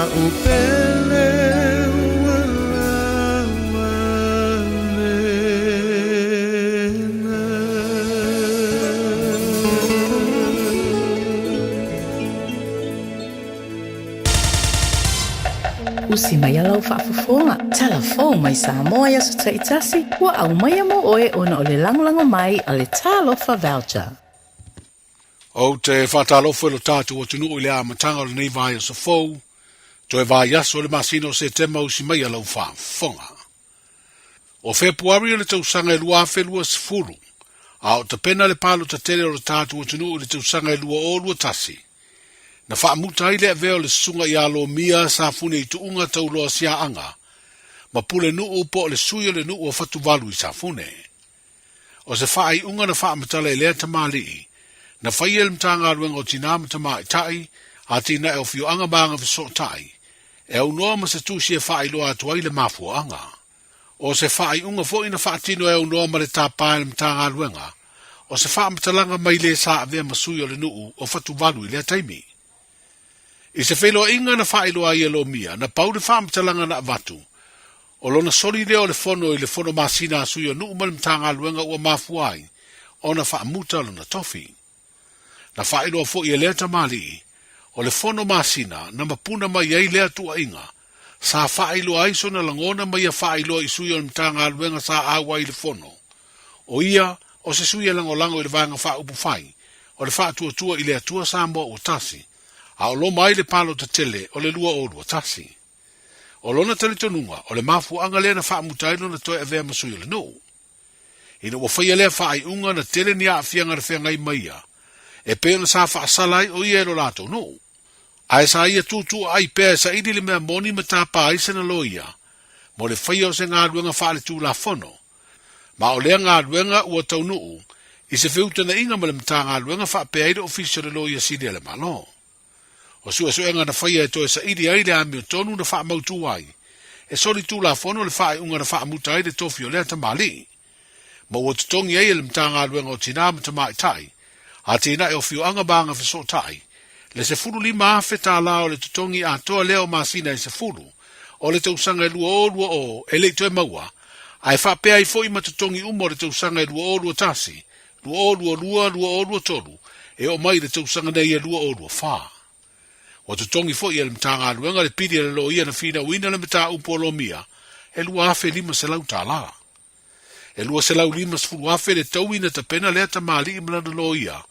la'u pele ua lava lena. Usi mai a lau faafofoga, tala fou mai Samoa i aso taitasi, ua aumaia mo oe ona o le lagolago mai a le Talofa Voucher. Ou te faatalofa i lo tatou atunuu i le amataga o lenei vaiaso fou, toe vaiaso o le masina o Setema usi mai a lau faafofoga. O Fepuari o le tausaga e 2020, a o tapena le palota tele o lo tatou atunuu i le tausaga e 2021, na faamuta ai le avea o le susuga ia Lomia Safune i Tuuga Tauloa Siaaga ma Pulenuu po o le sui o le nuu o Fatuvalu i Safune. O se faaiuga na faamatala e lea tamalii, na faia e le Matagaluega o Tinā ma Tamaitai, Atinae o Afioaga ma Agafesootai, e aunoa ma se tusi e faailoa atu ai le mafuaaga. O se faaiuga foi na faatino e aunoa ma le tapa e le Matagaluega, o se faamatalaga mai le sa avea ma sui o le nuu o Fatuvalu i lea taimi. I se feiloaiga na faailoa ai e Lomia, na pau le faamatalaga na avatu, o lona soli lea o le fono i le fono masina a sui o nuu ma le Matagaluega ua mafua ai ona faamuta lona tofi. Na faailoa foi e lea tamalii, o le fono masina na mapuna mai ai lea tuuaiga, sa faailoa ai sona lagona ma ia faailoa i sui o le Matagaluega sa auai i le fono, o ia o se sui e lagolago i le Vaega Faaupufai o le Faatuatua i le Atua Samoa Ua Tasi, a o loma ai le palota tele o le 2021. O lona talitonuga, o le mafuaaga lea na faamuta ai lona toe avea ma sui o le nuu. Ina ua faia lea faaiuga, na tele ni aafiaga na feagai ma ia, e pei ona sa faasala ai o ia e lo latou nuu. Ae sa ia tuutuuaai pea e saili le mea moni ma tapa ai sana loia mo le faia o se galuega faaletulafono, ma o lea galuega ua taunuu i se feutagaiga ma le Matagaluega faapea ai le Ofisa o le Loia Sili a le Malo. O suesuega na faia e toe saili ai le amiotonu na faamautu ai e solitulafono le faaiuga na faamuta ai le tofi o lea tamalii, ma ua totogi ai e le Matagaluega o Tinā ma Tamaitai, Atinae o Afioaga ma Agafesootai, le $15,000 o le totogi atoa lea o masina e 10 o le tausaga e 2020 e le i toe maua, ae faapea ai foi ma totogi uma o le tausaga e 2021, 2022, 2023 e oo mai i le tausaga nei e 2024. Ua totogi foi e le Matagaluega le pili a le loia na finauina le mataupu o Lomia e $2,500. E $250,000 le taui na tapena lea tamalii ma lana loia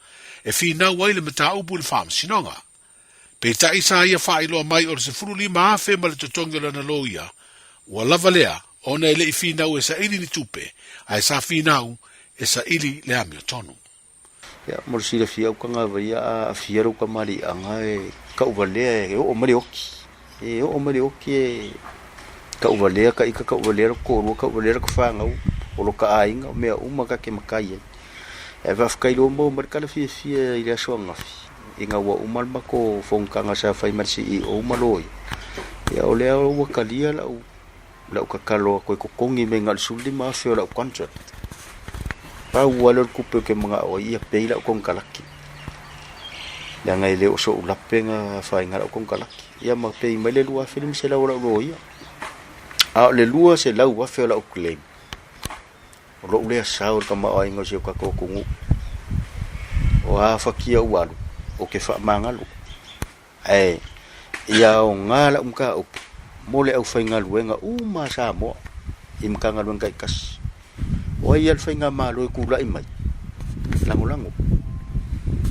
e finau ai le mataupu i le faamasinoga. Peitai sa ia faailoa mai o le $15,000 ma le totogi o lana loia ua lava lea ona e le i finau e saili ni tupe ae sa finau e saili le amiotonu. Ia, mo le silafia au tagata ia a aafia lou kamaliiaga e tauvalea e oo mai le oki. E oo mai le oki e tauvalea ka ita, tauvalea lota toalua, tauvalea lota fanau, o lota aiga, o mea uma ta te matai ai. Ae faafetai loa maua mai le tala fiafia i le aso ananafi ina ua uma le matou fonotaga sa fai ma le CEO ma loia, ia o lea ua talia lau lau tatalo atu e totogi mai na o le $15,000 o lau contract. Pau lava lea o le tupe ou te manao ai ia pay lau konekarate. Leaga e le o so'u lape na afaina lau konekarate. Ia ma pay mai le $2,500 o lau loia. A o le $200,000 o lau claim, o lou lea sao i le tamaoaiga o si o tatou atunuu. O a fatia ua alu, ou te faamagalo. Ae ia aoga lau mataupu mo le aufaigaluega uma a Samoa i Matagaluega taitasi. O ai lava le faigamalo e tulai mai, lagolago.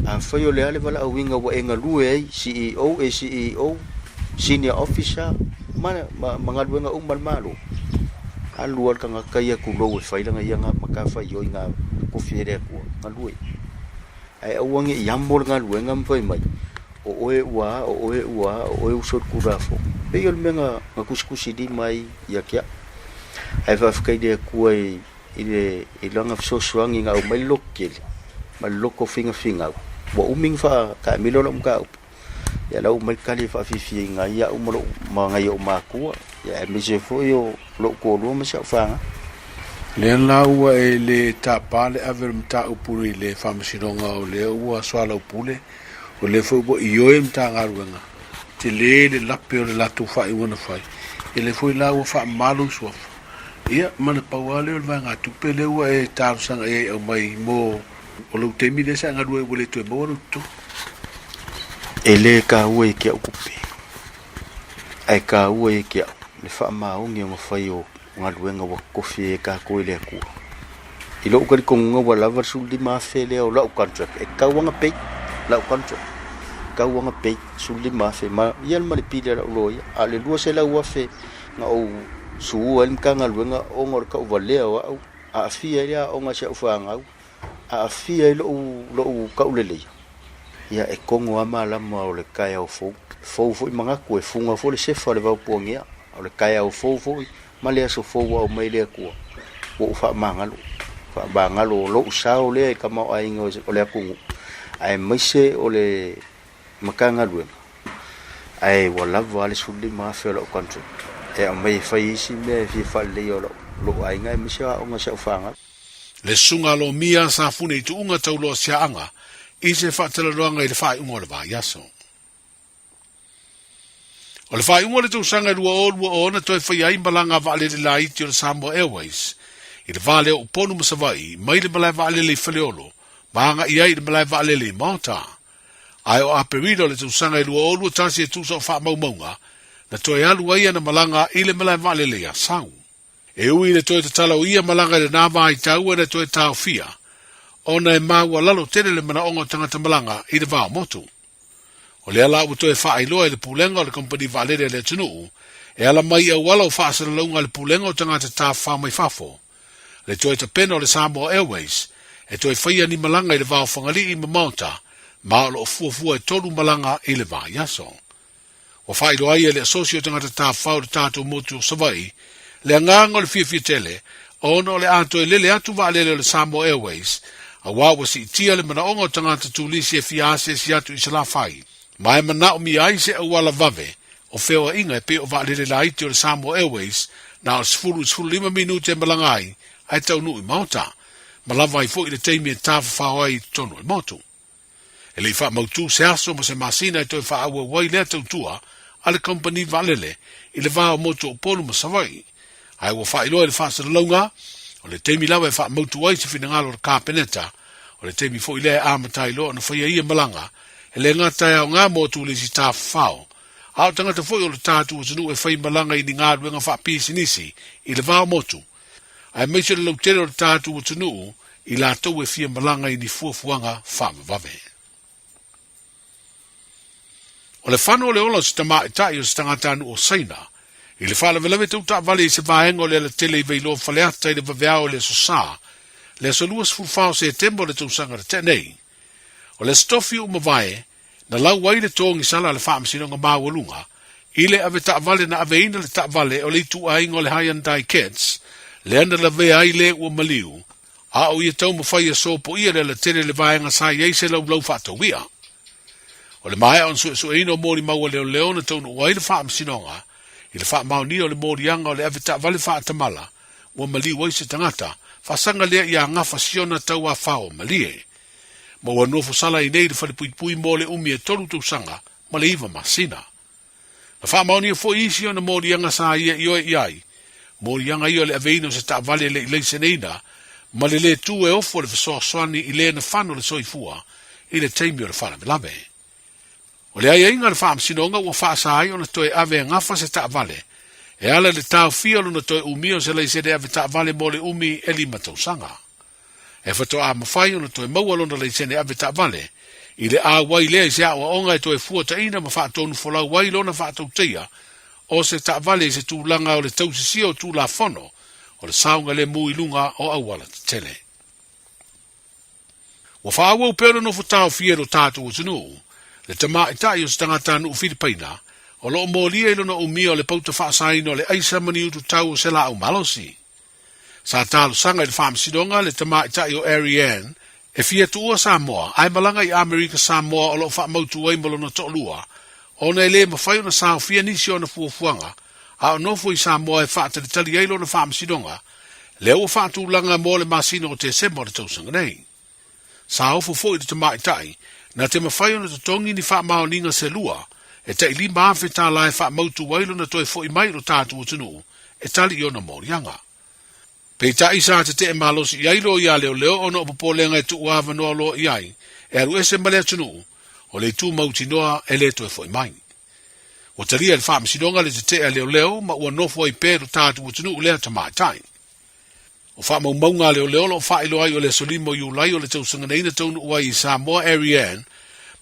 Afai o le a le valaauina ua e galue ai, CEO, ACEO, Senior Officer ma ma galuega uma a le Malo, alu lava le tagata ia tulou e fai lana ia matafaioi na tofi e le Atua, galue. Ae aua ne i amo le galuega ma fai mai, o oe ua a, o oe ua a, o oe ua solitulafono. E pei o le mea na, na tusitusilima ai ia te au. Ae faafetai i le Atua i, i le, i lana fesoasoani na aumai le loto tele ma le loto finafinau. Ua umi ona faataamilo lau mataupu, ia la ua aumai le tali e faafiafiaina ai au ma lou, ma nai ou matua, ia aemaise foi o lou toalua ma si au fanau. Lea la ua e le tapa le ave o le mataupu i le Faamasinoga o lea ua soalaupule, o lea foi ua ioe le Matagaluega. Tele le lape o le latou faaiuga na fai, e le foi la ua faamama lou suafa. Ia, ma le pau lava lea o le vaegatupe lea ua e talosaga i ai e aumai mo o lou taimi lea sa e galue ai ua le toe maua lou totogi. E le taua i ke au tupe, ae taua i ke au le faamaoni ona fai o galuega ua totofi ai e tatou e le Atua. I lou talitonuga ua lava le 15,000 lea o lau contract e tatau ona pay lau contract, e tatau ona pay 15,000 ma ia ma le pili a lau loia. A o le 200,000 na ou sue ai le Matagaluega ona o le tauvalea o au, aafia ai le aoga a si au fanau, aafia ai lou, lou tauleleia, ia e togo lava malama o le taeao fou. E fou foi manatu, e fuga foi le sefa o le vaopuanea, o le taeao fou foi ma le aso fou ua aumai le Atua, ua ou faamagalo, faamagalo o lou sao lea i tamaoaiga o le atunuu, aemaise o le Matagaluega, ae ua lava lava le 15,000 o lau contract e aumai e fai ai isi mea e fia faaleleia o lou aiga aemaise o aoga a si au fanau. Le Susuga Lomia Safune i Tuuga Tauloa Siaaga i se faatalanoaga i le faaiuga o le vaiaso. O le faaiuga o le tausaga e 2020 na toe faia ai malaga a vaalele laiti o le Samoa Airways i le va lea o Upolu ma Savaii mai le malae vaalele i Faleolo ma agai ai i le malae vaalele i Malta. Ae o Aperila o le tausaga e 2021 e tusa o faamaumauga, na toe alu ai ana malaga i le malae vaalele i Asau. E ui i le toe tatala o ia malaga i lena vaitau e le toe taofia, ona e maualalo tele le manaoga o tagata malaga i le va o motu. O lea la ua toe faailoa e le Pulega o le Kamupani Vaalele a le atunuu, e ala mai i auala o faasalalauga a le Pulega o Tagata Tafafao mai Fafo, le toe tapena o le Samoa Airways e toe faia ni malaga i le va o Fagalii ma Malta, ma o lo o fuafua e tolu malaga i le vaiaso. Ua faailoa ai e le Asosi o Tagata Tafafao i le tatou motu o Savaii le agaga o le fiafia tele ona o le a toe lele atu vaalele o le Samoa Airways aua ua siitia le manaoga o tagata turisi e fia asiasi atu i Salafai ma e manaomia ai se auala vave o feoaiga e pei o vaalele laiti o le Samoa Airways na o le 10 i le 15 minute e malaga ai ae taunuu i Maota ma lava ai foi le taimi e tafafao ai i totonu o le motu. E le i faamautū se aso ma se masina e toe faaauau ai lea tautua a le kamupani vaalele i le va o motu o Upolu ma Savaii, ae ua faailoa i le faasalalauga, o le taimi lava e faamautu ai se finagalo o le Kapeneta, o le taimi foi lea e amata ai loa ona faia ia malaga, e le gata e aoga mo turisi tafafao, a o tagata foi o le tatou atunuu e fai malaga i ni galuega faapisinisi i le va o motu, aemaise o le lautele o le tatou atunuu i latou e fia malaga i ni fuafuaga faavavave. O le fano o le ola o se tamaitai o se tagatanuu o Saina i le faalavelave tau taavale i se vaega o le alatele i Vailoa Faleata i le vaveao i le Aso Sa, le aso 24 o Setema o le tausaga na tea nei. O le Aso Tofi ua mavae, na lau ai le togisala a le Faamasinoga Maualuga i le ave taavale na aveina le taavale o le ituaiga o le Hyundai Getz lea na lavea ai le ua maliu a o ia taumafai e sopoia le alatele i le vaega sa i ai se laulau faatauia. O le maea ona suesueina o molimau a leoleo na taunuu ai le Faamasinoga i le faamaonia o le moliaga o le ave taavale faatamala ua maliu ai se tagata, faasaga lea ia gafa siona tauafao malie. Ma ua nofo sala ai nei i le falepuipui mo le umi e tolu tausaga ma le iva masina. Na faamaonia foi isi ona moliaga sa ia ioe i ai, moliaga ia o le aveina o se taavale e le i laiseneina ma le lē tū e ofo le fesoasoani i lē na fano le soifua i le taimi o le faalavelave. O le aiaiga a le Faamasinoga ua faasa ai ona toe ave e gafa se taavale e ala i le taofia o lona toe umia o se laisene ave taavale mo le umi e lima tausaga. E faatoa mafai ona toe maua lona laisene ave taavale i le auai lea i se aoaoga e toe fuataina ma faatonufolau ai lona faatautaia o se taavale i se tulaga o le tausisia o Tulafono o le saogalemu i luga o auala tetele. Ua faaauau pea ona nofo taofia e lo tatou atunuu le tamaitai o se tagatanuu Filipaina o lo o molia i lona umia o le pauta faasaina o le aisa ma ni ututau o se laau malosi. Sa talosaga i le faamasinoga le tamaitai o Arianne e fia tuua Samoa ae malaga i Amerika Samoa o lo o faamautu ai ma lona toalua ona e le mafai ona saofia nisi o ana fuafuaga a o nofo i Samoa e faatalitali ai lona faamasinoga lea ua faatulaga mo le masina o Tesema o le tausaga nei. Sa ofo foi le tamaitai na te mafai ona totogi ni faamaoniga se lua e tai 5,000 tālā e faamautu ai lona toe fo'i mai i lo tatou atunuu e tali i ona moliaga. Peitai sa tete'e malosi i ai loia a leoleo ona o popolega e tuu avanoa loa i ai e alu ese ma le atunuu, o le itu mautinoa e le toe fo'i mai. Ua talia e le Faamasinoga le tete'e a leoleo ma ua nofo ai pea i lo tatou atunuu lea tamaitai. O faamaumauga a leoleo o lo o faailoa ai o le aso 5 o Iulai o le tausaga nei na taunuu ai i Samoa Ariane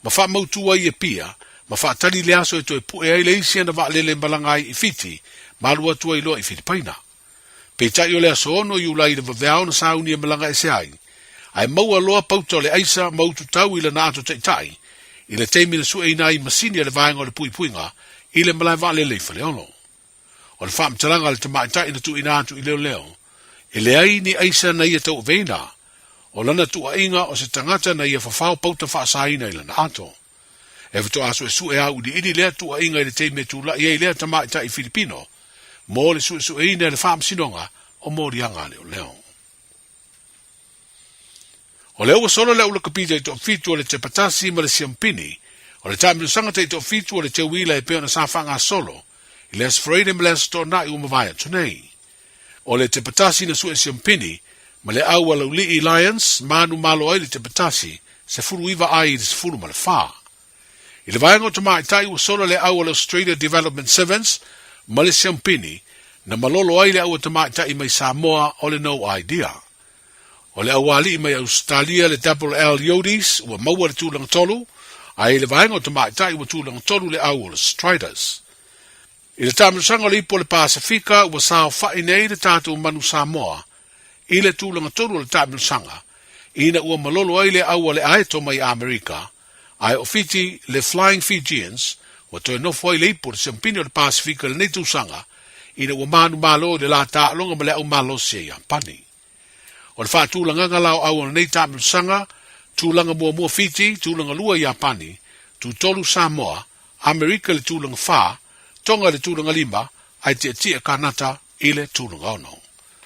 ma faamautu ai i Apia ma faatali le aso e toe pu'e ai le isi ana vaalele e malaga ai i Fiti ma alu atu ai loa i Filipaina. Peitai o le aso 6 o Iulai i le vaveao na sauni e malaga ese ai, ae maua loa pauta o le aisa ma utu tau i lana ato taitai i le taimi na sueina ai masini a le Vaega o le Puipuiga i le malae vaalele i Faleolo. O le faamatalaga a le tamaitai na tuuina atu i leoleo, e leai ni aisa na ia tauaveina, o lana tuuaiga o se tagata na ia fafao pauta faasaina i lana ato. E faatoa suesue auiliili lea tuuaiga i le taimi e tulai ai lea tamaitai Filipino mo le suesueina e le Faamasinoga o Moliaga a Leoleo. O lea ua solo le aulakapi taitoafitu o le Tepatasi ma le Siampini, o le taamilosaga taitoafitu o le Teuila e pei ona sa faagasolo i le Aso Faraile ma le Aso Toonai ua mavae atu nei. O le Tepatasi na sue Siampini ma le au a Laulii Lions manu malo ai le Tepatasi 19 ai i le 14. I le vaega o tamaitai ua sola le au a le Australia Development Sevens ma le Siampini na malolo ai le au a tamaitai mai Samoa o le No Idea. O le aualii mai Ausetalia le Double L Yodis ua maua le tulaga tolu, ae i le vaega o tamaitai ua tulaga tolu le au o le Striders. I le taamilosaga o le Ipu o le Pasefika ua saofa'i nei le tatou manu Samoa i le tulaga tolu o le taamilosaga ina ua malolo ai le au a le Aeto mai Amerika, ae o Fiti le Flying Fijians ua toe nofo ai le ipu o le Siampini o le Pasefika i lenei tausaga ina ua manumalo i le la taaloga ma le au malosi a Iapani. O le faatulagaga la o au o lenei taamilosaga, tulaga muamua Fiti, tulaga lua Iapani, tutolu Samoa, Amerika i le tulaga fa, Tonga i le tulaga lima, ae tietie Kanata i le tulaga ono.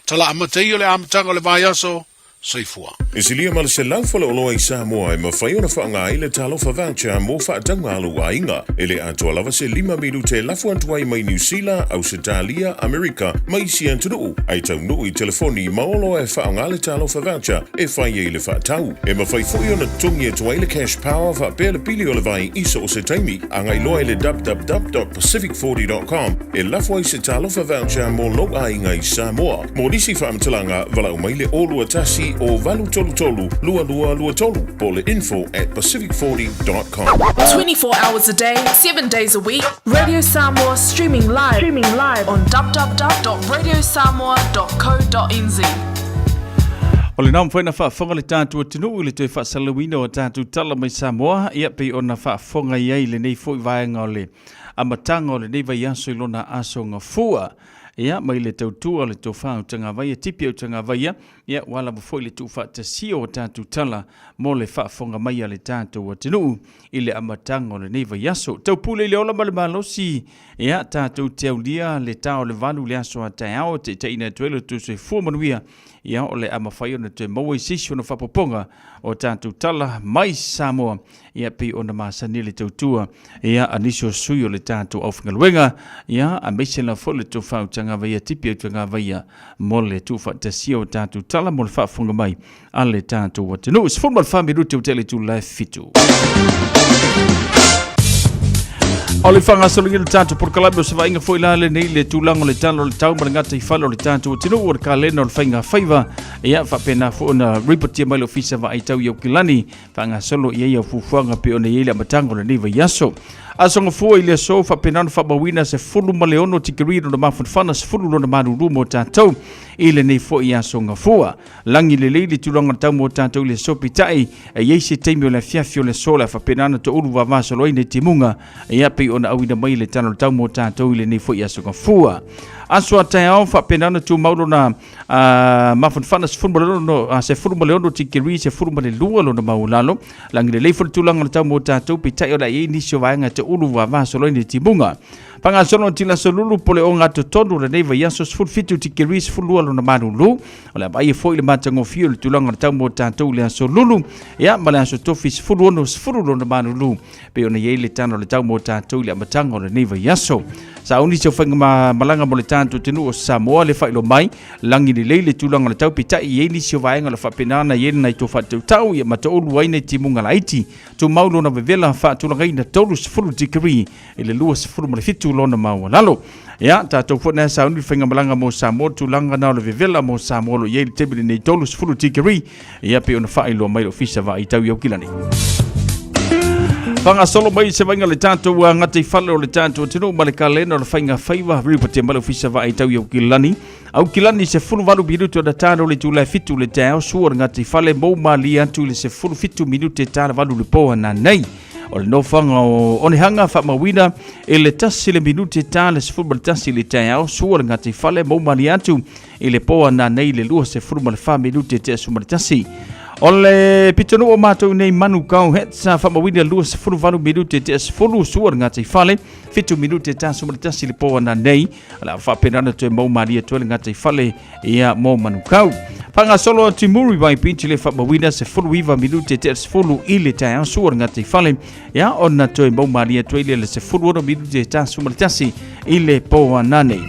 Tala amata ia o le amataga o le vaiaso, soifua. E silia ma le 100 faleoloa i Samoa e mafai ona faaaoga ai le Talofa Voucher mo faatauga a lou aiga. E le atoa lava se lima minute e lafo atu ai mai Niu Sila, Ausetalia, Amerika ma isi atunuu, ae taunuu i telefoni ma oloa e faaaoga le Talofa Voucher e fai ai le faatau. E mafai foi ona totogi atu ai le Cash Power faapea le pili o le vai i so o se taimi. Agai loa i le www.pacific40.com e lafo ai se Talofa Voucher mo lou aiga i Samoa. Mo nisi faamatalaga, valaau mai le 021 o 833 2223 po o le info at pacific40.com. 24 hours a day, 7 days a week, Radio Samoa streaming live, streaming live on www.radiosamoa.co.nz. O lena mafai ona faafofoga le tatou atunuu i le toe faasalalauina o tatou tala mai Samoa, ia pei ona faafofoga i ai lenei foi vaega o le amataga o lenei vaiaso i lona aso gafua. Ia, mai le tautua le tofa o Tagavaia, tipi o Tagavaia, ia, ua lava foi le tuufaatasia o tatou tala mo le faafofoga mai a le tatou atunuu i le amataga o lenei vaiaso. Taupule i le ola ma le malosi, ia, tatou te aulia le ta o le valu i le aso a taeao, taitaiina atu ai lo outou soifua manuia, ia, o le a mafai ona toe maua i se isi ona faaopoopoga o tatou tala mai Samoa, ia pei ona masani le tautua ia a nisi o sui o le tatou aufaigaluega ia aemaise lava foi le tou faautagavaia tipi autagavaia mo le tuufaatasia o tatou tala mo le faafofoga mai a le tatou atunuu. 14 minute ua tele itula e fitu. O le faagasologa o le tatou polokalame o se vaaiga foi la lenei le tulaga o le tala o le tau ma le gataifale o le tatou atunuu o le kalena o le faiga faiva ia faapena foi ona ripotia mai le ofisa vaai tau i Aukilani Faagasolo i ai au fuafuaga pei ona i ai le amataga o lenei vaiaso. Aso Gafua i le aso faapena ona faamauina 16 tikeri lona mafanafana 10 lona malulu mo tatou i lenei foi aso Gafua. Lagi lelei le tulaga o le tau mo tatou i le aso peitai e i ai se taimi o le afiafi o le aso o le a faapena ona toulu vavasolo ai nei timuga ia pei ona auina mai le tala o le tau mo tatou i lenei foi aso Gafua. Aso a taeao faapena ona tumau lona mafanafana 16 tikeri 12 lona maualalo. Lagi lelei foi le tulaga o le tau mo tatou peitai o le a i ai nisi o vaega e te mataulu vavasolo ai nei timuga. Faagasolo atu i le aso Lulu po o le ogatotonu o lenei vaiaso 17 tikeri 12 lona malulu. O le a vaaia foi le matagofie o le tulaga o le tau mo tatou i le aso Lulu ia ma le aso Tofi 16 10 lona malulu pei ona i ai le tala o le tau mo tatou i le amataga o lenei vaiaso. Sauni se faiga malaga mo le tatou atunuu o Samoa le faailoa mai lagi lelei le tulaga o le tau peitai i ai nisi o vaega o le faapena ona i ai lenei faatautau ia mataulu ai nei timuga laiti. Tumau lona vevela faatulagaina 30 degree i le 27 lona maualalo. Ia, tatou foi na sauni le faigamalaga mo Samoa, tulaga na o le vevela mo Samoa lo i ai le taimi lenei 30 degree, ia pei ona faailoa mai le Ofisa Vaai Tau i Aukilani. Whangasolo mai se vainga le tātou a ngata i whale o le tātou atunuu ma le kalena o le whainga whaiwa ripate mai le Ofisa Vaai Tau i Aukilani. Aukilani se fulu valu minutu na tāno le tūlai fitu le teo sua le ngata i whale mou malia atu i le se fulu fitu minute tāla valu le pō na nei. O le nofoaga o Onehanga faamauina i le tasi le minute ta le 11 i le taeao, sua le gataifale moumali atu i le po ananei le 24 minute tea 11. O le pitonuu o matou nei Manukau Hats faamauina 28 minute tea 10, sua le gataifale 7 minute ta 11 i le po ananei. O le a faapena ona toe moumali atu ai le gataifale ia mo Manukau. Faagasolo atu i Muriwai Beach le faamauina 19 minute tea 10 i le taeao sua le gataifale ia ona toe maumalie atu ai le 16 minute ta 11 i le po ananei.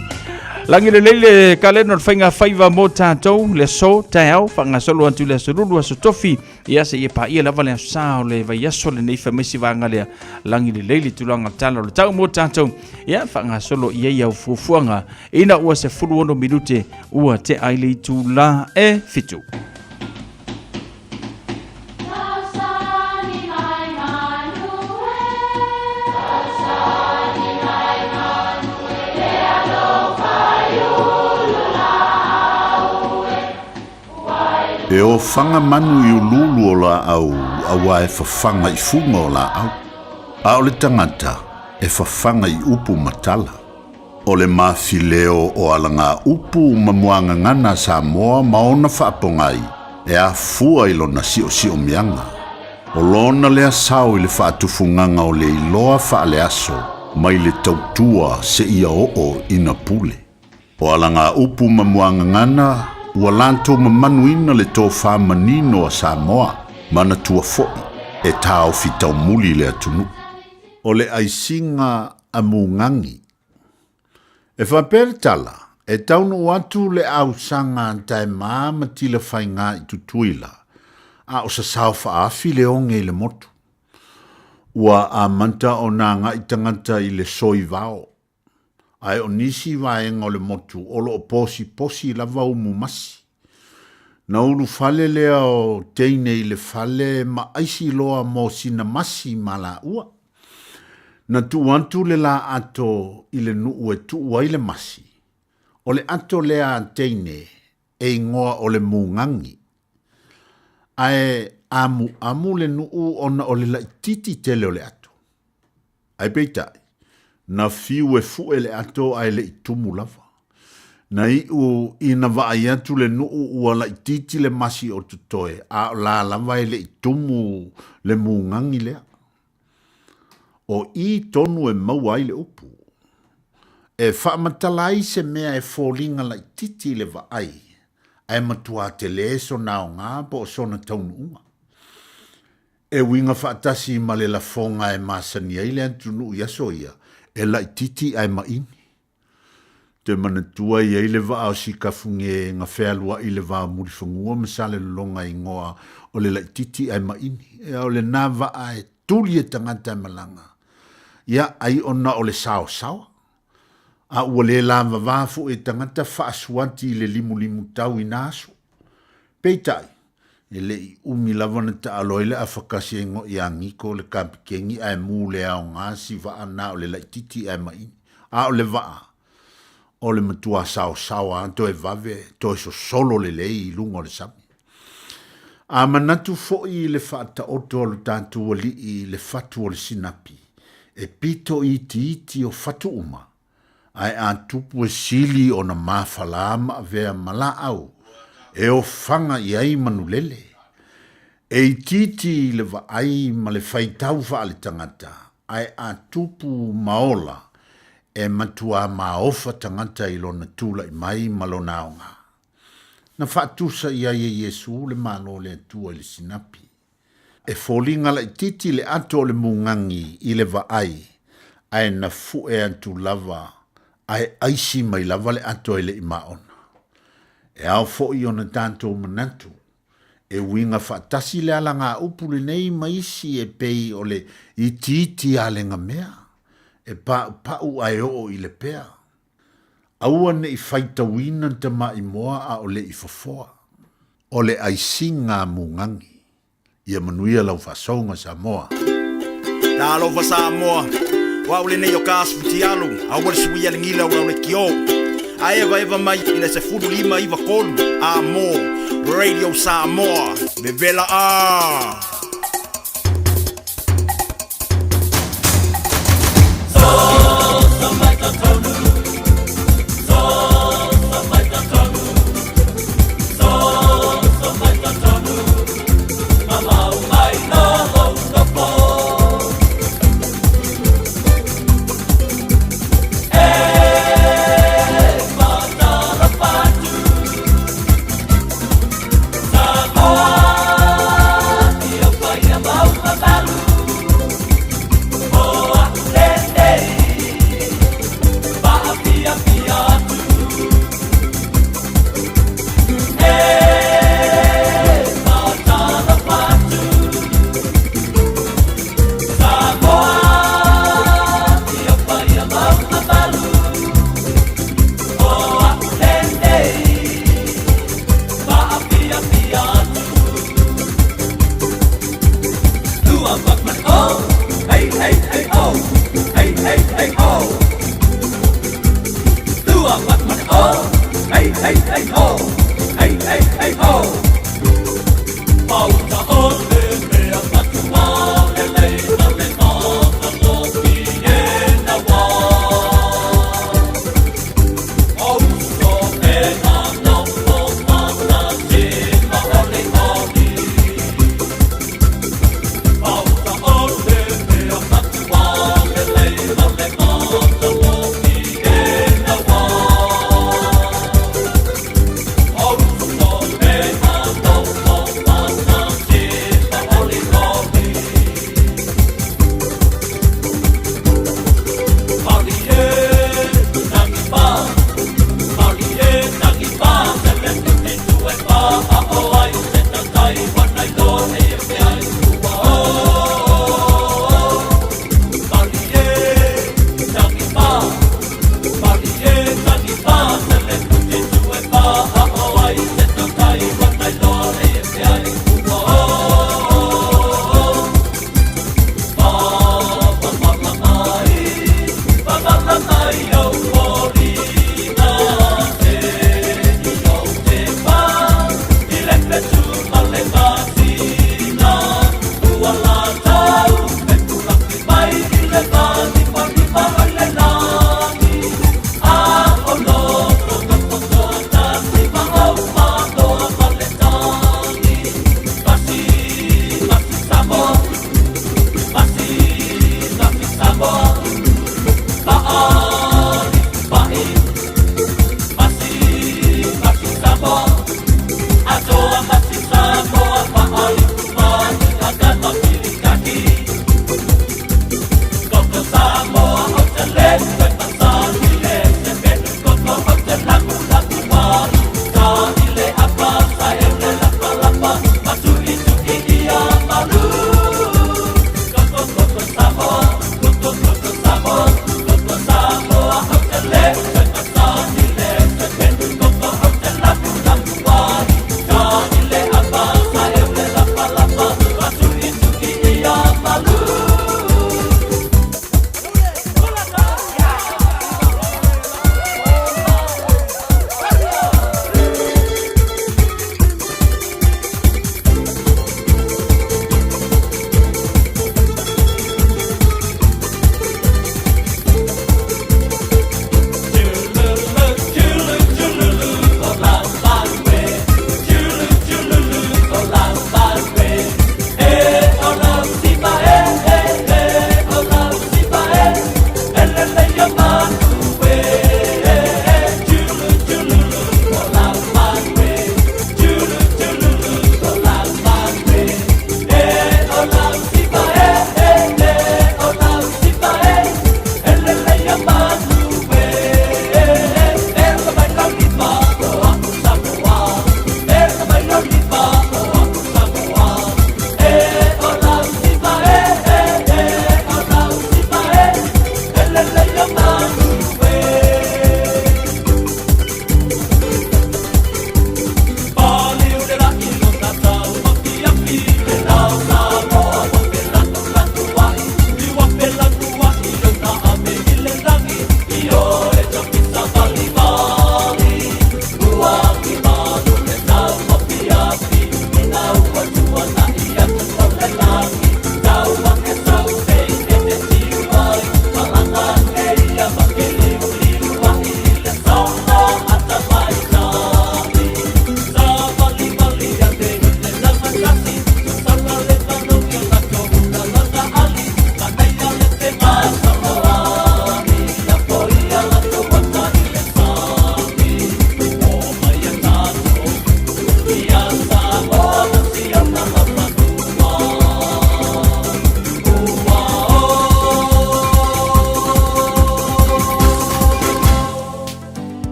Lagi lelei le kalena o le faiga faiva mo tatou le aso taeao faagasolo atu i le aso lulu aso tofi ia seia paia lava le aso sa o le vaiaso lenei fai mai si vaega lea lagi lelei le tulaga tala o le tau mo tatou ia faagasolo i ai au fuafuaga ina ua 16 minute ua tea i le itula e fitu. E ofaga manu i uluulu o laau auā e fafaga i fuga o laau, a o le tagata e fafaga i upu ma tala. O le mafileo o alagaupu ma muagagana a Samoa ma ona faapogai e afua i lona siosiomiaga. O lona lea sao i le faatufugaga o le iloa faaleaso mai le tautua seia oo ina pule. O alagaupu ma muagagana ua latou mamanuina le tofa manino a Samoa, manatua foi e taofi taumuli le atunuu. O le aisiga a Mugagi. E faapea le tala, e taunuu atu le ausaga a Taema ma Tilafaiga i Tutuila, a o sasao faaafi le oge i le motu. Ua amata ona agai tagata i le soi vao, ae o nisi vaega o le motu o lo o posiposi lava umu masi. Na ulufale lea o teine i le fale ma aisi loa mo sina masi ma laua. Na tuu atu le la ato i le nuu e tuu ai le masi. O le ato lea a teine e igoa o le mugagi. Ae amuamu le nuu ona o le laititi tele o le ato. Ae peitai, na fiu e fue le ato ae le i tumu lava. Na iu ina vaai atu le nuu ua laitiiti le masi o totoe, a o la lava e le i tumu le mugagi lea. O i tonu e maua ai le upu. E faamatala ai se mea e foliga laitiiti i le vaai, ae matua tele sona aoga po o sona taunuuga. E uiga faatasi ma le lafoga e masani ai le atunuu i aso ia, e laitiiti ae maini. Toe manatua i ai le vaa o Sikafuge na fealuai i le va o Mulifanua ma Salelologa i igoa o le laitiiti ae maini. Ea o lena vaa e tuli e tagata e malaga, ia ai ona o le saosaoa. A ua le lavava foi e tagata faasuati i le limulimu tau i na aso. Peitai, e le i umi lava na taalo ai le afakasi e igoa ia Niko le kapikeni ae mu le aoga si vaa na o le laititi ae maini. A o le vaa, o le matua saosaoa a toe vave, toe sosolo lelei i luga o le sami. A manatu foi i le faataoto a lo tatou alii i le fatu o le sinapi, e pito itiiti o fatu uma, ae a tupu e sili ona mafala ma avea ma laau e ofaga i ai manulele. E itiiti i le vaai ma le faitau faaletagata, ae a tupu ma ola, e matuā maofa tagata i lona tula'i mai ma lona aoga. Na faatusa i ai e Iesu le Malo o le Atua i le sinapi. E foliga laitiiti le ato o le mugagi i le vaai, ae na fue atu lava ae aisi mai lava le ato e le i maona. E ao foi ona tatou manatu, e uiga faatasi le alagaupu lenei ma isi e pei o le itiiti alegamea, e paupau ae oo i le pea. Aua ne i faitauina tamaimoa a o le i fofoa. O le aisiga a mugagi. Ia manuia lau faasouga Samoa. Talofa Samoa, o au lenei o ka Futialu, aua le suia le gila o le kio. A eva eva mai i le 1593, a mo Radio Samoa, vevela a.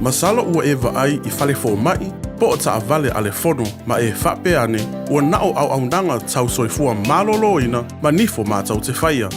Masalo ua e vaai i fale fomai po o taavale a le fono ma e faapea ane ua na o auaunaga tau soifua maloloina ma nifo matou te faia.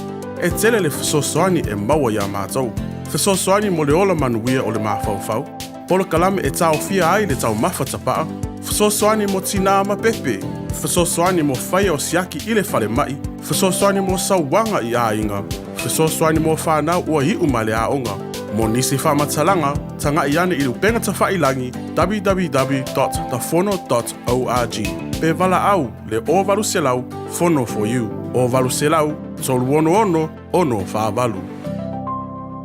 E tele le fesoasoani e maua iā matou. Fesoasoani mo le ola manuia o le mafaufau, polokalame e taofia ai le taumafa tapaa, fesoasoani mo tinā ma pepe, fesoasoani mo faia o siaki i le falemai, fesoasoani mo sauaga i aiga, fesoasoani mo fanau ua iu mai le aoga. Mo nisi faamatalaga, tagai ane i le upega tafailagi www.thefono.org pe valaau le 0800 Fono for you 0800 366 648.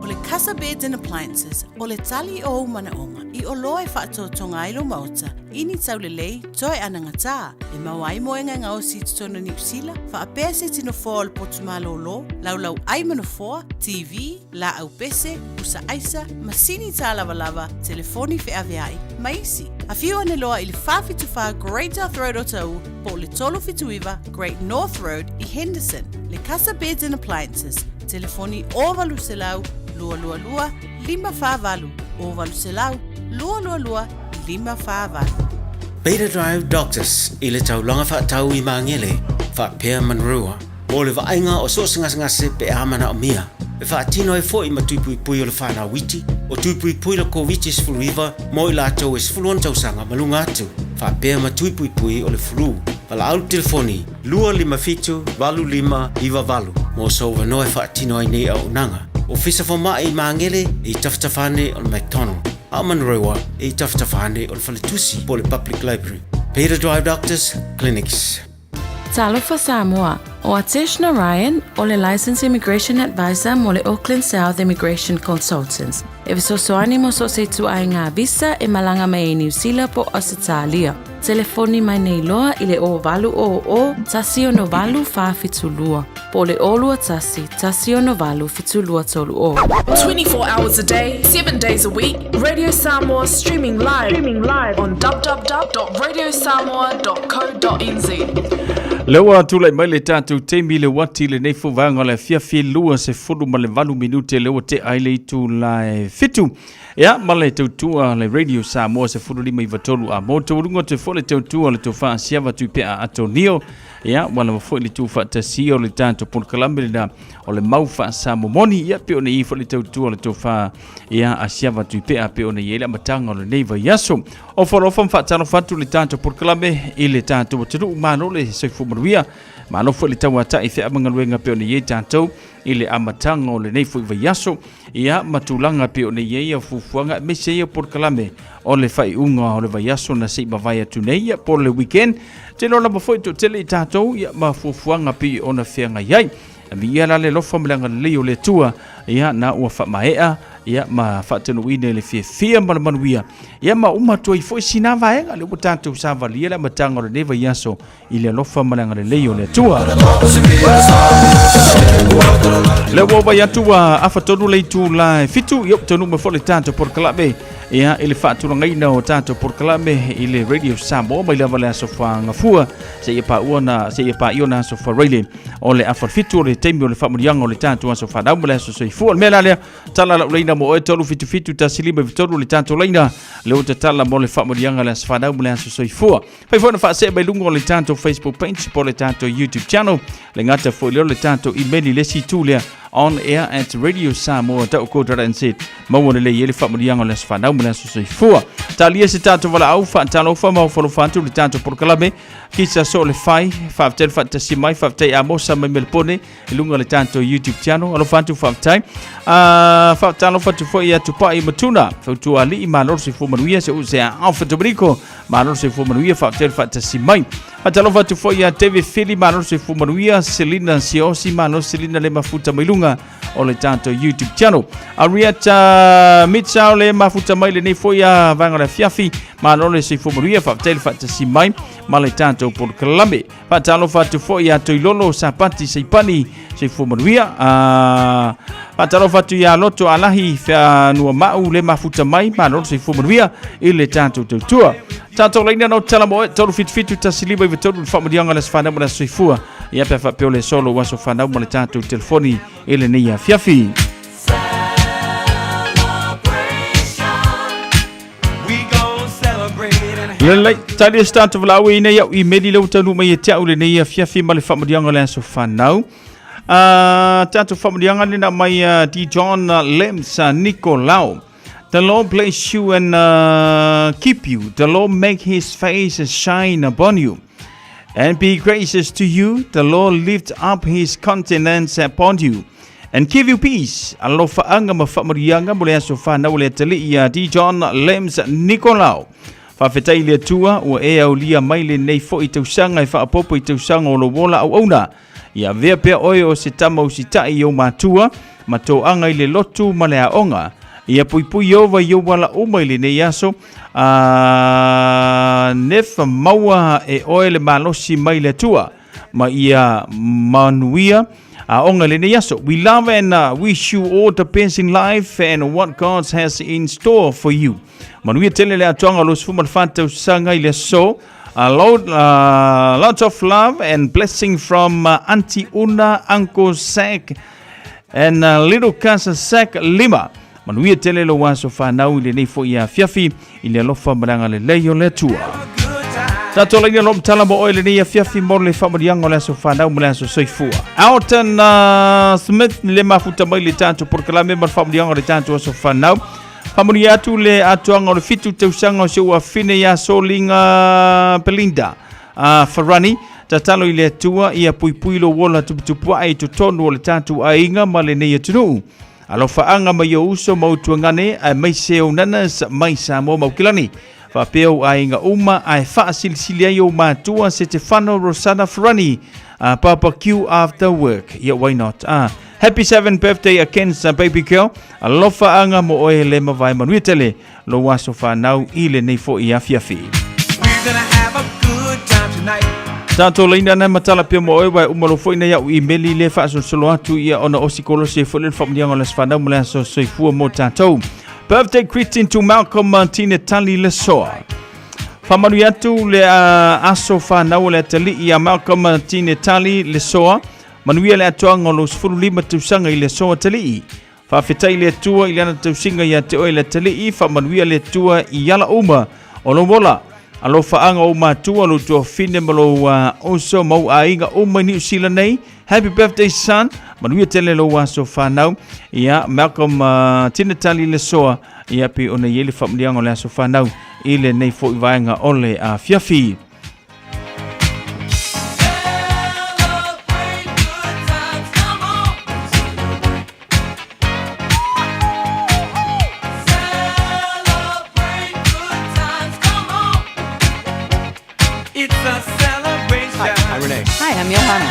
O le Casa Beds and Appliances, o le tali o ou manaoga i oloa e faatotoga ai lou maota i ni taulelei toe anagatā e maua ai moega e gaosi i totonu o Niu Sila, faapea se tino foa o le potu malōlō, laulau ai ma nofoa, TV, laau pese, pusa aisa, masini tālavalava, telefoni feaveai, ma isi. Afio ane loa i le 474 Great South Road o Taʻu po o le 379 Great North Road i Henderson. Le Casa Beds and Appliances, telefoni 0800 222 548, 0800 222 548. Beta Drive Doctors i le taulaga faatau i Magele, faapea Manurewa, mo le vaaiga o so o se gasegase pe a manaomia. E faatino ai foi ma tui puipui o le fanau iti, o tui puipui le Koviti-19 mo i latou e 16 tausaga ma luga atu, faapea ma tui puipui o le flu. Valaau le telefoni 257 8598 mo sou avanoa e faatino ai nei auaunaga. Ofisa Fomai i Magele i tafatafa ane o le McDonald, a o Manurewa i tafatafa ane o le Faletusi po o le Public Library. Beta Drive Doctors Clinics. Talofa Samoa, ʻO Atesh Narayan, ʻo le Licensed Immigration Advisor mo le Auckland South Immigration Consultants, e fesoasoani mo so o se ituaiga visa e malaga mai ai Niu Sila po o Ausetalia. Telefoni mai nei loa i le 0800 168 472 po o le 021 168 7230. 24 hours a day, 7 days a week, Radio Samoa streaming live, streaming live on www.radiosamoa.co.nz. Lea ua tulai mai le tatou taimi le uati lenei foi vaega o le afiafi 28 minute lea ua tea ai le itula e fitu. Ia ma le tautua le Radio Samoa 15 93 a mo taualuga atu ai foi le tautua le tofa a Siava Tuipea Atonio. Ia ua lava foi le tuufaatasia o le tatou polokalame lena o le mau faasamomoni. Ia pe o nei foi le tautua le tofa ia a Siava Tuipea pe o nei ai le amataga o lenei vaiaso. O falofa ma faatalofa atu le tatou polokalame i le tatou atunuu malo le soifua manuia. Malo foi le tauatai feamagaluega pe o nei ai tatou i le amataga o lenei foi vaiaso. Ia ma tulaga pe o nei ai fuafuaga aemaise ai polokalame o le faaiuga o le vaiaso na se i mavae atu nei ia po o le weekend. Te iloa lava foi toatele i tatou ia ma fuafuaga pei ona feagai ai. Viia la le alofa ma le agalelei o le Atua, ia na ua faamaea ia ma faatanuuina i le fiafia ma le manuia ia ma uma atu ai foi sina vaega lea ua tatou savalia le amataga o lenei vaiaso i le alofa ma le agalelei o le Atua. Lea ua vai atu ua afa tonu le itula e fitu, ia ua taunuu mai foi le tatou polokalame ia i le faatulagaina o tatou polokalame i le Radio Samoa mai lava le aso Fagafua seia paua na seia paia na aso Faraile o le afa fitu o le taimi o le faamuliaga o le tatou aso fanau ma le aso soifua. O le mea la lea, tala lau laina mo oe 377 153 le tatou laina lea ua tatala mo le faamuliaga le aso fanau ma le aso soifua. Fai foi na faasee mai luga o le tatou Facebook page po o le tatou YouTube channel. Le gata foi lea o le tatou email i le isi itu lea on air at radiosamoa.co.nz maua lelei ai le faamuliaga o le aso fanau ma le aso soifua. Talia se tatou valaau faatalofa ma ofalofa atu le tatou polokalame kisa so le fai faafetai le faatasi mai faafetai Amosa mai Melbone i luga o le tatou YouTube channel alofa atu faafetai. Faatalofa atu foi ia Tupai Matuna fautua alii malo le soifua manuia se u se Alfa Dominico malo le soifua manuia faafetai le faatasi mai. Faatalofa atu foi ia David Fili malo le soifua manuia Selina Siosi malo Selina le mafuta mai luga o le tatou YouTube channel. Arieta Mitchell le mafuta mai lenei foi a vaega o le afiafi malo le soifua manuia faafetai le faatasi mai ma le tatou polokalame. Faatalofa atu foi ia Toilolo Sapati Seipani soifua manuia. Faatalofa atu ia Loto Alahi Feanua Mau le mafuta mai malo le soifua manuia i le tatou tautua. Tatou laina no tala mo e 377 153 le faamanuiaga le aso fanau ma le aso soifua. Ia pe faapea o le solo o aso fanau ma le tatou telefoni i lenei afiafi. Lelei, tali e se tatou valaau e ina iau imeli lea ua taunuu mai ia te au lenei afiafi ma le faamanuiaga o le aso fanau. Tatou faamanuiaga lena mai D. John Lems Nicolau. The Lord bless you and keep you. The Lord make his face shine upon you and be gracious to you. The Lord lift up his countenance upon you and give you peace. Alofaaga ma faamanuiaga mo le aso fanau o le atalii ia D. John Lems Nicolau. Faafetai i le Atua ua e aulia mai lenei foi tausaga e faaopoopo i tausaga o lou ola auauna. Ia avea pea oe o se tama usitai i ou matua, ma toaga i le lotu ma le aoga. Ia puipui Ieova i ou ala uma i lenei aso, a nefa maua e oe le malosi mai le Atua, ma ia manuia aoga i lenei aso. We love and wish you all the best in life and what God has in store for you. Manuia tele le atoaga o 24 tausaga i le aso. A lot of love and blessing from Auntie Una, Uncle Zach and little cousin Zach Lima. Manuia tele lou aso fanau i lenei foi afiafi i le alofa ma le agalelei o le Atua. Tatou laina lo matala mo oe lenei afiafi mo le faamanuiaga o le aso fanau ma le aso soifua. Alton Smith le mafuta mai le tatou polokalame ma le faamanuiaga o le tatou aso fanau. Faamanuia atu le atoaga o le 7 tausaga o si ou afine ia Soliga Belinda a Farani. Tatalo i le Atua ia puipui lou ola tuputupuae i totonu o le tatou aiga ma lenei atunuu. Alofaaga mai ou uso ma ou tuagane aemaise ou nanas mai Samoa ma Aukilani. Faapea ou aiga uma ae faasilisili ai ou matua Setefano Rosana Farani. Barbecue after work. Yeah, why not? Happy 7th birthday again, baby girl. Alofaaga mo oe le mavae manuia tele lou aso fanau i lenei foi afiafi. We're gonna have a good time tonight. Tatou laina na matala pea mo oe wae uma lo foi nei au imeli le faasolosolo atu ia ona osi kolosi e foi le faamanuiaga o le aso fanau ma le aso soifua mo tatou. Birthday greeting to Malcolm Martine Tali Lesoa. Faamanuia atu le aso fanau o le atalii ia Malcolm Martine Tali Lesoa. Manuia le atoaga o lou 15 tausaga i le aso atalii. Faafetai le Atua i lana tausiga ia te oe le atalii, faamanuia le Atua i ala uma o lou ola. Alofaaga o ou matua, lou tuafafine ma lou uso ma ou aiga uma i Niu Sila nei. Happy birthday son. Manuia tele lou aso fanau. Ia Malcolm Tinatali Lesoa. Ia pe ona i ai le faamanuiaga o le aso fanau i lenei foi vaega o le afiafi. It's a celebration. Hi, I'm Renee. Hi, I'm Johanna.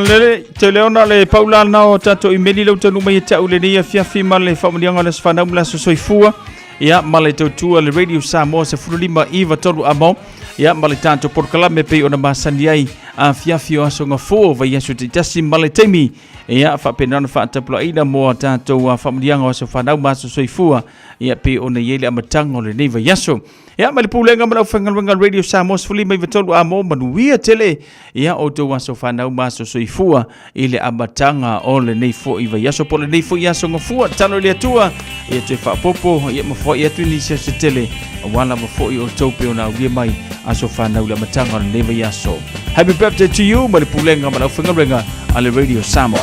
Lele, te leo na le paula na o tatou imeli lau taunuu mai e te au lenei afiafi ma le faamanuiaga o le aso fanau ma le aso soifua. Ia, ma le tautua le Radio Samoa 15 iva tolu amo. Ia, ma le tatou polokalame pei ona masani ai afiafi o aso gafua o vaiaso taitasi ma le taimi. Ia, faapena ona faatapulaaina mo a tatou faamanuiaga o aso fanau ma aso soifua. Ia, pei ona i ai le amataga o lenei vaiaso. Ia, ma le pulega ma le aufaigaluega Radio Samoa 15 93 amo, manuia tele ia outou aso fanau ma aso soifua i le amataga o lenei foi vaiaso po o lenei foi aso gafua. Tatalo i le Atua ia toe faaopoopo ia ma foai atu nisi aso tele aua lava foi outou pei ona aulia mai aso fanau i le amataga o lenei vaiaso. Happy birthday to you ma le pulega ma le aufaigaluega a le Radio Samoa.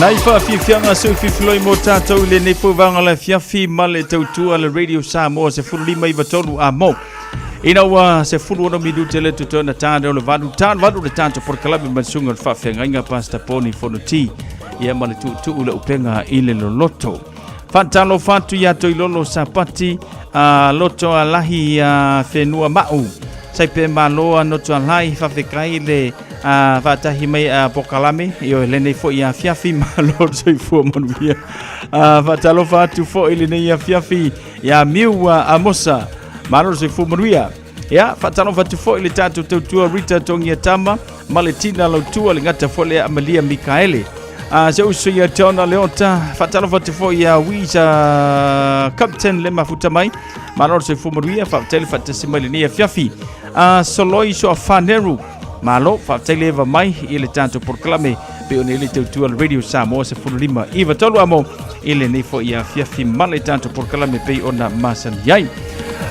Nai faafiafiaga seu fifiloi mo tatou i lenei foi vaega o le afiafi ma le tautua le Radio Samoa 1593 a mo. Ina ua 16 minute le totoe na tāne o le valu tāne valu le tātou porokalame ma le susuga o le faafeagaiga Pastor Poni Fonoti ia ma le tuutuu le upenga i le loloto. Faatalofa atu ia Toilolo Sapati a loto a lahi a whenua ma'u. Saipe malo a noto a lai whawhekai le a whaatahi mai a Pokalame i o lenei foi a fiafi malo le soifua manuia. A whaatalofa atu foi lenei a fiafi ia Miu a Amosa malo le soifua manuia. Ia, whaatalofa atu foi le tātou tautua Rita Tongia Tama ma le Tina Lautua le gata foi le Amalia Mikaele. A se uso ia Teona Leota, whaatalofa atu foi ia Wisa Captain le mafuta mai. Malo le soifua manuia, faafetai le faatasi mai lenei afiafi. A Soloi Soa Faneru, malo, faafetai le eva mai i le tatou polokalame pe o nei le tautua le Radio Samoa 15 iva tolu amo i lenei foi afiafi ma le tatou polokalame pei ona masani ai.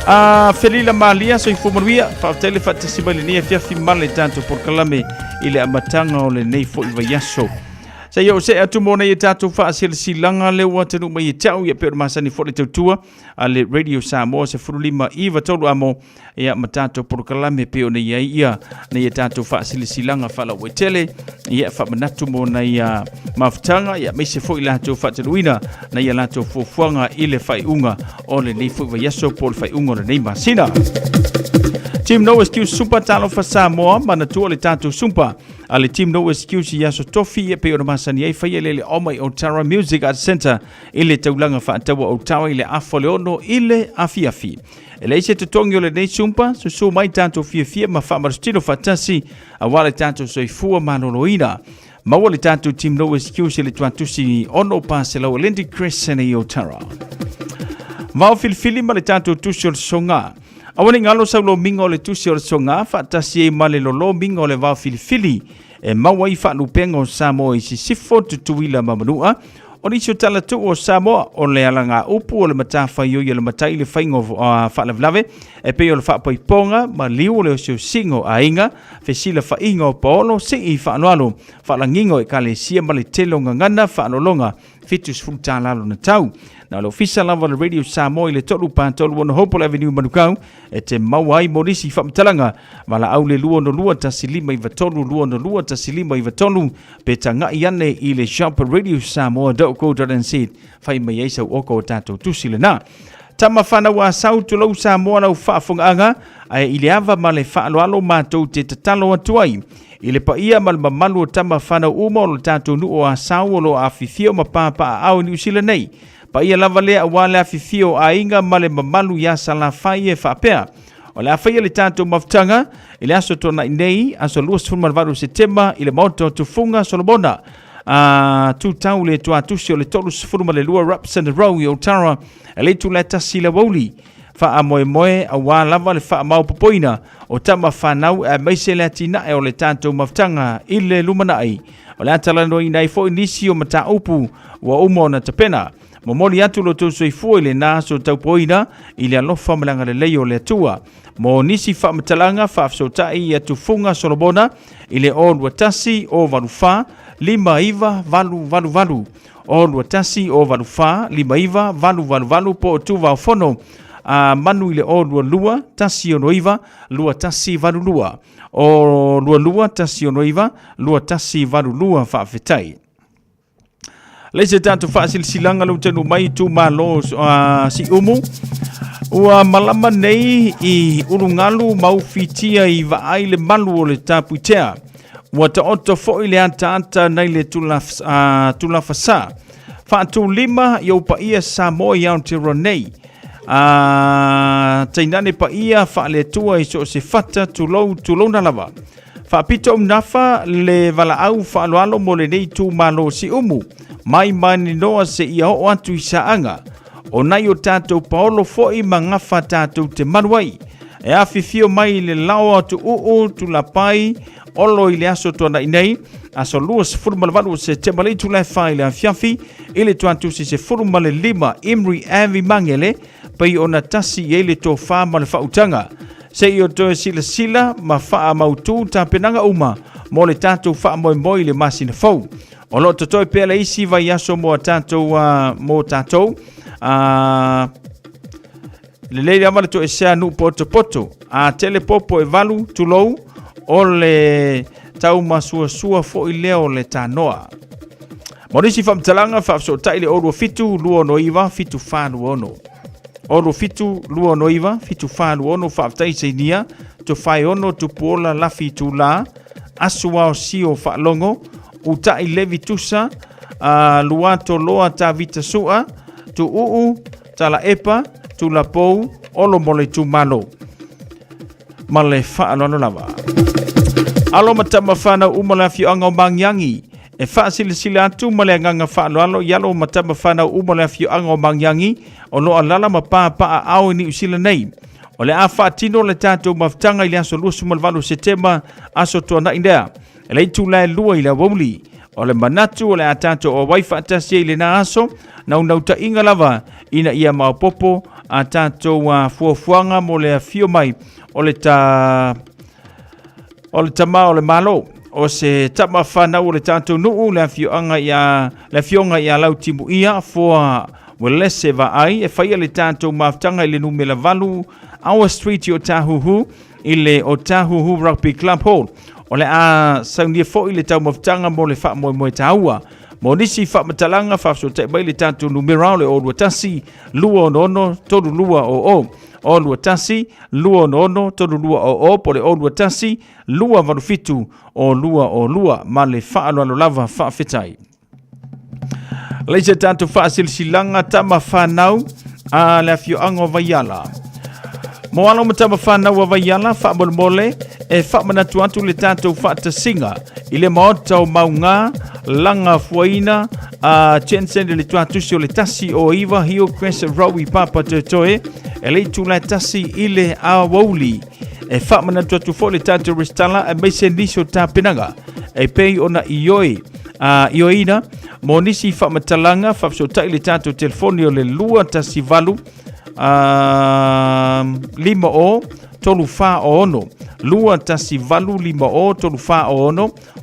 A Felila Malia, soifua manuia, faafetai le faatasi mai lenei afiafi ma le tatou polokalame i le amataga o lenei foi vaiaso. Sa ia o se atu mo nei e tatou faasilasilaga le ua atunuu mai e tau ia pe o le masani foi le tautua a le Radio Samoa 15 iva tolu amo ia ma tatou polokalame pe o nei ai ia nei e tatou faasilasilaga faalauaitele ia faamanatu mo nai mafutaga ia maise foi latou faatanuina nai a latou fuafuaga i le faaiuga o lenei foi vaiaso po o le faaiuga o lenei masina. Team No Excuse Super Talofa Samoa manatua le tatou sumpa a le Team No Excuse i aso tofi e pei ona masani ai faia le le oma i Otara Music Arts Centre i le taulaga faataua o Otawa i le afa o le ono i le afiafi. E leai se totogi o lenei sumpa, susu mai tatou fiafia ma faamalositino faatasi aua le tatou soifua maloloina. Maua le tatou Team No Excuse i le tuatusi 6 pa Lindy Crescent i Otara. Vao filifili ma le tatou tusi o le soga. Aua ne i galo sau lomiga o le tusi o le soga faatasi ai ma le lolomiga o le vao filifili e maua ai faalupega o Samoa i Sisifo, Tutuila ma Manua. O nisi o talatuu o Samoa, o le alagaupu o le matafaioi a le matai le faiga o faalavelave, e pei o le faapaipoga, maliu o le osiosiga o aiga, fesilafaiga o paolo, sii faaaloalo, faalagiga o ekalesia ma le tele o gagana faalologa 70 tala lona tau. Na o le ofisa lava o le Radio Samoa i le 3 pa 36 Hopewell Avenue Manukau e te maua ai mo nisi faamatalaga valaau le 262 1593 262 1593 pe tagai ane i le shop radiosamoa.co.nz fai mai ai sau oka o tatou tusi lena. Tama whanau a sau tulou Samoa lau faafogaaga ae i le ava ma le faaaloalo matou te tatalo atu ai. I le paia ma le mamalu o tama whanau uma o lo tatou nuu o Asau o lo afifio ma papaaao i Niu Sila nei. Paia lava lea aua le afifio o aiga ma le mamalu iā Salafai e faapea. O le a faia le tatou mafutaga i le aso tuanai nei, aso 28 Setema i le Maota o Tufuga Solomona. A tu tau le tuatusi o le 32 Rapson Row i Otara, e le itula e tasi le aoauli. Faamoemoe aua lava le faamaopoopoina o tama fanau aemaise le atinae o le tatou mafutaga i le lumanai. O le a talanoaina ai foi nisi o mataupu ua uma ona tapena. Momoli atu lo outou soifua i lena aso taupoina i le alofa ma le agalelei o le Atua. Mo nisi faamatalaga faafesootai ia Tufuga Solomona i le 021 084 5988 021 084 5988 po o Tuvaofono a Manu i le 022 169 2182 022 169 2182. Faafetai. Leai se tatou faasilasilaga lau tanu mai itumalo Siumu. Ua malama nei i ulugalu ma ufitia i vaai le malu o le tapuitea. Ua taoto foi le ataata nai le tulafasā. Faatulima i ou paia Samoa i Aotearoa nei. Tainane paia faale-Atua i so o se fata, tulou, tulouna lava. Faapito nafa le valaau faaaloalo mo lenei itumalo Siumu, mai Maninoa seia oo atu i Saaga. O nai o tatou paolo foi ma gafa tatou te malu ai. E afifio mai le lao atu uu Tulapai Olo i le aso tuanai nei, aso 28 o Setema le itula e 4 i le afiafi, i le tuatusi 15 Imri Ave Mangele, pei ona tasi i ai le tofa ma le faautaga. Se i o toe silasila ma faamautū tapenaga uma mo le tatou faamoemoe i le masina fou. O lo o totoe pea le isi vaiaso mo a tatou mo tatou. Lelei lava le toesea nuu potopoto. A tele popo e valu, tulou, o le taumasuasua foi lea o le tanoa. Mo nisi faamatalaga, faafesootai le 027 269 7426. 027 269 7426 Faafetai Seinia, Tofaeono Tupuola Lafi Itulā, Asu Ao Sio Faalogo, Uta'i Levi Tusa, Luato Loa Tavita Su'a, Tuuu, Talaepa, Tulapou, Olo mo le itumalo. Ma le faaaloalo lava. Alo ma tama whanau uma le afioaga o Magiagi. E faasilasila atu ma le agaga faaaloalo i alo ma tama fanau uma o le afioaga o Magiagi o lo o alaala ma papaaao i Niu Sila nei. O le a faatino le tatou mafutaga i le aso 28 o Setema, aso Tuanai lea, e le itula e 2 i le aoauli. O le manatu o le a tatou auai faatasi ai i lena aso, naunautaiga lava ina ia maopoopo a tatou fuafuaga mo le afio mai o le ta o le tama o le Malo, o se tama fanau o le tatou nuu, le afioaga ia le afioga ia Lautimuia Foa Welese Vaai, e faia le tatou mafutaga i le numera 8 Our Street i Otahuhu i le Otahuhu Rugby Club Hall. O le a saunia foi le taumafutaga mo le faamoemoe taua. Mo nisi faamatalaga, faafesootai mai le tatou numera o le 021 266 3200. 021 266 3200 po o le 021 287 0202 ma le faaaloalo lava faafetai. Lei se tatou faasilasilaga tama whanau a le afioaga o Vaiala. Mo alo ma tama whanau a Vaiala, faamolemole e faamanatu atu le tatou faatasiga i le maota o Maunga, laga fuaina a Jensen i le tuatusi o le tasi o iva Hillcrest Row i Papatoetoe e le itula e tasi i le aoauli. E faamanatu atu foi le tatou resitala aemaise nisi o tapenaga e pei ona ioe a ioeina mo nisi faamatalaga faafesootai le tatou telefoni o le 218 5 o 3 4 o 6 2 1 8 5 o 3 4 o 6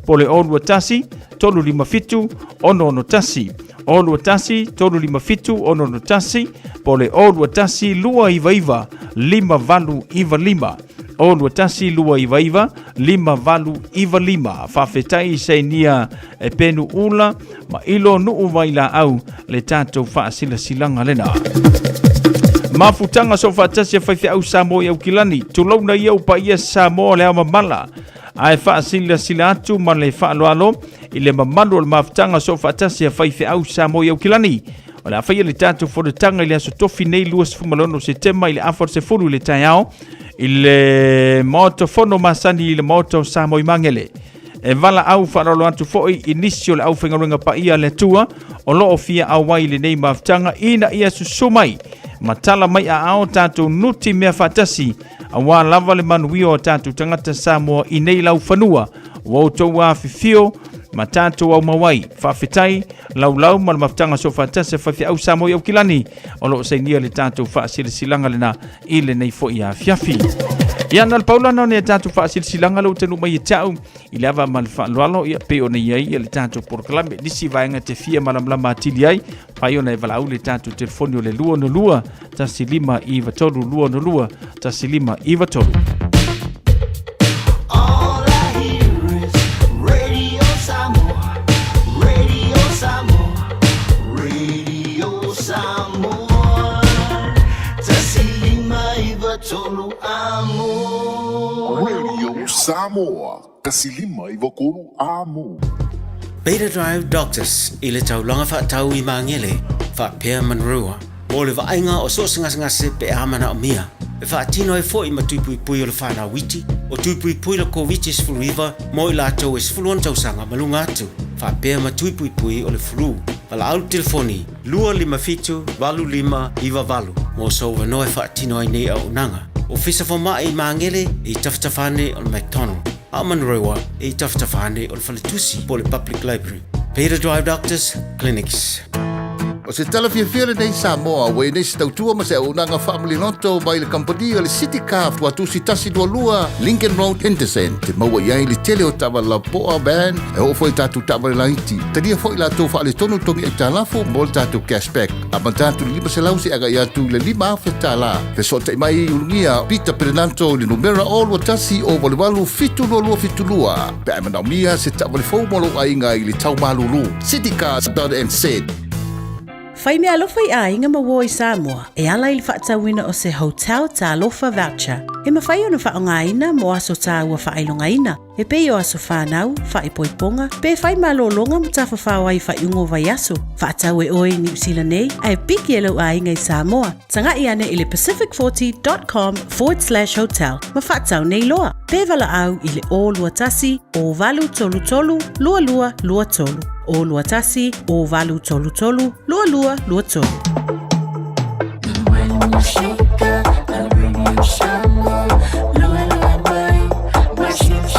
po le o 2 1 3 5 7 6 6 1 o 2 1 3 5 7 6 1 po le o 2 1 2 9 9 5 8 9 5 o 2 1 2 9 9 5 8 9 5. Faafetai Sainia e Penu Ula ma ilo nuu vailaau le tatou faasilasilaga lena. Mafutaga soofaatasi a faifeau Samoa i Aukilani, tulouna ia o paia Samoa le ao mamala, ae faasilasila atu ma le faaaloalo i le mamalu o le mafutaga soofaatasi a faifeau Samoa i Aukilani. O le a faia le tatou fonotaga i le aso Tofi nei 26 Setema i le afa o le sefulu i le taeao i le Maota Fono masani i le Maota o Samoa i Magele. E valaau faaaloalo atu foi i nisi o le aufaigaluega paia a le Atua o lo o fia auai i lenei mafutaga ina ia susu mai ma tala mai aao tatou nuti mea faatasi aua lava le manuia o tatou tagata Samoa i nei laufanua ua outou afifio ma tatou aumau ai. Faafetai laulau ma le mafutaga soofaatasi a faifeau Samoa i Aukilani o lo o sainia le tatou faasilasilaga lena i lenei foi afiafi. Ia na le paulana o nei tatou faasilasilaga lea ua taunuu mai ia te au i le ava ma le faaaloalo ia pei ona i ai ia le tatou polokalame. Nisi vaega te fia malamalama atili ai, fai ona e valaau le tatou telefoni o le 262 1593 262 1593. All I hear is Radio Samoa, Radio Samoa, Radio Samoa. 159 amo. Radio Samoa, 159 amo. Beta Drive Doctors i le taulaga faatau i Magele, faapea Manurewa, mo le vaaiga o so o se gasegase pe a manaomia. E faatino ai foi ma tui puipui o le fanau iti, o tui puipui le Koviti-19 mo i latou e 16 tausaga ma luga atu, faapea ma tui puipui o le flu. Valaau le telefoni 257 8598 mo sou avanoa e faatino ai nei auaunaga. Ofisa Fomai i Magele e i tafatafa ane o le McDonald, a o Manurewa e i tafatafa ane o le Faletusi po o le Public Library. Beta Drive Doctors Clinics. O se tala fiafia lenei Samoa, ua i nei se tautua ma se auaunaga faamaliloto mai le kamupani a le City Car Tuatusi 122 Lincoln Road, Henderson. Te maua i ai le tele o taavale lapoa, van, e oo foi i tatou taavale laiti. Talia foi latou faaletonu togi aitalafu mo le tatou cashback. Amata atu i le 500 seia agai atu i le $5,000. Fesootai mai i Ulugia Peter Perenanto i le numera 021 088 722 72 pe a e manaomia se taavale fou mo lou aiga i le tau malulu. Citycars.nz. Fai meaalofa i aiga ma uo i Samoa e ala i le faatauina o se Hotel Talofa Voucher e mafai ona faaaogaina mo aso taua faailogaina e pei o aso fanau, faaipoipoga, pe fai malologa ma tafafao ai i faaiuga o vaiaso. Faatau e oe i Niu Sila nei ae piki e lou aiga i Samoa. Taga'i ane i le pacific40.com/hotel ma faatau nei loa. Pe valaau i le 021 0833 2223. 021 0833 2223.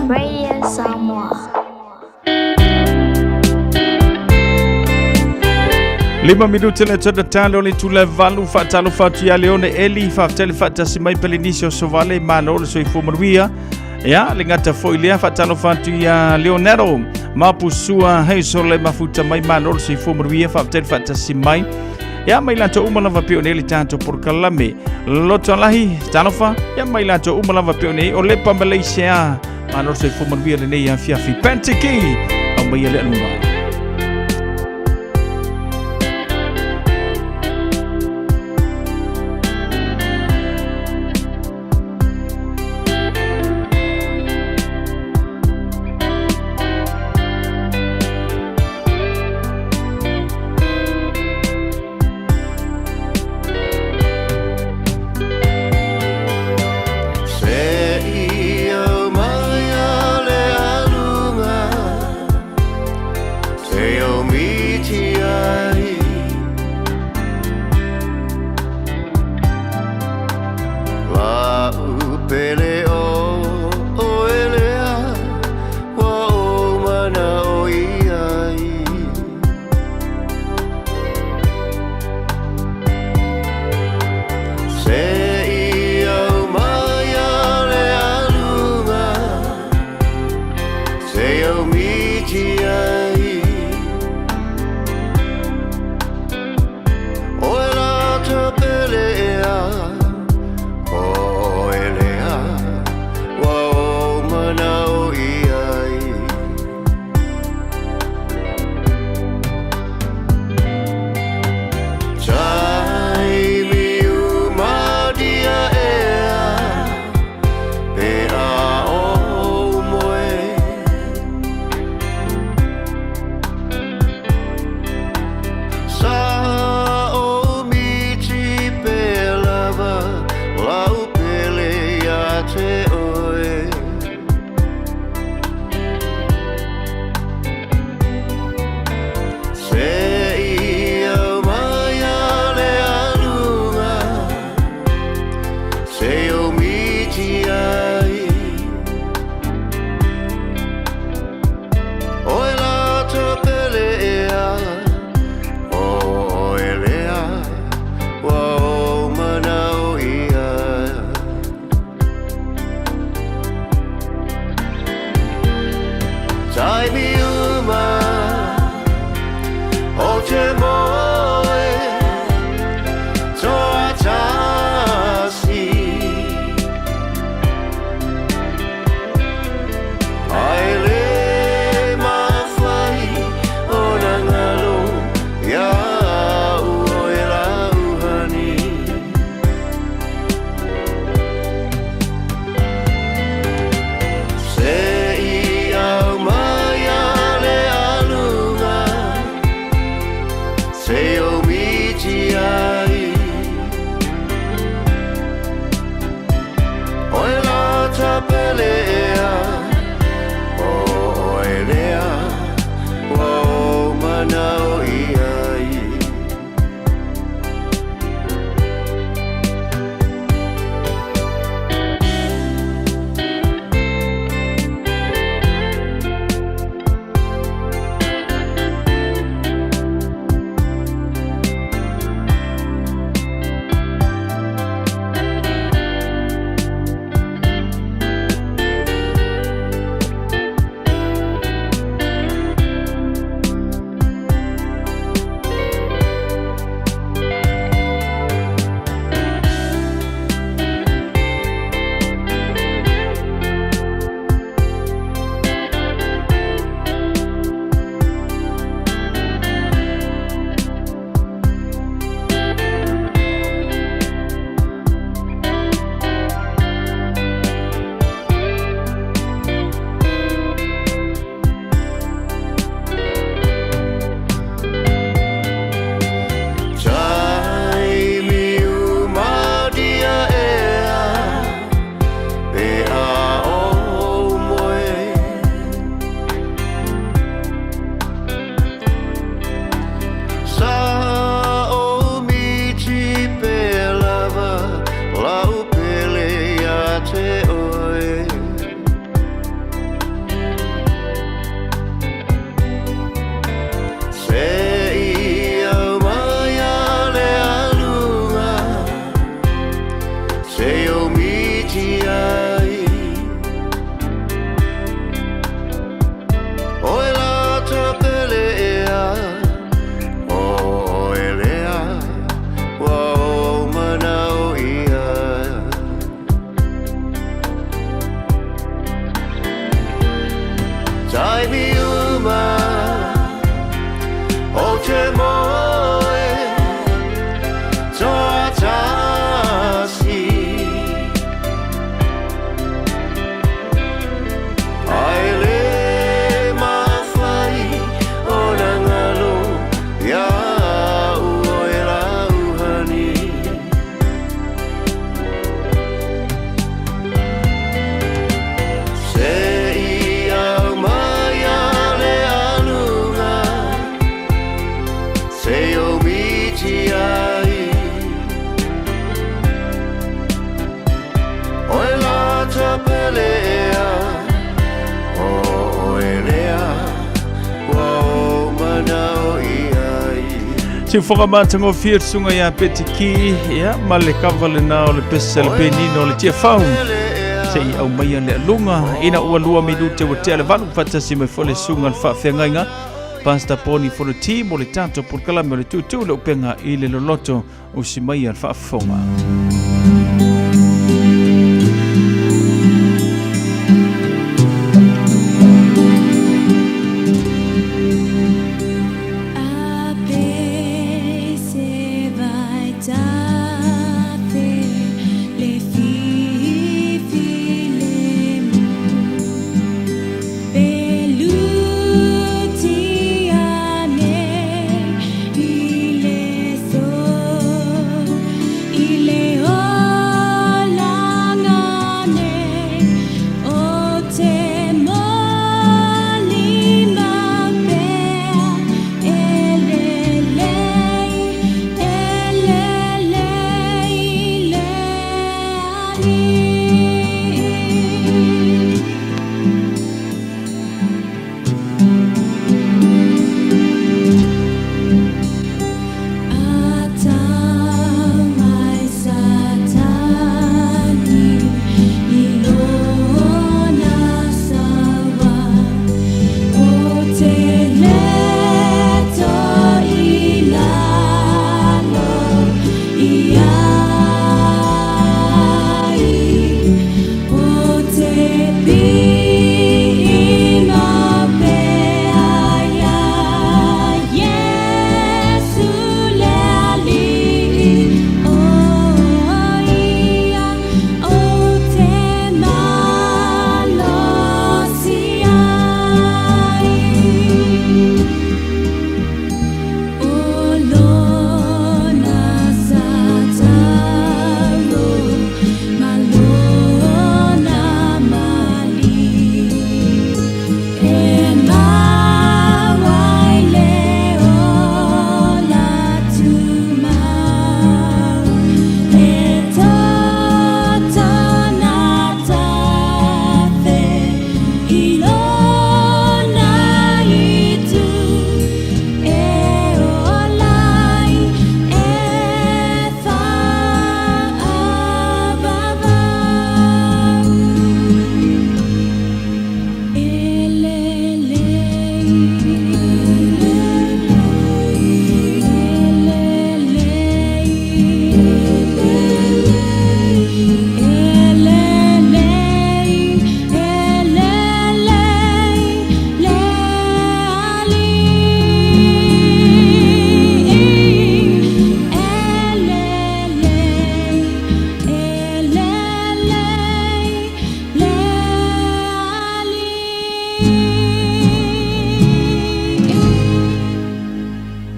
Radio Samoa. Lima minute le tona talo le tula valu faatalofa atu ia Leone Eli faafetai le faatasi mai Pelenisi o Sovale malo le soifua manuia ia le gata foi lea faatalofa atu ia Leonardo Mapusua Hazel le mafuta mai malo le soifua manuia faafetai le faatasi mai ia mai latou uma lava peo nei le tatou polokalame loto alahi talofa ia mai latou uma lava peo nei o Lepa Malaysia malo le soifua manuia lenei afiafi Pentiki au mai le alunga. Siufoga matagofie le susuga ia Peti Ki, ia ma le kava lena o le pese a le penino o le Tiafau. Se i aumaia le aluga ina ua 2 minute ua tea le 8, faatasi mai foi le susuga le faafeagaiga Pastor Poni Foloti mo le tatou polokalame o le tuutuu le upega i le loloto usi mai le faafofoga.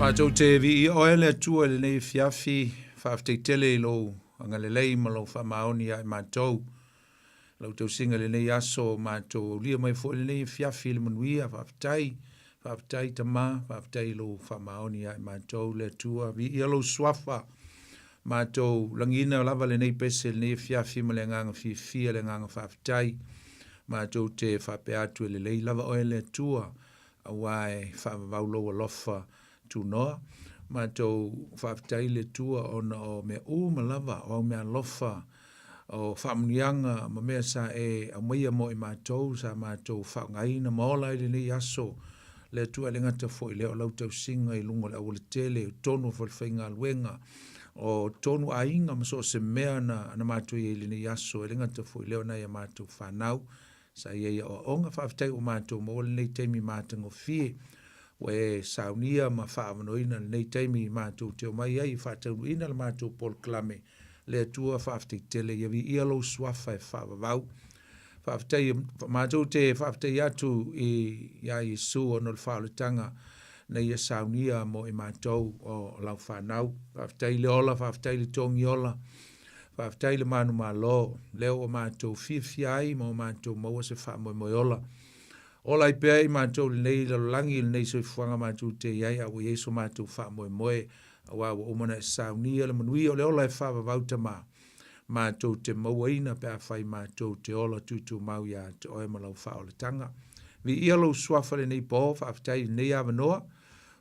Matou te viia oe le Atua i lenei afiafi, faafetai tele i lou agalelei ma lou faamaoni ia i matou. Lau tausiga i lenei aso matou aulia mai foi i lenei afiafi i le manuia, faafetai, faafetai Tama, faafetai i lou faamaoni ia i matou le Atua, viia lou suafa. Matou lagiina lava lenei pese i lenei afiafi ma le agaga fiafia, le agaga faafetai. Matou te faapea atu e lelei lava oe le Atua, aua e faavavau lou alofa tunoa. Matou faafetai i le Atua ona o mea uma lava, o au meaalofa, o faamanuiaga ma mea sa e aumaia mo i matou, sa matou faaaogaina ma ola ai lenei aso. Le Atua e le gata foi lea o lau tausiga i luga o le aualatele, o totonu o falefaigaluega, o totonu aiga ma so o se mea na, na matou i ai i lenei aso, e le gata foi lea o nai a matou fanau Sa i ai aoaoga, faafetai ua matou maua lenei taimi matagofie ua e saunia ma faaavanoaina lenei taimi matou te omai ai e faataunuuina le matou polokalame. Le Atua faafetai tele ia viia lou suafa e faavavau. Faafetai matou te faafetai atu i ia Iesu ona o le faaolataga na ia saunia mo i matou o lau fanau. Faafetai le ola, faafetai le togi ola. Faafetai le manumalo, lea ua matou fiafia ai ma ua matou maua se faamoemoe ola. Ola ai pea i matou i lenei lalolagi, i lenei soifuaga matou te i ai, a ua i ai so matou faamoemoe, aua ua uma ona e saunia le manuia o le ola e faavavau Tama, matou te mauaina pe afai matou te ola tutumau ia te Oe ma Lau faaolataga. Viia Lou Suafa i lenei po, faafetai i lenei avanoa.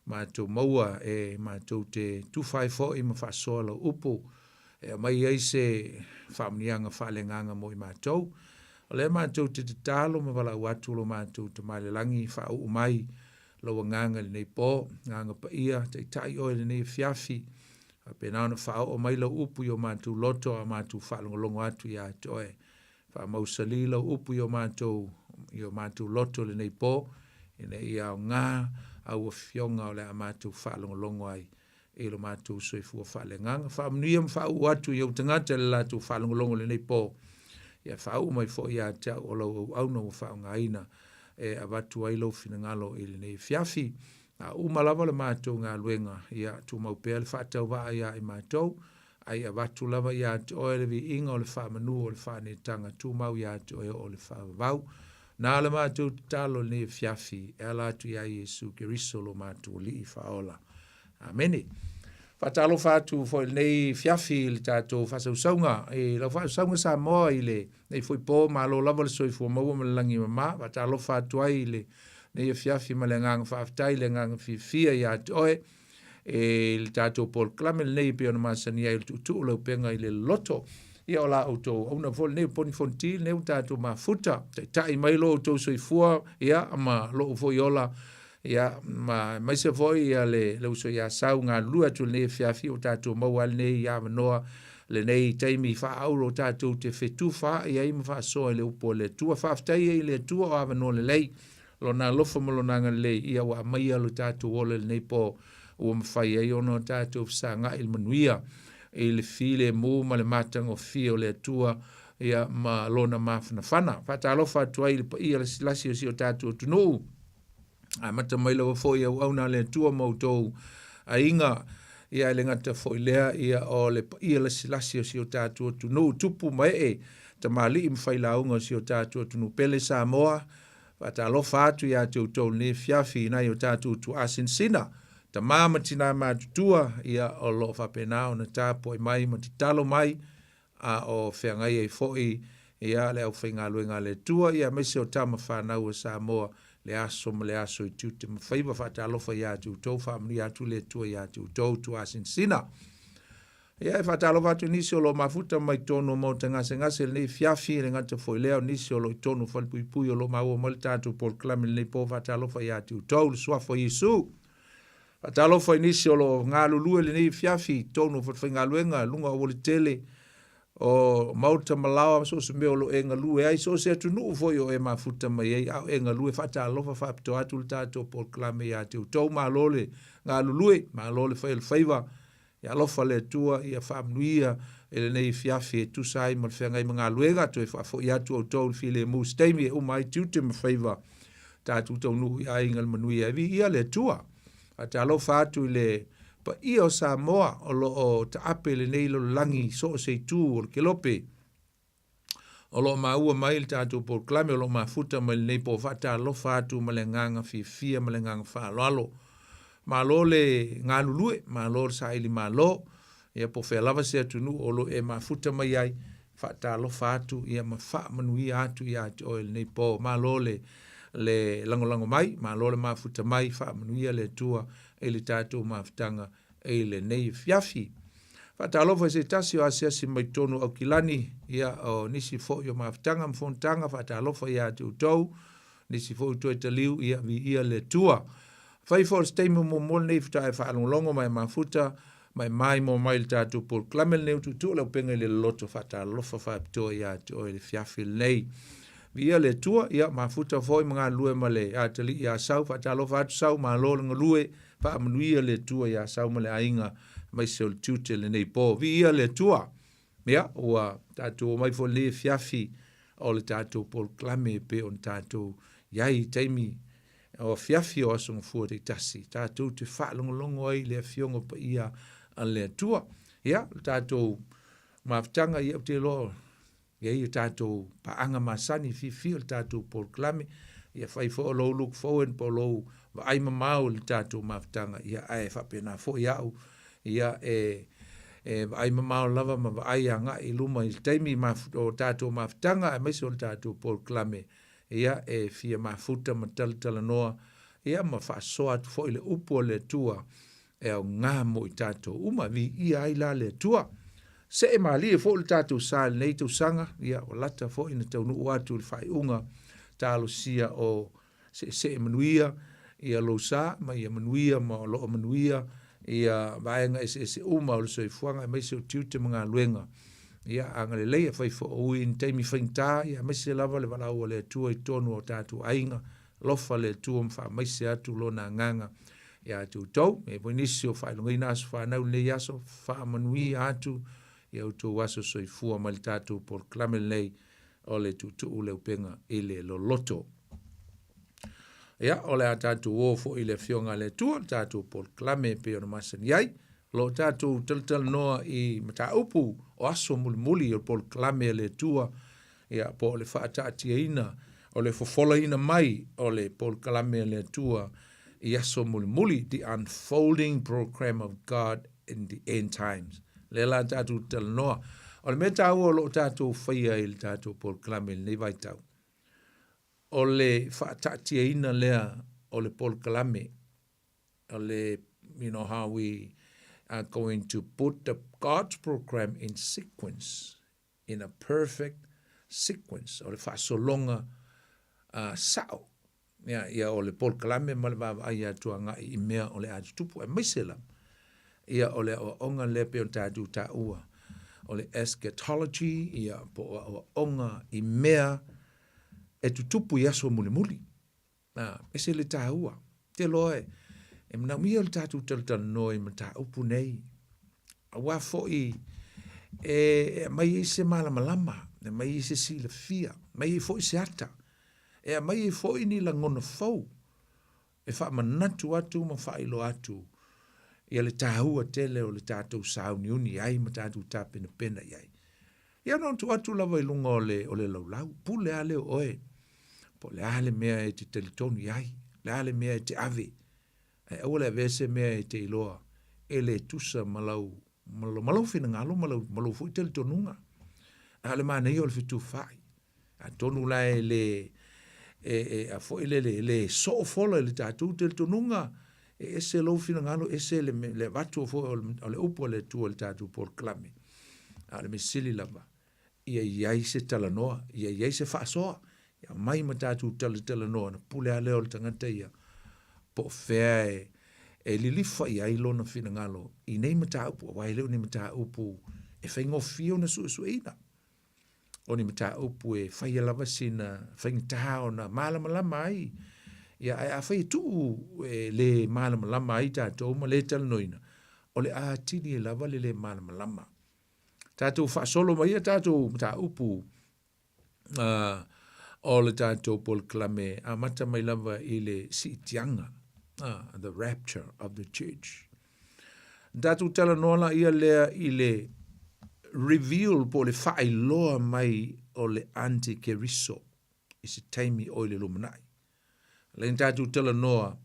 matou maua e matou te tufa ai foi ma faasoa lau upu e aumai ai se faamanuiaga faaleagaga mo i matou. O lea matou te tatalo ma valaau atu lo matou Tama i le Lagi, faauu mai lou agaga i lenei po, agaga paia, taitai oe i lenei afiafi, faapena ona faaoo mai lau upu i o matou loto a o matou faalogologo atu ia te oe. Faamausali lau upu i o matou, i o matou loto i lenei po, ina ia aoga au afioga o le a matou faalogologo ai i lo matou soifua faaleagaga. Faamanuia ma faauu atu i ou tagata i le latou faalogologo i lenei po. Ia faauu mai foi ia te au o lau auauna ua faaaogaina e avatu ai lou finagalo i lenei afiafi. A uma lava le matou galuega, ia tumau pea le faatauvaa ia i matou, a ia avatu lava ia te oe le viiga o le faamanu o le faaneetaga tumau ia te oe o le faavavau. Na le matou tatalo i lenei afiafi e ala atu iā Iesu Keriso lo matou Alii Faaola. Amene. Faatalofa atu foi i lenei fiafi i le tatou faasausauga i lau faasausauga Samoa i lenei foi po, malo lava le soifua maua ma le lagi e mama. Faatalofa atu ai i lenei afiafi ma le agaga faafetai, le agaga fiafia ia te oe i le tatou polokalame lenei e pei ona masani ai o le tuutuu lau upega i le loloto. Ia o la outou auauna foi lenei o Poni Fonoti lenei ua tatou mafuta, taitai mai lo outou soifua ia ma lou foi ola Ia, ma aemaise foi ia le, le uso ia Sau galulue atu i lenei afiafi ua tatou maua ai lenei avanoa, lenei taimi faaauro tatou te fetufaai ai ma faasoa i le upu a le Atua. Faafetai ai i le Atua o avanoa lelei, Lona alofa ma Lona agalelei, ia ua aumaia lo tatou ola i lenei po ua mafai ai ona tatou fesagai i le manuia, i le filemu ma le matagofie o le Atua, ia ma Lona mafanafana. Faatalofa atu ai i le paia lasilasi o si o tatou atunuu, Amata mai lava foi auauna a le Atua ma outou aiga, ia e le gata foi lea, ia o le paia lasilasi o si o tatou atunuu, tupu ma ee, tamalii ma failauga o si o tatou atunuu pele Samoa, faatalofa atu ia te outou i lenei afiafi i nai o tatou tuaa sinasina, tama ma tina matutua, ia o lo o faapena ona tapuai mai ma tatalo mai, a o feagai ai foi ia le aufaigaluega a le Atua, ia aemaise o tama fanau a Samoa, le aso ma le aso i tiute ma faiva. Faatalofa ia te outou, faamanuia atu le Atua ia te outou, tuasinasina. Ia, e faatalofa atu i nisi o lo o mafuta mai totonu o maota gasegase i lenei afiafi, e le gata foi lea, o nisi o lo o i totonu o falepuipui o lo o maua mai le tatou polokalame i lenei po. Faatalofa ia te outou, le suafa o Iesu. Faatalofa i nisi o lo o galulue i lenei afiafi i totonu o falefaigaluega, luga o aualatele, o maota ma laoa ma so o se mea o lo o e galue ai, so o se atunuu foi o e mafuta mai ai, a o e galue, faatalofa faapitoa atu le tatou polokalame ia te outou. Malo le galulue, malo le fai o le faiva. Ia alofa le Atua ia faamanuia i lenei afiafi e tusa ai ma le feagai ma galuega, toe faafoi atu outou i le filemu i se taimi e uma ai tiute ma faiva tatou taunuu i aiga le manuia. E viia le Atua. Faatalofa atu i le paia o Samoa o lo o taape i lenei lalolagi i so o se itu o le kelope. O lo o maua mai le tatou polokalame o lo o mafuta mai lenei po faatalofa atu ma le agaga fiafia ma le agaga faaaloalo. Malo le galulue, malo le saili malo. Ia po o fea lava se atunuu o lo o e mafuta mai ai, faatalofa atu ia ma faamanuia atu ia te oe lenei po. Malo le le lagolago mai, malo le mafuta mai, faamanuia le Atua i le tatou mafutaga i lenei afiafi. Faatalofa i se tasi o asiasi mai totonu o Aukilani, ia o nisi foi o mafutaga ma fonotaga, faatalofa ia te outou, nisi foi o toe taliu, ia viia le Atua. Fai foi o se taimi muamua lenei faatoa e faalogologo ma e mafuta ma e maimoa mai i le tatou polokalame lenei o Tuutuu le Auupega i le Loloto, faatalofa faapitoa ia te oe i le afiafi lenei. Viia le Atua, ia mafuta foi ma galulue ma le atalii ia Sau, faatalofa atu Sau, malo le galue, Faamanuia le Atua ia Sau ma le aiga, aemaise o le tiute lenei po. Viia le Atua! Ia, ua tatou omai foi i lenei afiafi o le tatou polokalame e pei ona tatou i ai i taimi o afiafi o Aso Gafua taitasi, tatou te faalogologo ai i le Afioga Paia a le Atua. Ia, le tatou mafutaga, ia, ou te iloa E i ai o tatou paaga masani fiafia o le tatou polokalame, ia fai foi o lou look forward po o lou vaai mamao i le tatou mafutaga, ia ae faapena foi au, ia e e vaai mamao lava ma vaai agai i luma i le taimi o tatou mafutaga aemaise o le tatou polokalame, ia e fia mafuta ma talatalanoa. ia ma faasoa atu foi le upu a le Atua e aoga mo i tatou uma. Viia ai la le Atua. See malie foi le tatou sa i lenei tausaga, ia ua lata foi ina taunuu atu i le faaiuga talosia o seesee manuia ia lou sa ma ia manuia ma o loo manuia ia vaega eseese uma o le soifuaga aemaise o tiute ma galuega. Ia agalelei afai foi o ui i ni taimi faigata, ia aemaise lava le valaau a le Atua i totonu o tatou aiga. Alofa le Atua ma faamaise atu Lona agaga ia te outou. E foi nisi o faailogaina aso fanau i lenei aso, faamanuia atu i outou aso soifua mai le tatou polokalame lenei o le tuutuu le upega i le loloto. Ia, o le a tatou o foi i le Afioga a le Atua, le tatou polokalame e pei ona masani ai. O lo o tatou talatalanoa i mataupu o aso mulimuli o le polokalame a le Atua, ia, po o le faataatiaina, o le fofolaina mai o le polokalame a le Atua i aso mulimuli, the unfolding program of God in the end times. Lea la tatou talanoa. O le mea taua o lo o tatou faia i le tatou polokalame i lenei vaitau, o le faataatiaina lea o le polokalame, o le, you know, how we are going to put the God's program in sequence, in a perfect sequence, o le faasologa uh, sao. Ia, ia o le polokalame ma le vaavaai atu agai i mea o le a tutupu, aemaise lava ia o le aoaoga lea pei ona tatou taua, o le eschatology, ia po o aoaoga i mea e tutupu i aso mulimuli. A, ese le taua. Te loa e, e manaomia le tatou talatalanoa i mataupu nei, aua foi e, e aumai ai se malamalama, e aumai ai se silafia, aumai ai foi se ata, e aumai ai foi ni lagona fou e faamanatu atu ma faailoa atu ia le taua tele o le tatou sauniuni ai ma tatou tapenapena i ai. Ia na ona tuu atu lava i luga o le, o le laulau, pule a lea o oe, po o le a le mea e te talitonu i ai, le a le mea e te ave, ae aua le avea se mea e te iloa e le tusa ma lau, ma lau, ma lou finagalo ma lau, ma lou foi talitonuga. A o le manaia o le fetufaai. Atonu la e le, e, e, a foi lele, e le soo fola i le tatou talitonuga, e ese lou finagalo, ese le, le avatu foi o le, o le upu a le Atua i le tatou polokalame. A o le mea sili lava, ia i ai se talanoa, ia i ai se faasoa, ia aumai ma tatou talatalanoa ona pule lava lea o le tagata ia, po o fea e, e lilifa i ai lona finagalo i nei mataupu, aua e le o ni mataupu e faigofie ona suesueina. O ni mataupu e faia lava sina faigata ona malamalama ai. Ia, ae afai e tuu e le malamalama ai tatou ma le talanoaina, o le a atili ai lava le le malamalama. Tatou faasolo mai ia tatou mataupu uh, o le tatou polokalame amata mai lava i le siitiaga, uh, the rapture of the church. Tatou talanoa la ia lea i le reveal po o le faailoa mai o le antikeriso i se taimi o i le lumanai. Lea na tatou talanoa,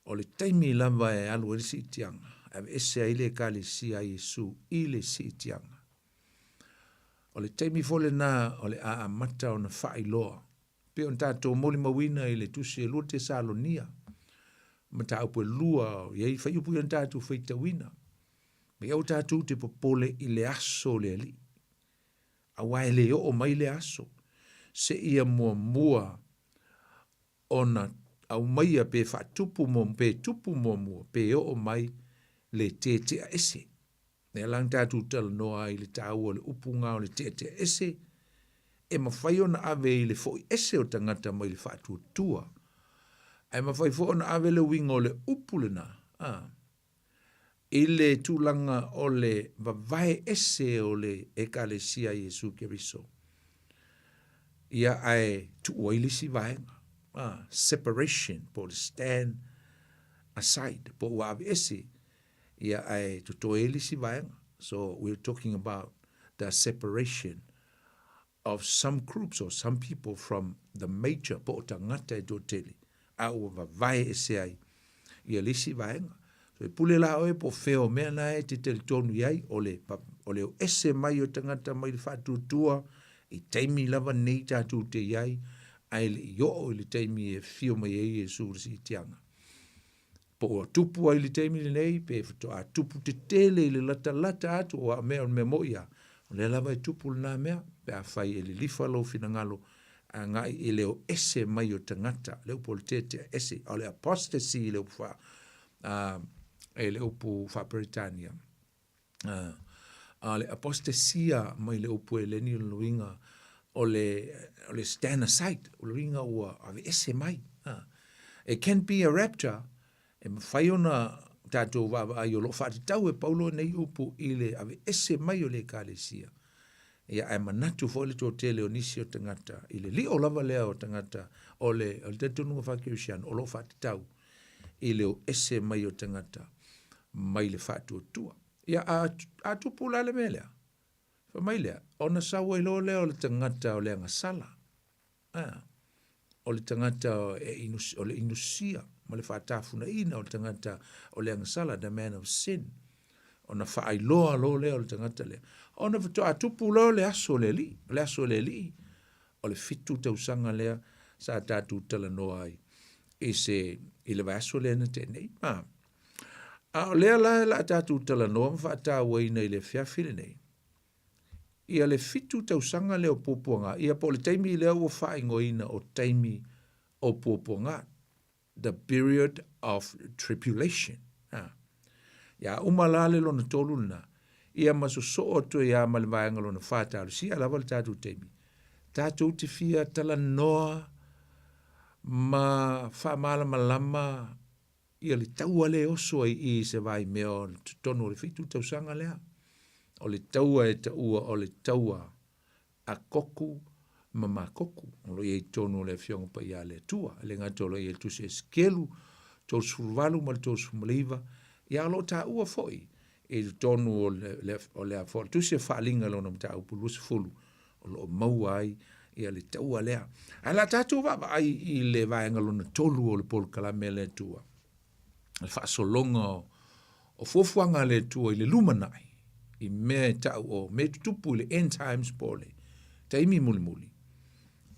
o le taimi lava e alu ai le siitiaga, e aveese ai le Ekalesia a Iesu i le siitiaga. O le taimi foi lena o le a amata ona faailoa, pei ona tatou molimauina i le tusi e 2 Tesalonia, mataupu e 2, i ai fuaiupu ia na tatou faitauina. Me aua tatou te popole i le aso o le Alii, aua e le oo mai lea aso, seia muamua ona aumaia pe faatupu muamua, pe tupu muamua, pe oo mai le tetea ese. Lea la na tatou talanoa ai i le taua o le upu ga o le tetea ese, e mafai ona ave i le foi ese o tagata mai le faatuatua, ae mafai foi ona ave le uiga o le upu lena, a, i le tulaga o le vavae ese o le Ekalesia a Iesu Keriso, ia ae tuu ai le isi vaega, a, separation po o le stand aside, po ua aveese, ia ae totoe ai le isi vaega. So we are talking about the separation of some groups or some people from the major po o tagata e toatele a ua vavae ese ai ia le isi vaega. So e pule la oe po o fea o mea na e te talitonu i ai o le, o le o ese mai o tagata mai le faatuatua i taimi lava nei tatou te i ai Ae le i oo i le taimi e fio mai ai Iesu i le siitiaga. Po ua tupu ai i le taimi lenei, pe faatoa tupu tetele i le latalata atu, aua o mea o le mea moi lava, o lea lava e tupu lena mea, pe afai e lilifa lou finagalo agai i le o ese mai o tagata, le upu o le tetea ese, o le apostasy i le upu faa, e le upu faa-Peretania. A le apostasia mai le upu Eleni o le uiga o le, o le stand aside, o le uiga ua aveese mai. It can be a rapture, e mafai ona tatou vaavaai o lo o faatatau e Paulo nei upu i le aveese mai o le Ekalesia. Ia, ae manatu foi le toatele o nisi o tagata, i le lio lava lea o tagata o le, o le talitonuga faa-Kerisiano, o lo o faatatau i le o ese mai o tagata mai le faatuatua. Ia, a, a tupu la le mea lea, fai mai lea, ona sau ai loa lea o le tagata o le agasala, a, o le tagata e inus, o le inusia ma le faatafunaina o le tagata o le agasala, the man of sin, ona faailoa loa lea o le tagata lea. Ona faatoa tupu loa le aso o le Alii, o le aso o le Alii, o le 7 tausaga lea sa tatou talanoa ai i se i le vaiaso lea na tea nei. A, a o lea la o le a tatou talanoa ma faatauaina i le afiafi lenei, ia le 7 tausaga lea o puapuaga, ia po o le taimi lea ua faaigoaina o taimi o puapuaga, the period of tribulation. Ha. Ia uma la le lona tolu lena, ia ma sosoo atu ai lava ma le vaega lona whā talosia lava le tatou taimi. Tatou te fia talanoa ma faamalamalama ia le taua lea e oso ai i se vaimea o totonu o le 7 tausaga lea. O le taua e taua o le taua a Koku ma Makoku, o lo o i ai i totonu o le Afioga Paia a le Atua. E le gata o lo o i ai le Tusi Esekielu 38 ma le 39, ia o lo o taua foi i totonu o le, o le, o le Tusi o Faaaliga lona mataupu 20, o lo o maua ai ia le taua lea. Ae o le a tatou vaavaai i le vaega lona tolu o le polokalame a le Atua, le faasologa o, o fuafuaga a le Atua i le lumanai, i mea e tau o mea e tutupu i le end times po o le taimi mulimuli,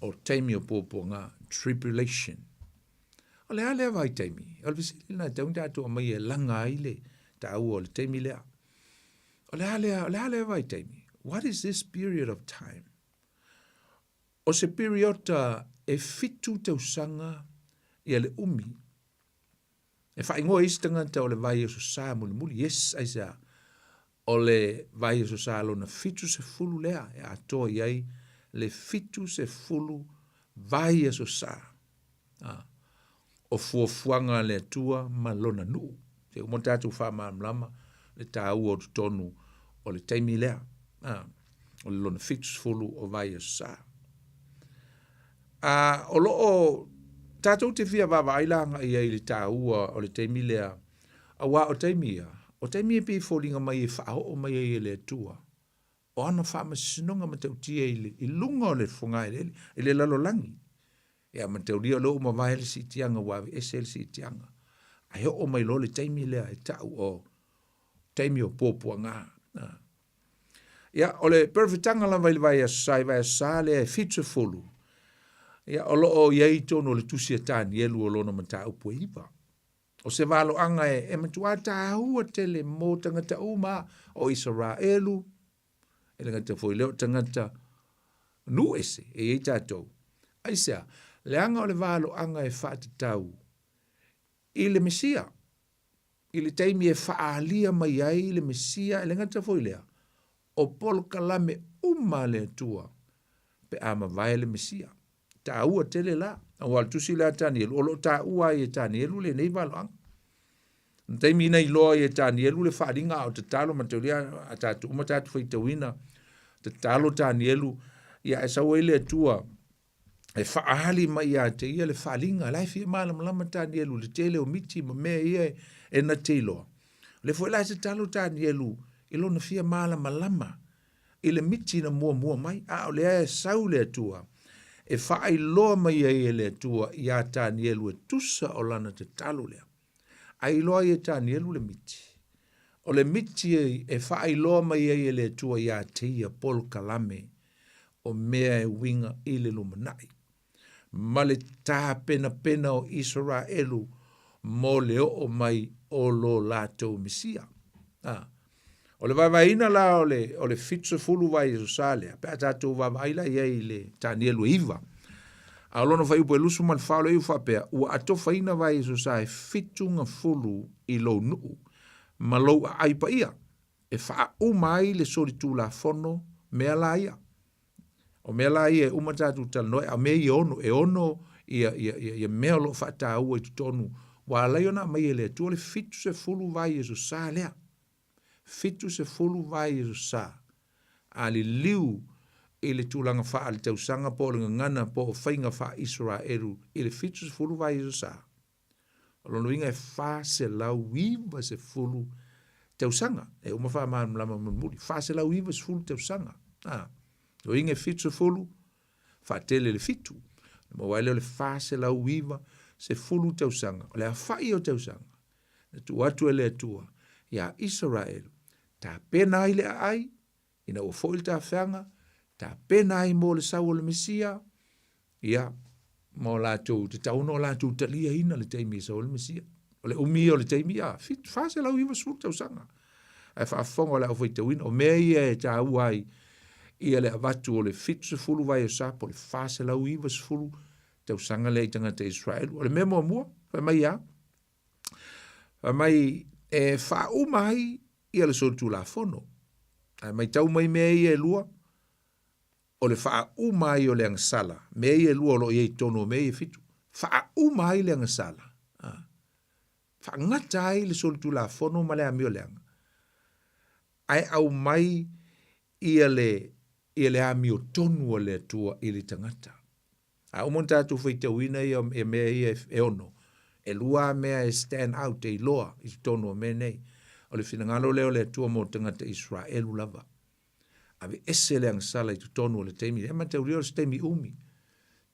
o taimi o puapuaga, tribulation. O le a lea vaitaimi? O le fesili lena e tatau ona tatou aumaia e laga ai le taua o le taimi lea. O le a lea, o le a lea vaitaimi? What is this period of time? O se piriota e 7 tausaga ia le umi E faaigoa isi tagata o le vai aso sa mulimuli, yes, aisea? O le vai aso sa lona 70 lea e atoa i ai le 70 vai aso sa. A, o fuafuaga a le Atua ma lona nuu. Se uma tatou faamalamalama le taua o totonu o le taimi lea. A, o le lona 70 o vai aso sa. A, o lo o tatou te fia vaavaai la agai ai i le taua o le taimi lea, aua o taimi ia, o taimi e pei e foliga mai e faaoo mai ai e le Atua o ana faamasinoga matautia i, le, i luga o le fogaeleele, i le lalolagi. Ia mataulia o lea ua mavae le siitiaga, ua aveese le siitiaga. Ae oo mai loa le taimi lea e tau o taimi o puapuaga. Ia, o le perofetaga lava i le vaiaso sa, i vaiaso sa lea e 70, ia, o lo o i ai i totonu o le tusi a Tanielu o lona mataupu e 9. O se valoaga e, e matuā tāua tele mō tagata uma o Isaraelu, e le gata foi lea o tagata nuu ese e i ai tatou. Aisea? Leaga o le valoaga e faatatau i le Mesia, i le taimi e faaalia mai ai le Mesia, e le gata foi lea, o polokalame uma a le Atua pe a mavae le Mesia. Taua tele la, aua o le tusi lea a Tanielu, o lo o taua ai e Tanielu lenei valoaga. I le taimi na iloa ai e Tanielu le faaaliga a o tatalo, mataulia a tatou uma tatou faitauina, tatalo Tanielu, ia ae sau ai le Atua e faaali mai ia te ia le faaaliga, la e fia malamalama Tanielu i le tele o miti ma mea ia e na te iloa. O lea foi la e tatalo Tanielu i lona fia malamalama i le miti na muamua mai, a o lea e sau le Atua e faailoa mai ai e le Atua iā Tanielu e tusa o lana tatalo lea. A iloa ai e Tanielu le miti, o le miti e faailoa mai ai e le Atua iā te ia polokalame o mea e uiga i le lumanai. ma le tapenapena o Isaraelu mo le oo mai o lo latou Mesia. A. O le vaevaeina la o le, o le 70 vaiaso sa lea, pe a tatou vaavaai la i ai i le Tanielu e 9. A o lona fuaiupu e 24 o le iu faapea, ua atofaina vaiaso sa e 70 i lou nuu ma lou aai paia, e faauma ai le solitulafono mea la ia. O mea la ia e uma tatou talanoa ai, a o mea ia e ono, e ono ia, ia, ia, ia mea o lo o faataua i totonu, ua ala ai ona aumai e le Atua le 70 vaiaso sa lea. 70 vaiaso sa. A liliu i le tulaga faaletausaga po o le gagana po o faiga faa-Isaraelu i le 70 vaiaso sa, O lona uiga e 490 tausaga. E uma faamalamalama mulimuli. 490 tausaga. A. Lona uiga e 70 faatele le fitu. Na maua ai lea o le 490 tausaga. O le aofai o tausaga na tuu atu e le Atua iā Isaraelu, tapena ai le aai, ina ua foi le tafeaga, tapena ai mo le sau o le Mesia, ia, ma o latou, tatau ona o latou taliaina le taimi e sau ai le Mesia. O le umi ia o le taimi, a, 490 tausaga. Ae faafofoga o le aufaitauina, o mea ia e taua ai ia le avatu o le 70 vaiaso po o le 490 tausaga lea i tagata Israelu. O le mea muamua, fai mai a, fai mai e faauma ai ia le solitulafono. Ae matau mai mea ia e lua, o le faauma ai o le agasala, mea ia e lua o lo o i ai i totonu o mea ia e fitu, faauma ai le agasala, a, faagata ai le solitulafono ma le amioleaga, ae aumai ia le, ia le amiotonu a le Atua i le tagata. A uma ona tatou faitauina ia, ia mea ia e ono, e lua lava mea e stand out, e iloa i totonu o mea nei. O le finagalo lea o le Atua mo tagata Israelu lava. Aveese le agasala i totonu o le taimi. E mataulia o se taimi umi.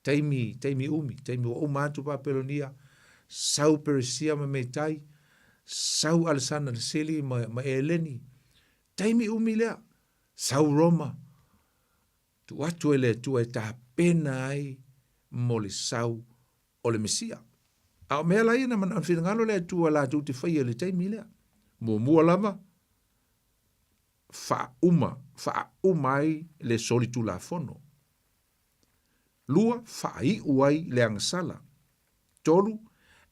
Taimi, taimi umi, taimi ua uma atu Papelonia, sau Peresia ma Metai, sau Alesana le Sili ma, ma Eleni. Taimi umi lea, sau Roma, Tuu atu e le Atua e tapena ai mo le sau o le Mesia. A o mea la ia na manaʻo finagalo le Atua latou te faia i le taimi lea. Muamua lava, faauma, faauma ai le solitulafono. Lua, faaiu ai le agasala. Tolu,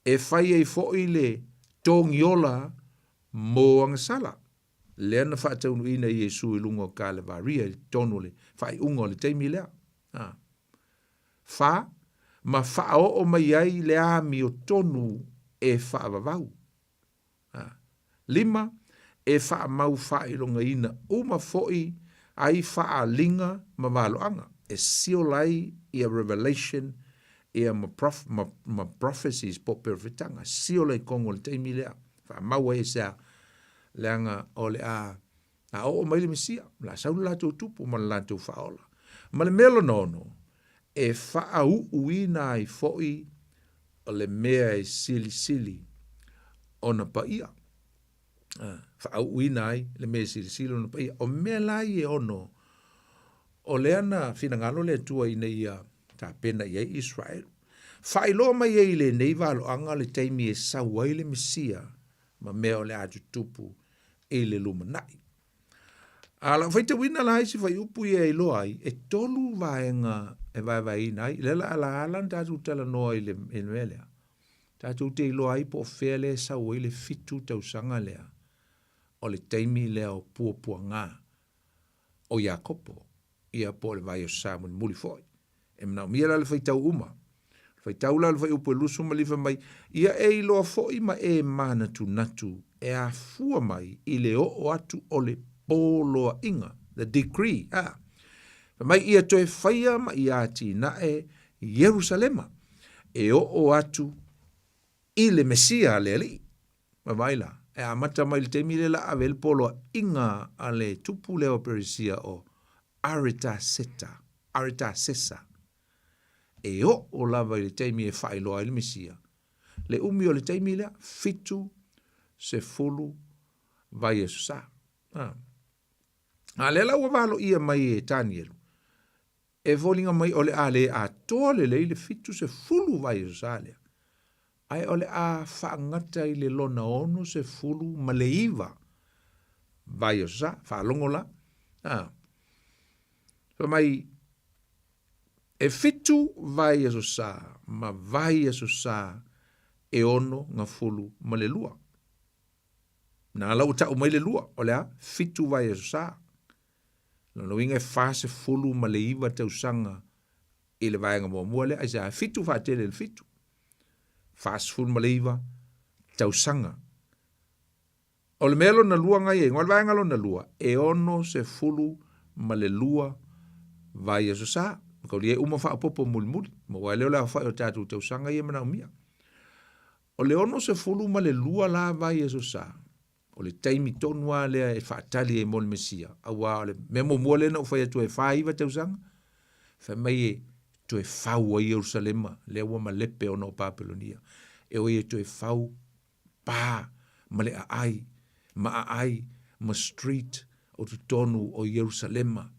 e fai ai foi le togiola mo agasala. Lea na faataunuuina e Iesu i luga o Kalevaria i totonu o le faaiuga o le taimi lea. A. Fa, ma faaoo mai ai le amiotonu e faavavau. A. Lima, e faamau faailogaina uma foi ai faaaliga ma valoaga e seal ai ia revelation ia ma, prof, ma, ma prophecies po o perofetaga, seal ai tonu o le taimi lea, faamau ai e se a, leaga o le a a oo mai le Mesia, o le a sau le latou tupu ma le latou faaola. Ma le mea lona ono, e faauuina ai foi o le mea e silisili ona paia. Faauuina ai le mea e silisili ona paia. O mea la ia e ono, o lea na finagalo le Atua ina ia tapena i ai Israelu. Faailoa mai ai i lenei valoaga le taimi e sau ai le Mesia ma mea o le a tutupu i le lumanai. A lau faitauina la isi fuaiupu ia e iloa ai, e tolu vaega e vaevaeina ai. Lea la ala ala ona tatou talanoa i le, i le mea lea. Tatou te iloa ai po o fea lea e sau ai le fitu tausaga lea o le taimi lea o puapuaga o Iakopo, ia po o le vai o sa mulimuli foi. E manaomia la le faitau uma. Le faitau la o le fuaiupu e 25 fai mai, Ia e iloa foi ma e manatunatu e afua mai i le oo atu o le poloaiga, the decree, a. Fai mai, ia toe faia ma ia atinae Ierusalema, e oo atu i le Mesia a le Alii. Vaavaai la, e amata mai i le taimi lea la ave ai le poloaiga a le tupu lea o Peresia o Aretaseta, Aretasesa, e oo lava i le taimi e faailoa ai le Mesia. Le umi o le taimi lea, 70 vaiaso sa. A. A lea la ua valoia mai e Tanielu. E foliga mai o le a le atoa lelei le 70 vaiaso sa lea, ae o le a faagata i le lona 69 vaiaso sa. Faalogo la, a. Fai mai, e fitu vaiaso sa ma vaiaso sa e 62. Na la ua tau mai le lua, o le a? Fitu vaiaso sa. Lona uiga e 49 tausaga i le vaega muamua lea, aisea? E fitu faatele i le fitu. 49 tausaga. O le mea lona lua na i ai, o le vaega lona lua, e 62 vaiaso sa. Mataulia e uma faaopoopo mulimuli, ma ua lea o le aofai o tatou tausaga ia e manaomia. O le 62 la vaiaso sa, O le taimi tonu lava lea e faatali ai mo le Mesia, auā o le mea muamua lea na ou fai atu ai e 49 tausaga, fai mai e toe fau ai Ierusalema, lea ua malepe ona o Papelonia, e o e toe fau pa ma le aai, ma aai ma street o totonu o Ierusalema,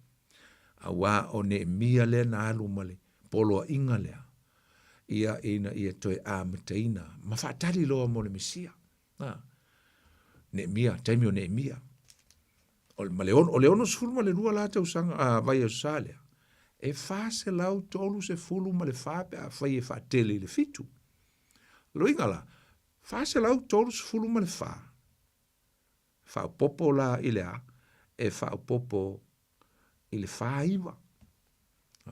auā o Neemia lea na alu ma le poloaiga lea, ia ina ia toe amataina ma faatali loa mo le Mesia. A, Neemia, taimi o Neemia. O le, ma le ono, o le 62 la tausaga, a, vaiaso sa lea, e 434 pe afai e faatele i le fitu. Loiga la, 434, faaopoopo la i le a? E faaopoopo i le 49.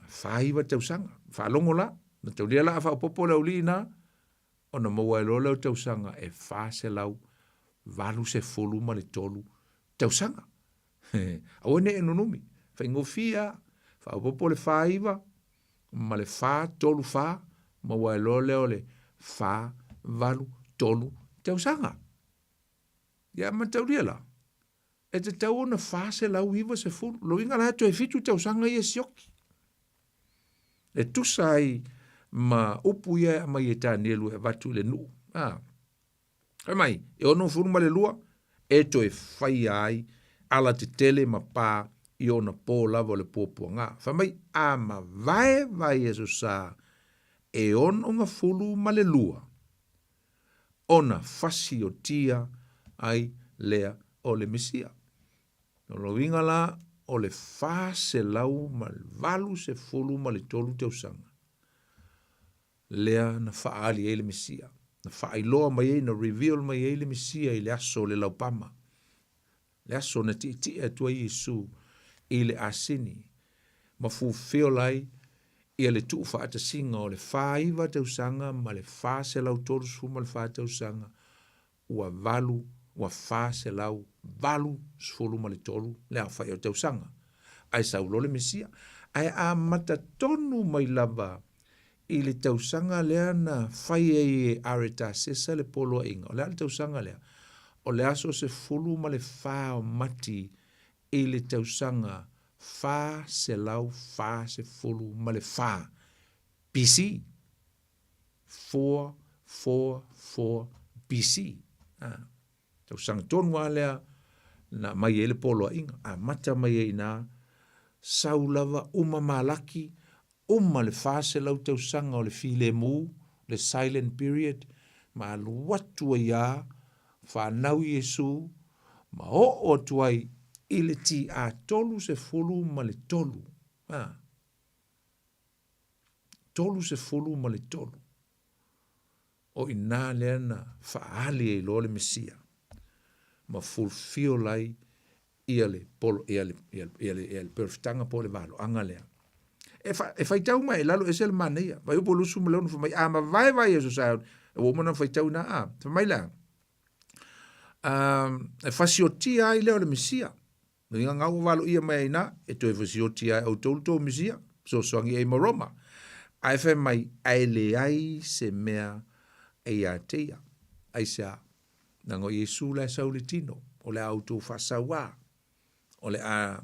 49 tausaga. Faalogo la, mataulia la a faaopoopo le aualii na, ona maua ai loa lea o tausaga e 483 tausaga. Aua ne i e nunumi, faigofie lava, faaopoopo le 49 ma le 434, maua ai loa lea o le 483 tausaga. Ia mataulia la, e tatau ona 490, loiga la e toe fitu tausaga ia e sioki. E tusa ai ma upu ia e aumai e Tanielu e avatu i le nuu. A. Fai mai, e 62 e toe faia ai alatetele ma pā i ona pō lava o le puapuaga. Fai mai, a mavae vaiaso sa e 62 ona fasiotia ai lea o le Mesia. O lona uiga la, o le 483 tausaga lea na faaali ai le Mesia, na faailoa mai ai, na reveal mai ai le Mesia i le aso o le laupama, le aso na tietie atu ai Iesu i le asini ma fulfill ai ia le tuufaatasiga o le 49 tausaga ma le 434 tausaga ua valu ua 483 le aofai o tausaga. Ae sau loa le Mesia. Ae amata tonu mai lava i le tausaga lea na fai ai e Aretasesa le poloaiga. O le a le tausaga lea? O le aso 14 o Mati i le tausaga 444 BC. 444 BC. A, tausaga tonu lava lea na aumai ai le poloaiga, amata mai ai i ina, sau lava uma Malaki, uma le 400 tausaga o le filemu, le silent period, ma alu atu ai lava, fanau Iesu, ma oo atu ai i le TA 33. A. 33. O i ina lea na faaali ai loa le Mesia ma fulfill ai ia le polo, ia le, ia le, ia le, ia le perofetaga po o le valoaga lea. E, fa, e faitau mai i lalo ese le manaia. Fuaiupu 26 fai mai, a mavae vai aso sa, ua uma ona faitau ina, a, fai mai la, e fasiotia ai lea o le Mesia. Uiga ngau ua valoia mai ai ina, e toe fasiotia ai outou le tou Mesia, fesoasoani ai ma Roma. Ae fai mai, ae leai se mea e ia te ia. Aisea? Leaga o Iesu la e sau i le tino, o le a outou faasauā, o le a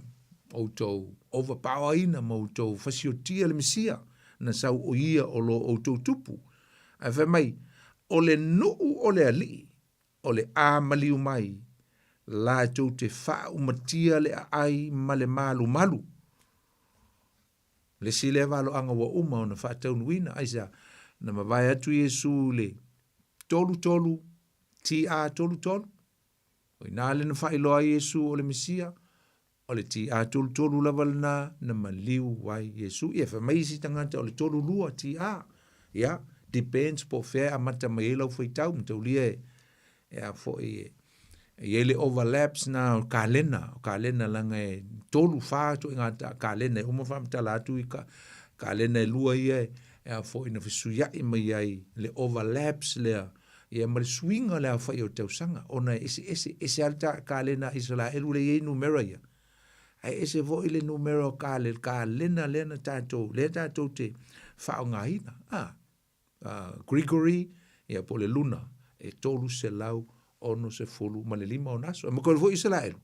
outou overpower-ina ma outou fasiotia le Mesia na sau o ia o lo outou tupu. Ae fai mai, o le nuu o le Alii, o le a maliu mai, la e tou te faaumatia le aai ma le malumalu. Le isi lea valoaga ua uma ona faataunuuina, aisea? Na mavae atu Iesu i le 33 TA 33, o i ina lea na faailoa ai Iesu o le Mesia, o le TA 33 lava lena na maliu ai Iesu. Ia, fai mai isi tagata o le 32 TA. Ia, depends po o fea e amata mai ai lau faitau, mataulia e, e a foi e, e i ai le overlaps na o kalena, o kalena leaga e tolu, fa ituaiga kalena e uma faamatala atu i ka, kalena e lua ia e, e a foi na fesuiai mai ai le overlaps lea, ia ma le suiga o le aofai o tausaga, ona e eseese, ese lava le ta, kalena a Isaraelu lea e i ai numera ia, ae ese foi le numera o kale, kalena lea na tatou, lea tatou te faaaogaina. A, Gregory, ia po o le luna, e 365 ona aso. E matua foi Isaraelu,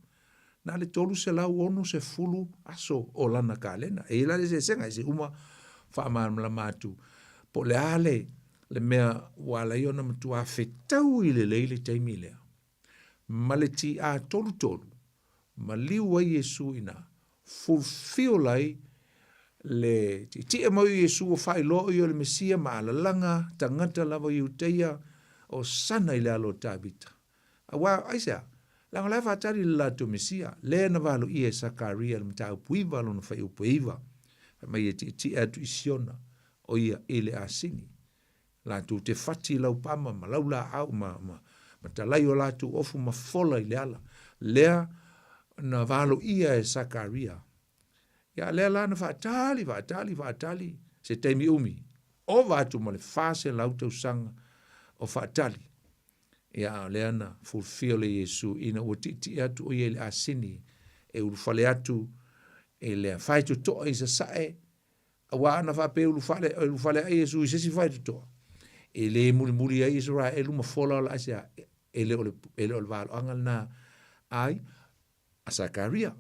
na le 360 aso o lana kalena. E i ai la le eseesega, e se uma faamalamalama atu po o le a le, le mea ua ala ai ona matua fetaui lelei le taimi lea. Ma le TA 33, maliu ai Iesu i ina, fulfill ai le tietie mai o Iesu ua faailoa o ia o le Mesia ma alalaga tagata lava o Iutaia, Hosana i le alo o Tavita. Aua, aisea? Leaga o la e faatali le latou Mesia, lea na valoia e Sakaria i le mataupu iva lona fuaiupu e iva, fai mai e tietie atu i Siona, o ia i le asini. Latou te fati i lau pama ma lau laau ma, ma, ma talai o latou ofu ma fola i le ala. Lea na valoia e Sakaria. Ia lea la na faatali, faatali, faatali, se taimi umi, ova atu ma le 400 tausaga o faatali. Ia a o lea na fulfill e Iesu ina ua tietie atu o ia i le asini e ulufale atu i le faitotoa i sasae Aua ana faapea e ulufale, e ulufale ae Iesu i se isi faitotoa, e le mulimuli ai Isaraelu ma fola o le aisea, e le o le, e le o le valoaga lena ai a Sakaria.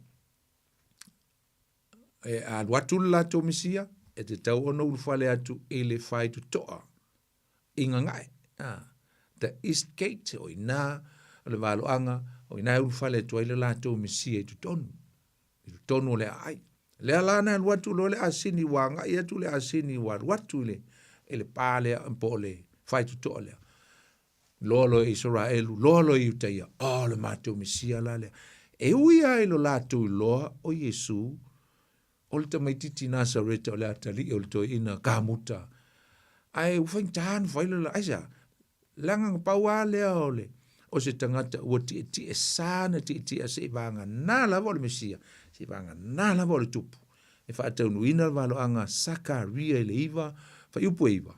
E alu atu le latou Mesia, e tatau ona ulufale atu i le faitotoa i Gagae. Ah, the East Gate, o i ina o le valoaga, o i ina e ulufale atu ai le latou Mesia i totonu. I totonu o le aai. Lea la na alu atu loa le asini, ua agai atu le asini, ua alu atu i le, i le pā lea, po o le faitotoa lea. Loa loa e Isaraelu, loa loa e Iutaia, oh, le matou Mesia la lea. E ui lava i lo latou iloa o Iesu, o le tamaititi Nasareta o le atalii o le toeaina kamuta, ae ua faigata ona fai le la, aisea? Leaga na pau lava lea o le, o se tagata ua tietie sa na tietie seivagana lava o le Mesia, seivagana lava o le Tupu, e faataunuuina le valoaga Sakaria i le 9, fuaiupu e 9.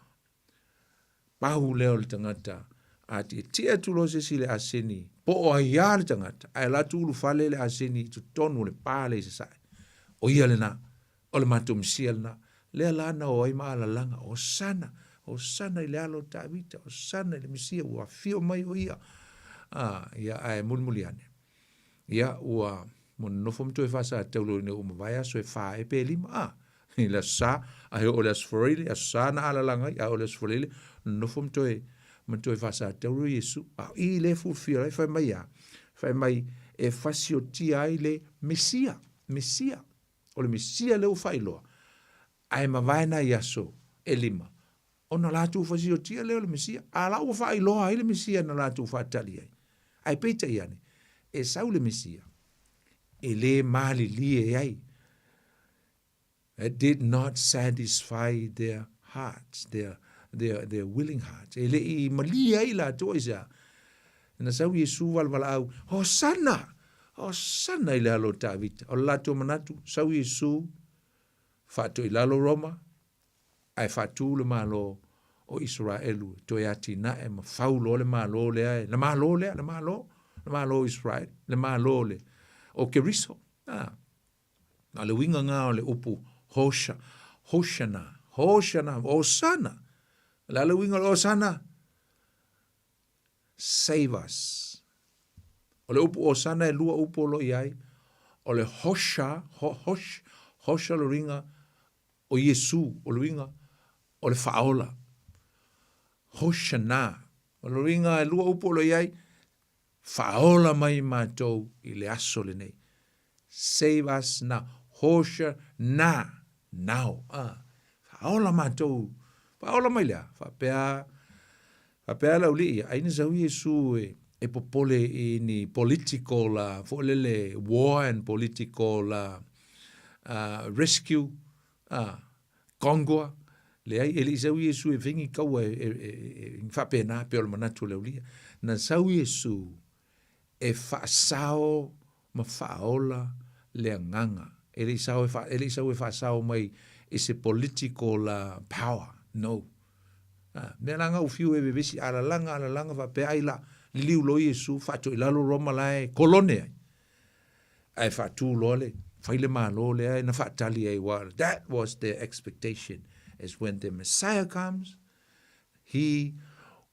Pau lea o le tagata, a tietie atu loa se isi i le asini, po o ai lava le tagata, ae alu atu ulufale le asini i totonu o le pa lea i sasae, o ia lena, o le matou Mesia lena. Lea la na o ai ma alalaga, Hosana, Hosana i le alo o Tavita, Hosana i le Mesia, ua afio mai o ia. A, ia, ae mulimuli ane. Ia, ua nonofo ma toe faasataulo ina ua mavae aso e fa ea pe lima, a, i le Aso Sa, a e oo i le Aso Faraile, Aso Sa na alalaga ai, a oo i le Aso Faraile, nonofo ma toe, ma toe faasataulo Iesu. A o i lea e fulfil ai, fai mai a, fai mai e fasiotia ai le Mesia, Mesia. O le Mesia lea ua faailoa, ae mavae nai aso e lima, ona latou fasiotia lea o le Mesia, a la ua faailoa ai le Mesia na latou faatali ai. Ae peitai ane, e sau le Mesia, e le malilie ai. It did not satisfy their hearts, their, their, their willing hearts. E le i malie ai latou aisea. Na sau Iesu valevalaau, Hosana! Hosana i le alo o Tavita. O le latou manatu, sau Iesu, faatoilalo Roma, ae faatu le Malo o Isaraelu e toe atinae ma fau loa le Malo lea e, le Malo lea, le Malo, le Malo o Isaraelu, le Malo le, o Keriso. Ah. Na o le uiga nga o le upu Hosha, Hoshana, Hoshana, Hosana. O le a le uiga o le Hosana? Save us. O le upu Hosana e lua upu o lo o i ai. O le Hosha, ho, hosh, Hosha le uiga o Iesu, o le uiga o le faaola. Hoshana. O le uiga e lua upu o lo o i ai, faaola mai matou i le aso lenei. Save us now. Hoshana. Now, a, faaola matou, faaola mai lea, faapea, faapea le auli'i, ai na sau Iesu e, e popole i ni political uh, foi lele war and political uh, uh, rescue, uh, conquer, leai, e le i sau Iesu e fai ni kaua e, e, e, e, faapena pei o le manatu o le auli'i. Na sau Iesu e faasao ma faaola le agaga. E le i sao e fa, e le i sau e faasao mai i se political power, no. A, mea la nga u fiu e vevesi, alalaga, alalaga faapea ai la, liliu loa Iesu, faato'i lalo Roma la e kolone ai. Ae faatu loa le, fai le Malo lea na faatali ai, wa, that was their expectation, is when the Messiah comes, he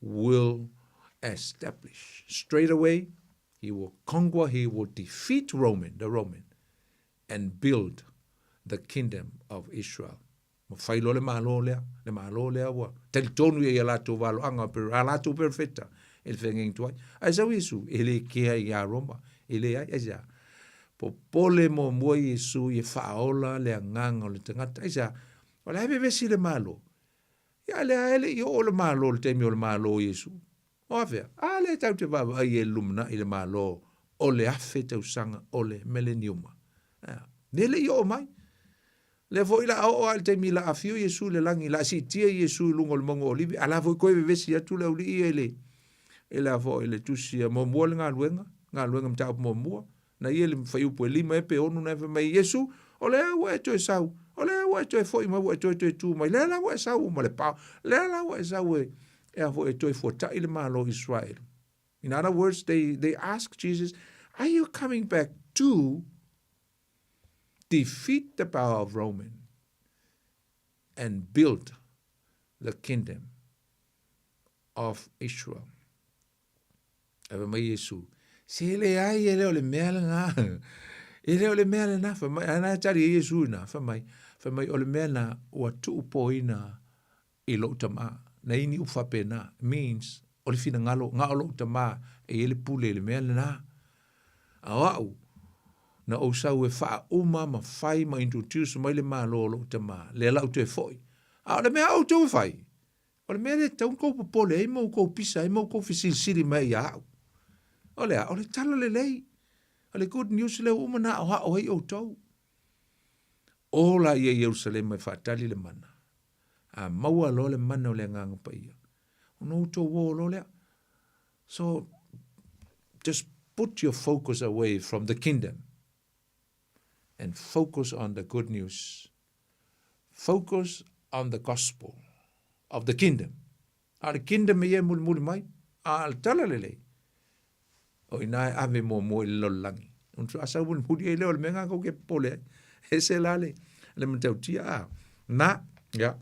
will establish straight away He will conquer, he will defeat Roman, the Roman, and build the kingdom of Israel. Ma fai loa le Malo lea, le Malo lea ua talitonu ia i a latou valoaga per, a latou perofeta e le feagaiga tuai. Ae sau Iesu, e le kea iā Roma, e leai, aisea? Popole muamua Iesu ia faaola le agaga o le tagata, aisea? O la e vevesi le Malo. Ia lea e le i oo le Malo i le taimi o le Malo o Iesu. O afea? A lea tatou te vaavaai i ai i le lumanai i le Malo o le afe tausaga o le meleniuma. Ea, ne le i oo mai. Lea foi la a oo lava i le taimi la afio Iesu i le lagi, la siitia Iesu i luga o le mauga o Olive, a la foi toe vevesi atu le auli'i ia i le, i le a foi, i le tusi muamua le galuega, galuega mataupu muamua, Na ia le fuaiupu e lima ea pe ono na e fai mai, Iesu, o lea ua e toe sau, o lea ua e toe foi mai, ua e toe toe tu mai, lea la ua e sau ma le pao, lea la ua e sau e, e a foi e toe fuata'i le Malo o Israel. In other words, they, they ask Jesus, are you coming back to defeat the power of Roman and build the kingdom of Israel? Ae fai mai Iesu, Se leai, e le o le mea lena. E le o le mea lena. Fai mai, ana e tali e Iesu ina, fai mai, fai mai, o le mea na ua tuupoina i lou tamā. Na ini upu faapena, means, o le finagalo, na o lou tamā e i ai le pule i le mea lena. A o au, na ou sau e faauma ma fai ma introduce mai le Malo o lou tamā, lea la ou toe foi. A o le mea a outou e fai, O le mea lea e tatau ona tou popole ai ma outou pisa ai ma outou fesilisili mai ai ia au. O le a? O le tala lelei. O le good news lea ua uma ona aoao ai outou. O la ia i Ierusalema e faatali le mana. A maua loa le mana o le Agaga Paia, ona outou o loa lea. So, just put your focus away from the kingdom and focus on the good news. Focus on the gospel of the kingdom. A o le kingdom ia e mulimuli mai, a o le tala lelei, o i nā e ave muamua i le lalolagi. A sau mulimuli ai lea o le mea ngā kou ke popole ai. Ese la le, le matautia a. Na, ia.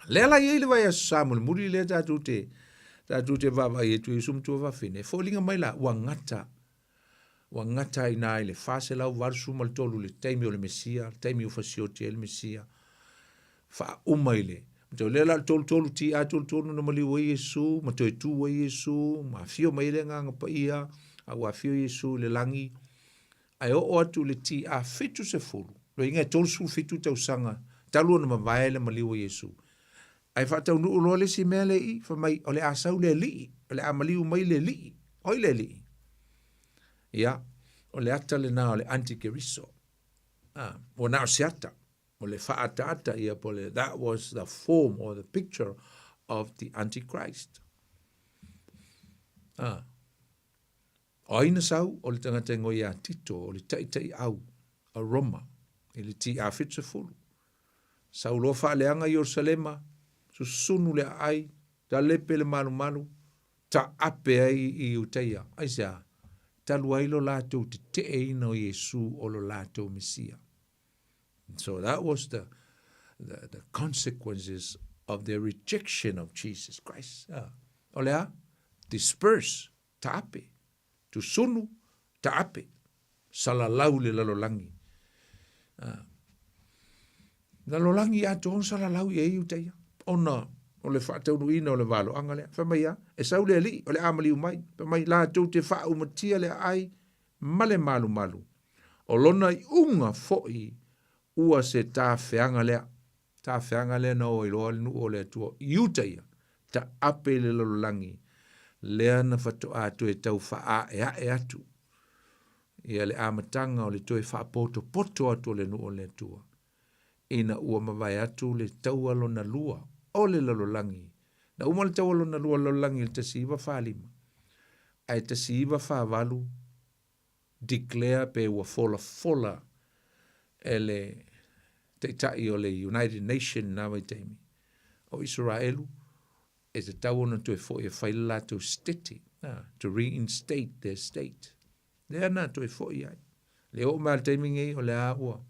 Lea la i ai le vaiaso sa mulimuli lea tatou te, tatou te vaavaai atu i usu matua fafine. E foliga mai la, ua gata Ua gata ai ina i le 483 i le taimi o le Mesia, le taimi ua fasioti ai le Mesia, faauma i le Matau lea la o le 33 TA 33 na maliu ai Iesu, ma toe tu ai Iesu, ma afio mai ai le Agaga Paia, a ua afio Iesu i le lagi, ae oo atu i le TA 70, loiga e 37 tausaga talu ona mavae le maliu o Iesu. Ae faataunuu loa le isi mea lea i i, fai mai, o le a sau le alii, o le a maliu mai le alii. O ai le alii? Ia, o le ata lena o le antikeriso. Ah, ua na o se ata, o le faaataata ia po le, that was the form or the picture of the antichrist. Ah. O ai na sau? O le tagata ingoa ia Tito, o le taitaiau a Roma i le TA 70. Sau loa faaleaga Ierusalema, susunu le aai, talepe le malumalu, taape ai i Iutaia. Aisea? Talu ai lo latou teteeina o Iesu o lo latou Mesia. So that was the, the, the consequences of their rejection of Jesus Christ. Ah. O le a? Disperse taape, tusunu, taape, salalau le lalolagi. Ah. Lalolagi atoa ona salalau i ai uta ia. Ona o le faataunuuina o le valoaga lea. Fai mai a, e sau le alii, o le a maliu mai. Fai mai, latou te faaumatia le aai ma le malumalu. O lona iuga foi Ua se tafeaga lea, tafeaga lea na o ai loa le nuu o le Atua i uta ia, taape i le lalolagi, lea na faatoa toe tau faaeae atu ia le amataga o le toe faapotopoto atu o le nuu o le Atua, ina ua mavae atu le taua lona lua o le lalolagi. Na uma le taua lona lua o le lalolagi i le 1945, ae 1948 declare pe ua folafola e le taitai o le United Nation i na vaitaimi o Isaraelu e tatau ona toe foi e fai le latou state, to reinstate their state. Lea na toe foi ai. Le oo mai le taimi nei o le a ua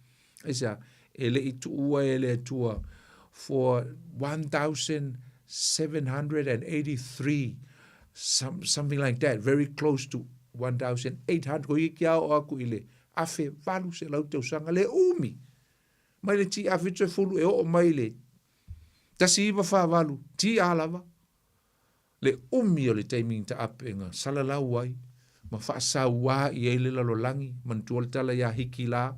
aisea e le i tuua e le Atua for 1783 some, something like that, very close to 1800 ko ia kia o aku i le 1800 tausaga le umi mai le ti afe tse fulu e oo mai le 1948 ti a lava le umi o le taimi ta ape nga salalau ai ma faasauā i ai le lalolagi manatua le tala iā Hiki lā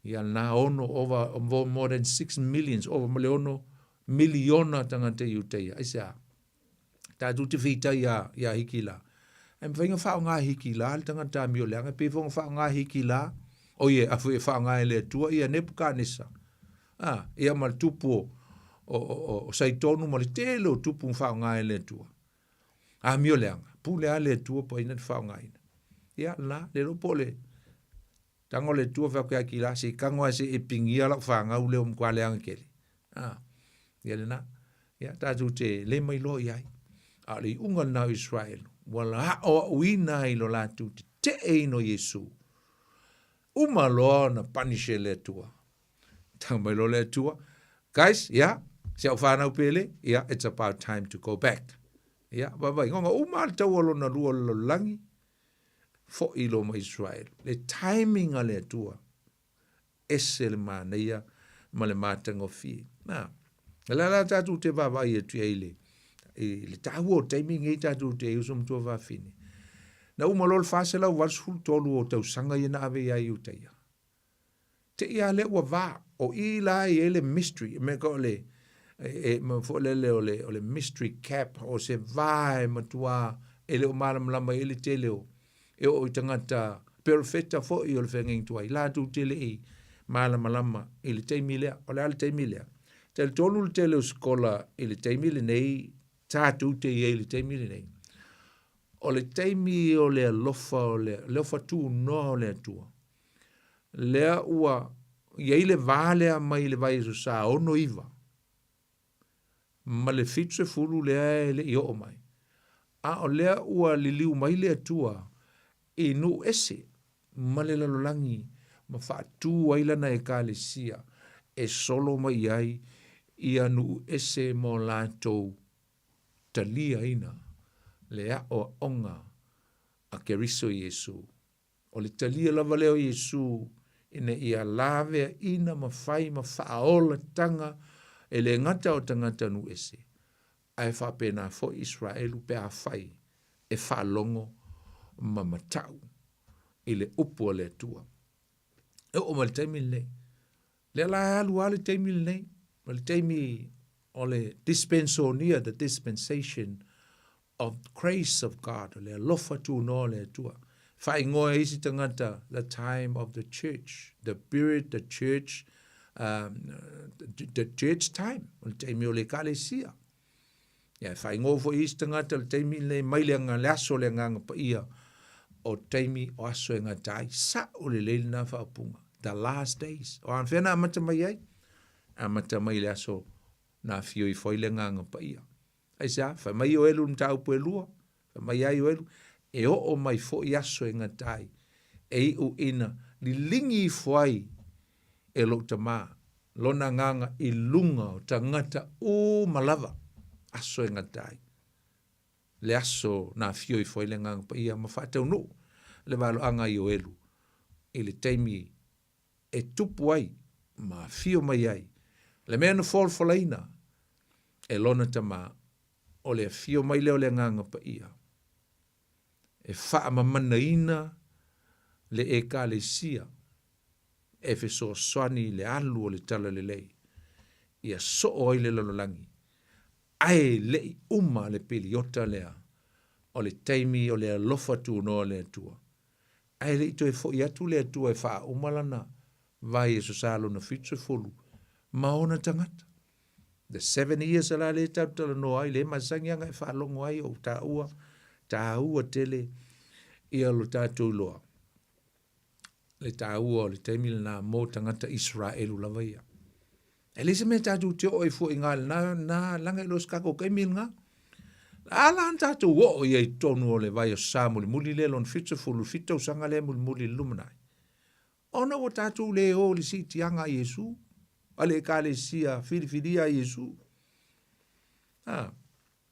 ia na ono over more than 6 millions ova ma le ono miliona tagata i uta ia aisea tatou te fitai iā iā Hiki lā ae mafai ona faaaoga e Hiki lā le tagata amio leaga e pei foi ona faaaoga e Hiki lā oi e afu e faaaoga e le Atua ia Nepukanesa A, ia ma le tupu o, o, o, o Saitonu ma le tele o tupu na faaaoga e le Atua. Amio leaga, pule a le Atua po ai na te faaaogaina. Ia, la, le iloa po o le tago le Atua fai atu ia ki la, se i tago ae se i e pigia lau fanau lea ua matua leaga tele. A, ia lena. Ia, tatou te le mailoa i ai. A o le iuga lena o Israel, ua aoaoina ai lo latou teteeina o Iesu. Uma loa ona punish e le Atua. Tau mai loa le Atua, guys, yeah, si au whanau pele, yeah, it's about time to go back. Yeah, vaavaai, ngonga uma le taua lona lua o le lalolagi, fo'i loa ma Israel. Le timing a le Atua, ese le manaia ma le matagofie. Na, la la tātou te vaavaai atu i ai le, i le tāua o taimi nei tātou te uso matua fafine. Na uma loa le 483 o tausaga ia na ave ia i uta ia. Te i a lea ua va, o i la i ai le mystery, e mea ka o le, e, e, foi lele o le, o le mystery cap, o se va e matua, e le o malamalama i le tele o, e oo i tagata perofeta foi o le feagaiga tuai, latou te le i malamalama i le taimi lea. O le a le taimi lea? Talitonu le tele o sikola i le taimi lenei, tatou te i ai i le taimi lenei, o le taimi o le alofa, o le alofa tunoa o le Atua, lea ua i ai le va lea mai le vaiaso sa 69 ma le 70 lea e le i oo mai. A o lea ua liliu mai le Atua i nuu ese ma le lalolagi ma faatu ai lana Ekalesia e solo mai ai ia nuu ese mo latou taliaina le aoaoga a Keriso Iesu. O le talia lava lea o Iesu ina ia laveaina ma fai ma faaolataga e le gata o tagata nuu ese, ae faapena foi Israelu pe afai e faalogo ma matau i le upu a le Atua. E oo mai le taimi lenei, lea la e alu lava le taimi lenei, o le taimi o le dispensonia, the dispensation of grace of God, o le alofa tunoa o le Atua. Faaigoa e isi tagata the time of the church, the period, the church, the church time, o le taimi o le ekalesia. Ia, e faaigoa foi e isi tagata le taimi lenei mai le, le aso o le Agaga Paia, o taimi o aso e gata ai. Sa'o lelei lena faaupuga, the last days. O anafea na amata mai ai? Amata mai i le aso na afio ifo ai le Agaga Paia. Aisea? Fai mai Ioelu i mataupu e lua, fai mai ia Ioelu, e oo mai foi aso e gata ai, e iu ina liligi ifo ai e lou Tama lona agaga i luga o tagata uma lava, aso e gata ai. Le aso na afio ifo ai le Agaga Paia ma faataunuu le valoaga a Ioelu i le taimi e tupu ai ma afio mai ai le mea na folafolaina e lona tama, o le afio mai lea o le Agaga Paia e faamamanaina le Ekalesia. e fesoasoani i le alu o le talalelei ia soo ai le lalolagi, ae le i uma le piliota lea o le taimi o le alofa tunoa o le Atua. Ae le i toe foi atu le Atua e faauma lana vai e sosa lona 70 ma ona tagata. The 7 years la lea tatou talanoa ai, lea e masani lava ona e faalogo ai o taua, taua tele ia lo tatou iloa le taua o le taimi lena mo tagata Isaraelu lava ia. E leai se mea tatou te oo ai fua i ngā lena, na laga i lo se tatou taimi lena. A la na tatou oo ia i totonu o le vai o sa mulimuli lea lona 77 tausaga lea mulimuli i le lumanai. Ona ua tatou le o i le siitiaga a Iesu, a le Ekalesia filifilia a Iesu. A,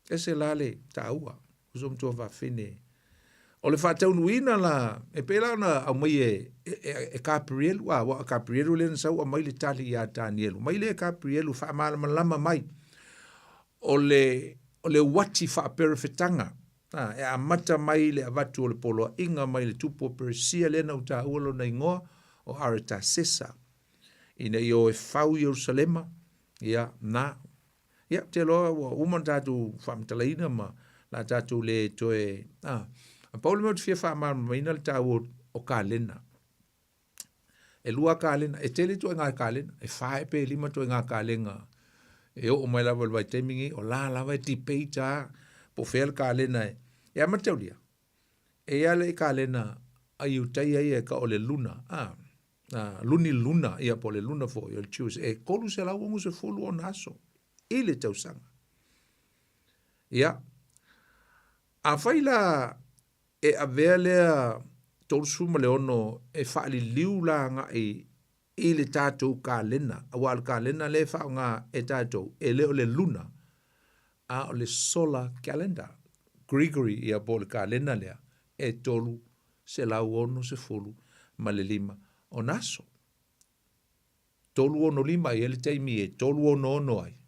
ese la le taua, uso matua fafine. O le faataunuuina la, e pei la ona aumai e, e, e, e Kaprielu, a, ua Kaprielu lea na sau aumai le tali ia Tanielu. Mai lea Kaprielu faamalamalama mai o le, o le uati faaperefetaga, a, e amata mai le avatu o le poloaiga mai le tupu o Peresia lea na ou taua lona igoa o Aretasesa, ina ia o e fau Ierusalema, ia, na, Ia, ou te iloa ua uma ona tatou faamatalaina ma la tatou le toe, a. Na pau le mea ou te fia faamalamalamaina le taua o kalena. E lua kalena, e tele ituaiga kalena, e fa ea pe lima ituaiga kalena e oo mai lava i le vaitaimi lenei, o la lava e debate lava po o fea le kalena e, e amataulia. E i ai le kalena a Iutaia ia e tau o le luna, a, a, luni luna, ia po o le luna foi o le Jews, e 360 ona aso i le tausaga. Ia, afai la e avea lea 36 e faaliliu la agai i le tatou kalena, aua o le kalena lea e faaaoga e tatou, e le o le luna, a o le solar calendar, Gregory ia po o le kalena lea, e 365 ona aso. 365 e i ai le taimi e 366 ai,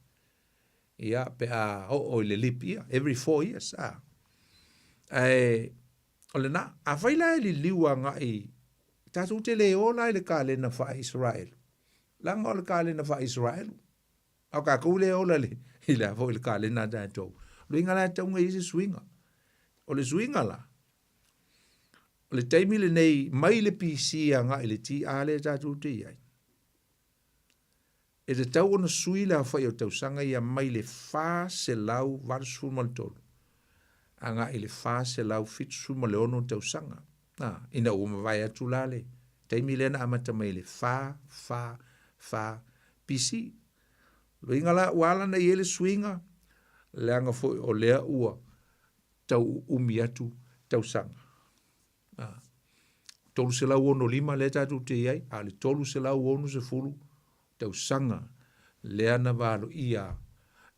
ia, pe a oo i le leap year, every 4 years, a. Ae, o lena, afai la e liliu agai, tatou te le o la i le kalena faa-Isaraelu, leaga o le kalena faa-Isaraelu, a o tatou le ola i le, i le a foi le kalena a tatou. O le uiga la e tatau ona i ai se suiga. O le suiga la, o le taimi lenei mai le PC agai i le TA lea tatou te i ai, e tatau ona sui le aofai o tausaga ia mai le 483 agai i le 476 tausaga. A, ina ua mavae atu la le taimi lea na amata mai i le 444 BC. Luiga la ua ala ona i ai le suiga, leaga foi o lea ua tau uumi atu tausaga. A, 365 lea tatou te i ai, a o le 360 tausaga lea na valoia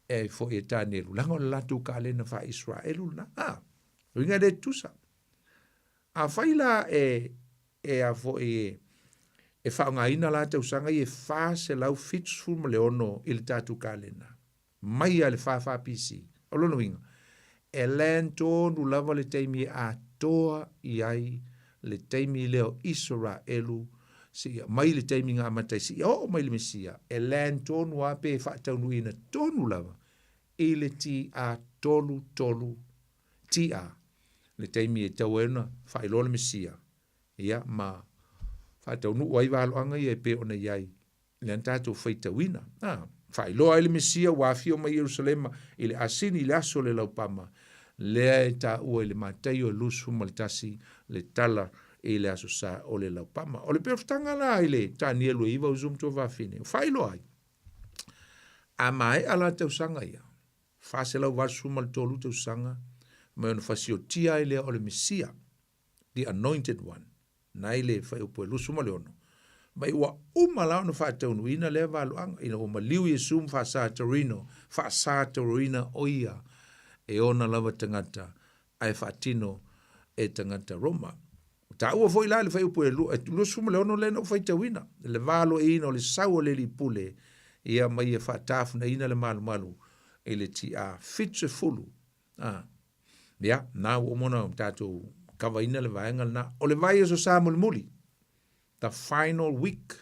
e ai foi e Tanielu, leaga o le latou kalena faa-Isaraelu lena. A, uiga e le tutusa. Afai la e, e a foi e, e faaaogaina la tausaga ia e 476 i le tatou kalena, mai lava i le 44 BC. O lona uiga, e land tonu lava le taimi e atoa i ai le taimi lea o Isaraelu seia mai le taimi na amata ai seia oo mai le Mesia, e land tonu lava pe faataunuuina tonu lava i le TA 33 TA, le taimi e tatau ai ona faailoa le Mesia, ia, ma faataunuu ai valoaga ia e pei ona i ai lea na tatou faitauina. A, faailoa ai le Mesia ua afio mai Ierusalema i le asini i le aso o le laupama, lea e taua i le Mataio e 21 le tala i le aso sa o le laupama. O le peofutaga la i le Tanielu e iva uso ma tuafafine, ua faailoa ai, a maea la tausaga ia, 483 tausaga mai ona fasiotia ai lea o le Mesia, the anointed one, nai le fuaiupu e 26, mai ua uma la ona faataunuuina lea valoaga ina ua maliu Iesu ma faasatauina, faasatauina o ia e ona lava tagata ae faatino e tagata Roma. Ua taua foi la le fuaiupu e 26 lea na ou faitauina, le valoeina o le sau o le Alii Pule, ia ma ia faatafunaina le malumalu i le TA 70. A, ia, na ua uma ona tatou kavaina le vaega lena. O le vaiaso sa mulimuli, the final week.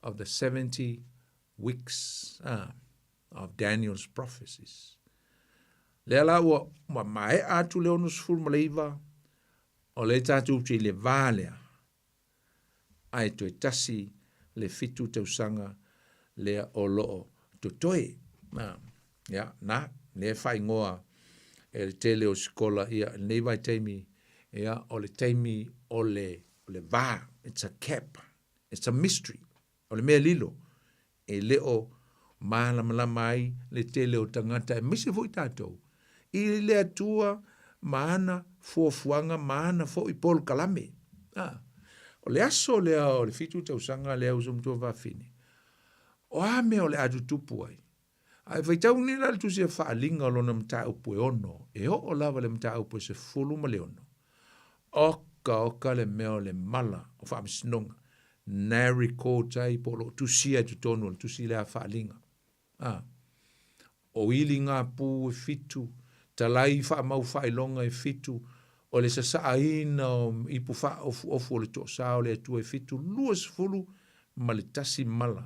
of the 70 weeks of Daniel's prophecies. Lea la ua maea atu le 69, o lea tatou te i le va lea, ae toe tasi le fitu tausaga lea o loo totoe. Ia, na, lea e faaigoa e le tele o sikola ia lenei vaitaimi, ia, o le taimi o le, o le va, it's a cap, it's a mystery, o le mea lilo, e le o malamalama ai le tele o tagata aemaise foi tatou i le Atua ma ana fuafuaga ma ana foi polokalame. A, o le aso lea o le fitu tausaga lea uso matua fafine, o a mea o le a tutupu ai? A e faitau nei la le tusi a Faaaliga o lona mataupu e ono, e oo lava le mataupu e 16, oka oka le mea o le mala o faamasinoga, na record ai po o lo o tusia i totonu o le tusi lea a Faaaliga. A, o ili ngā pū e fitu, talai faamau faailoga e fitu, o le sasaaina o ipu faaofuofu o le toosā o le Atua e fitu, 21 mala.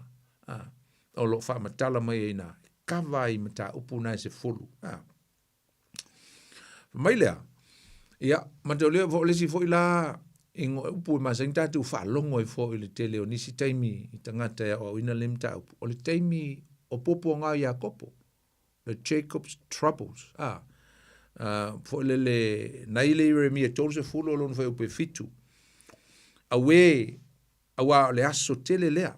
A, o lo o faamatala mai ai nā, e kava ai mataupu na e sefulu. A. Fai mai lea, ia, mataulia o le isi foi la ingoa upu e masani tatou faalogo ai foi i le tele o nisi taimi i tagata e aoaoina lenei mataupu, o le taimi o puapuaga o Iakopo, the Jacob's troubles, a, foi lele, nai le Ieremia 30 o lona fuaiupu e fitu, auē, auā o le aso tele lea,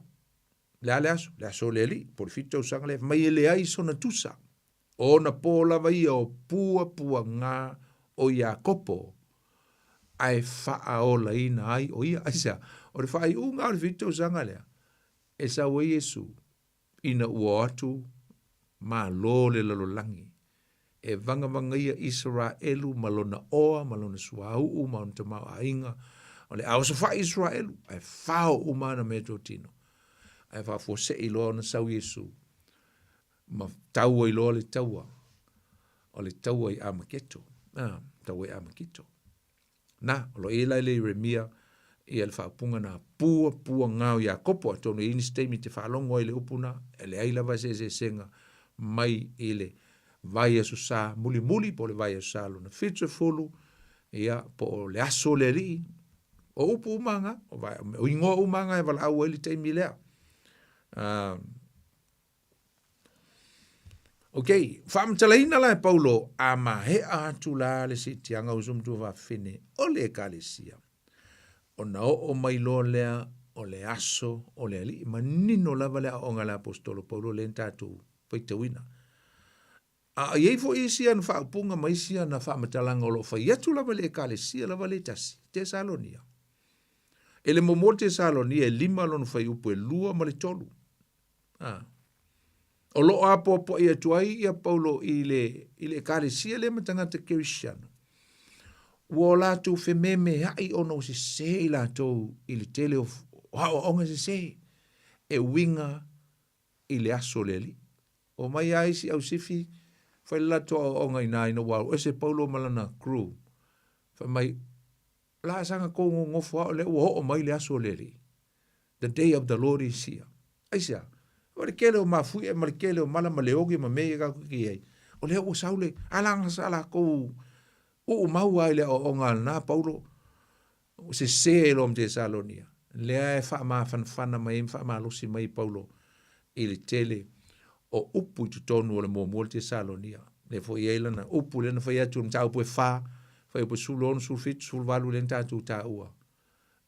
le a le aso? Le aso o le Alii, po o le fitu tausaga lea, fai mai e leai sona tusa, O ona pō lava ia o puapuaga o Iakopo, ae faaolaina ai ʻo ia. Aisea? O le faaiuga o le fitu tausaga lea, e sau ai Iesu ina ua o atu malo le lalolagi, e vagavagaia Isaraelu ma lona oa ma lona suauu ma ona tamaoaiga, o le a osofai Isaraelu, ae fao uma ana meatotino. Ae faafuasei loa ona sau Iesu ma tau ai loa le taua, o le taua i Amaketo, a, taua i Amakito. Na, o lo i ai la i le Ieremia ia le faaupuga na, puapuaga o Iakopo, atonu e i ai nisi taimi e te faalogo ai i le upu na, e leai lava se eseesega mai i le vaiaso sa mulimuli po o le vaiaso sa lona 70, ia, po o le aso o le Alii, o upu uma na, o igoa uma na e valaau ai le taimi lea. Ok, faamatalaina la e Paulo, a maea atu la le siitiaga uso matua fafine o le Ekalesia, ona oo mai loa lea o le aso o le Alii. Manino lava le aoaoga a le Aposetolo Paulo lea na tatou faitauina. A i ai foi isi ana faaupuga ma isi ana faamatalaga o lo o fai atu lava i le Ekalesia lava le tasi, Tesalonia. E le muamua Tesalonia e lima lona fuaiupu e lua ma le tolu. A. O lo o apoapoai atu ai ia Paulo i le, i le ekalesia lea ma tagata Kerisiano. Ua o latou fememeaʻi ona ua sesē i latou i le tele o aoaoga sesē e uiga i le aso o le Alii. Omai lava isi ausifi fai le latou aoaoga i ina ina ua alu ese Paulo ma lana crew. Fai mai, O le a saga kou gogofo a o lea ua oo mai le aso o le Alii. The day of the Lord is here. Aisea? O le tele o mafuie ma le tele o mala ma le oge ma mea ia tatou te i ai. O lea ua sau le, a la sa lakou uumau lava i le aoaoga a lena Paulo, sese ai loa ma Tesalonia. Lea e faamafanafana mai ai ma faamalosi mai Paulo i le tele o upu i totonu o le muamua o le Tesalonia. Lea foi e i ai lana upu lea na fai atu i le mataupu e fa, fuaiupu e 16, 17, 18 lea na tatou taua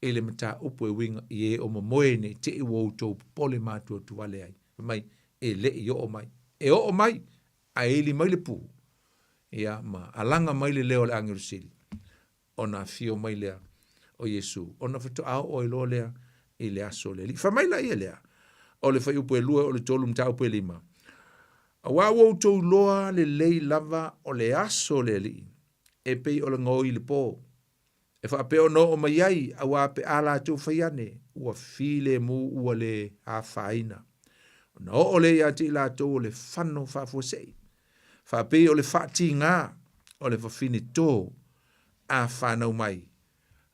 i le mataupu e uiga i e o momoe ne i te i ua outou popole matuatuvale ai. Fai mai, e le i oo mai. E oo mai, ae ili mai le pū, ia, ma alaga mai le leo o le agelu sili, ona afio mai lea o Iesu, ona faatoa oo ai loa lea i le aso o le Alii. Fai mai laia lea, o le fuaiupu e lua, o le tolu, mataupu e lima, Auā ua outou iloa lelei lava o le aso o le Alii, e pei o le gaoi i le pō, e faapea ona oo mai ai, auā pe a latou fai ane, ua filemu ua le afaina. Ona oo lea ia te i latou o le fano faafuasei, faapei o le faatigā o le fafine tō a fanau mai,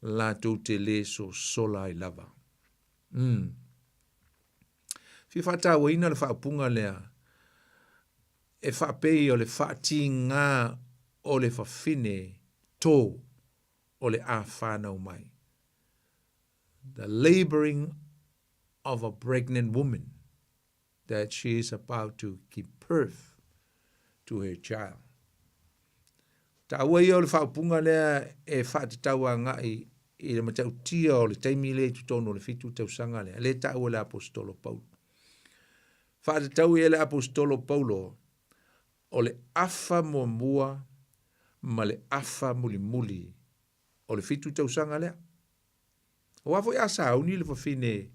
latou te lē sosola ai lava. Umm. Fia faatauaina le faaupuga lea e faapei o le faatigā o le fafine tō o le a whānau mai. The laboring of a pregnant woman that she is about to give birth to her child. Taua ia o le faaupuga lea e faatatau agai i le matautia o le taimi lea i totonu o le fitu tausaga lea, lea e taua e le Aposetolo Paulo. Faatatau i ai le Aposetolo Paulo o le afa muamua ma le afa mulimuli o le fitu tausaga lea. Aua foi a sauni le fafine,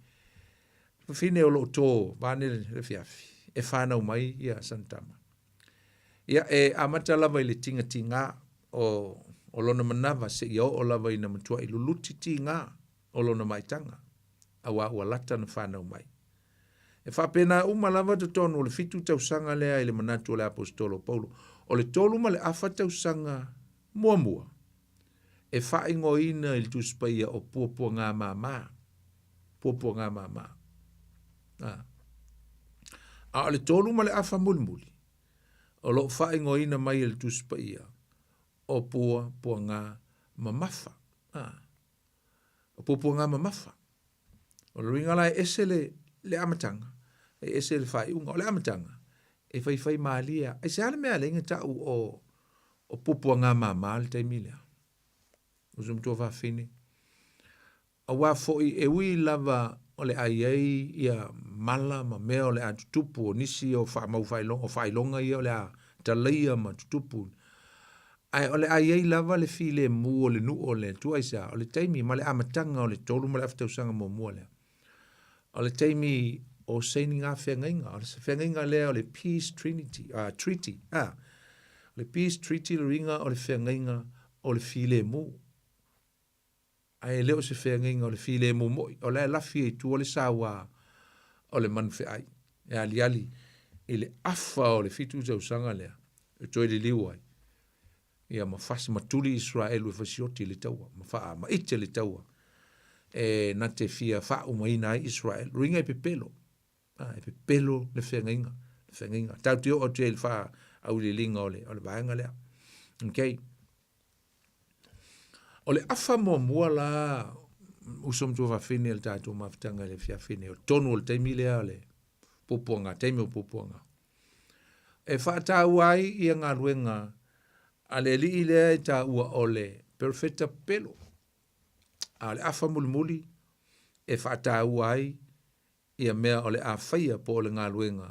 fafine o lo o tō vaeane le afiafi, e whānau mai ia sana tama. Ia, e amata lava i le tigatigā o, o lona manava seia oo lava ina matuai luluti tigā o lona maitaga, auā ua lata na whānau mai. E faapena uma lava totonu o le fitu tausaga lea i le manatu o le Aposetolo Paulo, o le tolu ma le afa tausaga muamua e faaigoaina i le Tusi Paia o puapuagamāmā, puapuagamāmā. A. A o le tolu ma le afa mulimuli, o lo o faaigoaina mai e le Tusi Paia o puapuaga mamafa. A. O puapuaga mamafa. O le uiga la e ese le, le amataga, e ese le faaiuga. O le amataga, e faifai malie a. Aisea le mea e ala ai ona tau o, o puapuaga mama le taimi lea? Uso matua fafine. Aua foi e ui lava o le a i ai ia mala ma mea o le a tutupu o nisi o faamau faailoga, o faailoga ia o le a talaia ma tutupu. Ae o le a i ai lava le filemu o le nuu o le Atua aisea? O le taimi ma le amataga o le tolu ma le afa tausaga muamua lea. O le taimi o saini ngā feagaiga. O le feagaiga lea o le Peace Trinity, Treaty. O le Peace Treaty le uiga o le feagaiga o le filemu. Ae le o se feagaiga o le filemu moi, o la e lafi ai i tua le sauā o le manu feai e aliali i le afa o le fitu tausaga lea e toe liliu ai, ia ma fasi ma tuli Iseraelu e fasioti i le taua, ma faamaite le taua e na te fia faaumaina ai Iseraelu. Uiga e pepelo, a, e pepelo le feagaiga, le feagaiga. Tatou te oo atu i ai i le faaauiliiliga o le, o le vaega lea. Okay. O le afa muamua la, uso ma tuafafine o le tatou mafutaga i le afiafi nei, o totonu o le taimi lea o le puapuaga, taimi o puapuaga. E faataua ai ia galuega a le alii lea e taua o le perofeta pepelo. A o le afa mulimuli e faataua ai ia mea o le a faia po o le galuega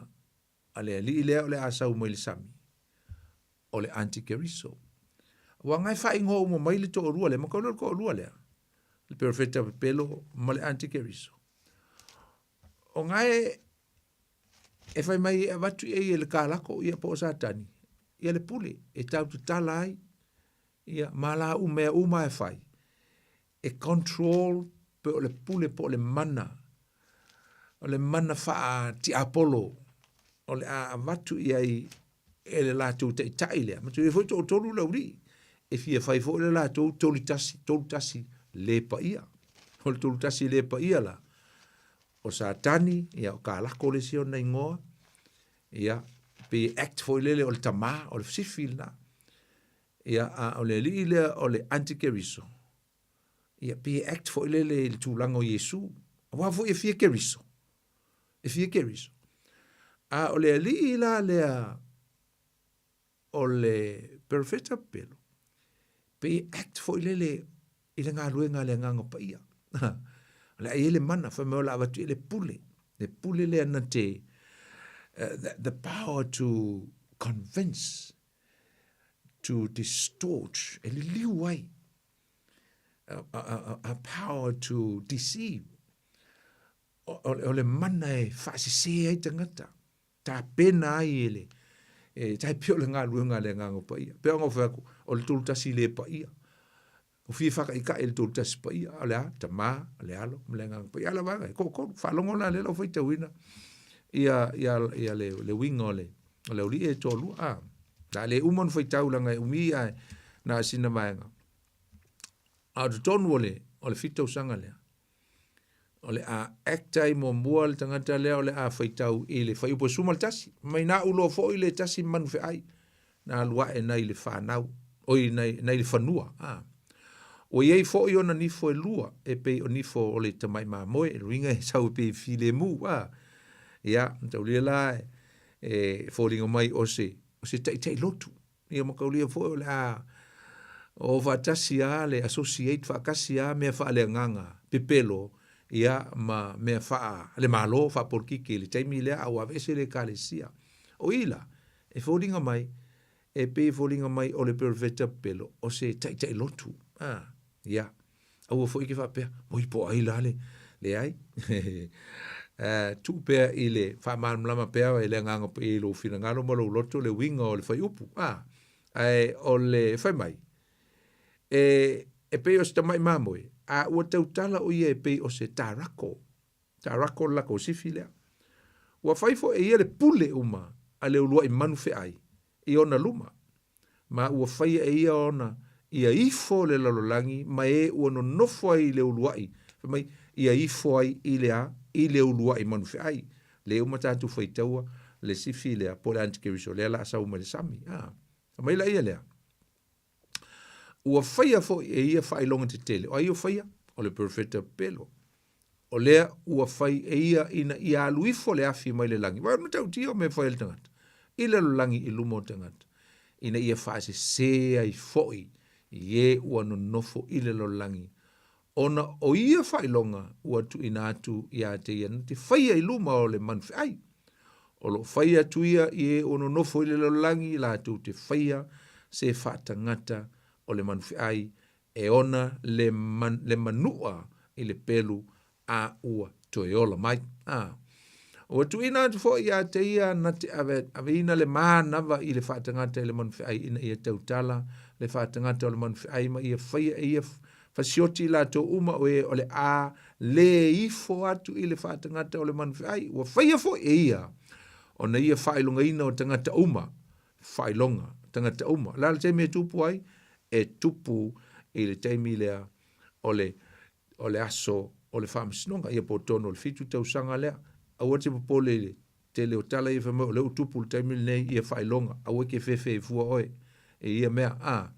a le alii lea o le a sau mai le sami, o le antikeriso. Ua na e faaigoa uma mai le toalua lea, ma tau lea o le toalua lea, le perofeta pepelo ma le antikeriso. O na e, e fai mai e avatu i ai e le kalako ia po o Satani, ia le pule e tau tatala ai, ia ma la u mea uma e fai, e control pe o le pule po o le mana, o le mana faa-tiapolo o le a avatu i ai e le latou taitai lea. Ma toe foi toatolu le aualii e fia fai foi le latou tolu tasi, tolu tasi le paia. O le tolu tasi le paia la, o Satani, ia o Kalako le isi ona igoa, ia, pei e act foi lele o le tamā, o le sifi lena. Ia, a o le alii lea o le antikeriso, ia, pei e act foi lele i le tulaga o Iesu. Aua foi e fia Keriso. E fia Keriso. A o le alii la lea o le perofeta pepelo, pei e act foi lele i le galuega a le Agaga Paia. O le a i ai le mana, fai mai o le a avatu i ai le pule, le pule lea na te, the power to convince, to distort, e liliu ai, a power to deceive, o le mana e faasese ai tagata, tapena ai e le, e tai pei o le galuega a le Agaga Paia. Pei ona ou fai atu, o le tolu tasi le paia. O fia whakaikai le tolu tasi paia, o le a, Tamā, o le Alo, ma le Agaga Paia. A la vaega, e toatolu. Faalogo la lea lau faitauina ia, ia, ia le, le uiga o le, o le aualii e toalua. A, na le uma ona faitau leaga e umi ae na o sina vaega. A o totonu o le, o le fitu tausaga lea, O le a act ai muamua le tagata lea o le a faitau i le fuaiupu e 11. Mai na uloa foi le tasi manu feai na alu ae nai le fanau, oi nai, nai le fanua. A. Ua i ai foi ona nifo e lua, e pei o nifo o le tamai mamoe, e luiga e sau e pei e filemu. A. Ia, mataulia la e, e foliga mai o se, o se taitai lotu. Ia mataulia foi o le a o faatasi a le associate faatasi a mea faaleagaga pepelo ia ma mea faa le malo faapolikiki i le taimi lea a ua aveese le ekalesia. O i la, e foliga mai, e pei e foliga mai o le perofeta pepelo o se taitai lotu. A, ia, aua foi ke faapea, oi po o ai la le, leai. Tuu pea i le faamalamalama pea e le Agaga Paia i lou finagalo ma lou loto le uiga o le fuaiupu. A, ae o le fai mai, e, e pei o se tamai mamoe, a ua tautala o ia e pei o se tarako. Tarako le lakou sifi lea. Ua fai foi e ia le pule uma a le uluai manu feai i ona luma, ma ua faia e ia ona ia ifo le lalolagi ma e ua nonofo ai i le uluai, fai mai, ia ifo ai i le a? I le uluai manu feai. Lea uma tatou faitaua le sifi lea po o le antikeriso lea la a sau mai le sami. A. Fai mai laia lea, Ua faia foi e ia faailoga tetele. O ai ua faia? O le perofeta pepelo. O lea ua fai e ia ina ia alu ifo le afi mai le lagi. Vaai o le matautia o mea e fai e le tagata. I le lalolagi i luma o tagata. Ina ia faasese ai foi i e ua nonofo i le lalolagi. Ona o ia faailoga ua tuuina atu ia te ia na te faia i luma o le manu feai. O lo o fai atu ia i e ua nonofo i le lalolagi latou te faia se faatagata o le manu feai e ona le, man, le manua i le pelu a ua toe ola mai. A. Ua tuuina atu foi ia te ia na te ave, aveina le manava i le faatagata i le manu feai ina ia tautala le faatagata o le manu feai ma ia faia e ia fasioti i latou uma o e o le a lē ifo atu i le faatagata o le manu feai. Ua faia foi e ia ona ia faailogaina o tagata uma, faailoga tagata uma. O le a le taimi e tupu ai? E tupu i le taimi lea o le o le aso o le faamasinoga, ia po o tonu o le 7 tausaga lea. Aua te popole i le tele o tala ia fai mai o lea ua tupu i le taimi lenei ia faailoga, aua e te fefe ai fua oe i ia mea. A,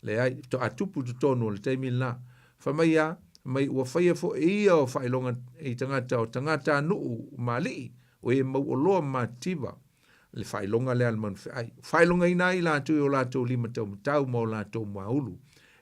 leai, faatoa tupu i totonu o le taimi lena. Fai mai a, fai mai ua faia foi e ia o faailoga i tagata o tagatanuu ma alii, o e mauoloa ma mativa le faailoga lea a le manufeai. Faailogaina ai latou i o latou lima taumatau ma o latou muaulu,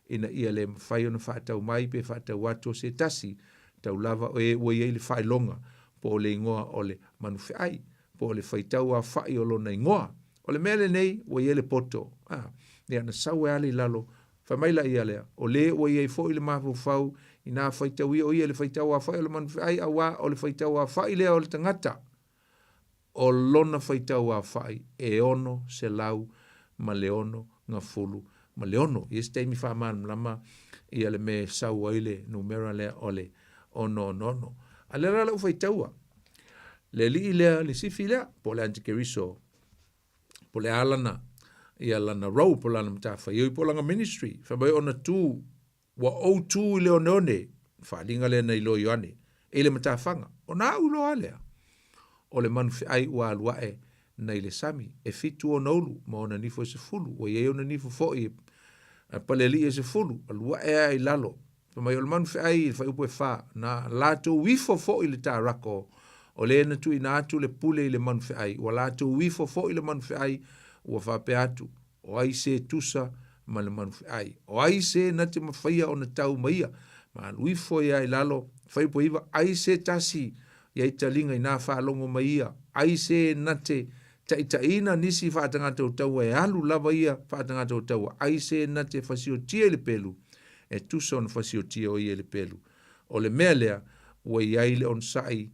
ina ia le mafai ona faatau mai pe faatau atu o se tasi, tau lava o e ua i ai le faailoga, po o le igoa o le manufeai, po o le faitau aofai o lona igoa. O le mea lenei, ua i ai le poto, a, ia na sau ai lava i lalo, fai mai laia lea, o le ua i ai foi le mafaufau inā faitauia o ia i le faitau aofai o le manufeai, auā o le faitau aofai lea o le tagata, o lona faitau aofai e 666. I se taimi faamalamalama ia le mea e sau ai le numera lea o le 666. A lea la lau faitaua, le alii lea, le sifi lea, po o le antikeriso, po o le a lana, ia lana role, po o lana matafaioi, po o lana ministry, fai mai ona tu Ua ou tu i le oneone, faaaliga lea na iloa Ioane, i le matafaga, ona au iloa lea, o le manu feai ua alu ae nai le sami, e fitu ona ulu ma ona nifo e 10, ua i ai ona nifo foi e palealii e 10, alu ae a i lalo. Fai mai o le manu feai i le fuaiupu e fa, na latou ifo foi le tarako, o le na tuuina atu le pule i le manu feai, ua latou ifo foi le manu feai, ua faapea atu, O ai se tusa ma le manu feai? O ai se na te mafaia ona tau ma ia? Ma alu ifo ia i lalo, fuaiupu e iva, ai se tasi ia i taliga inā faalogo mai ia? Ai se na te taitaiina nisi faatagata o taua e alu lava ia faatagata o taua? Ai se na te fasiotia i le pelu? E tusa ona fasiotia o ia i le pelu. O le mea lea, ua i ai le onosai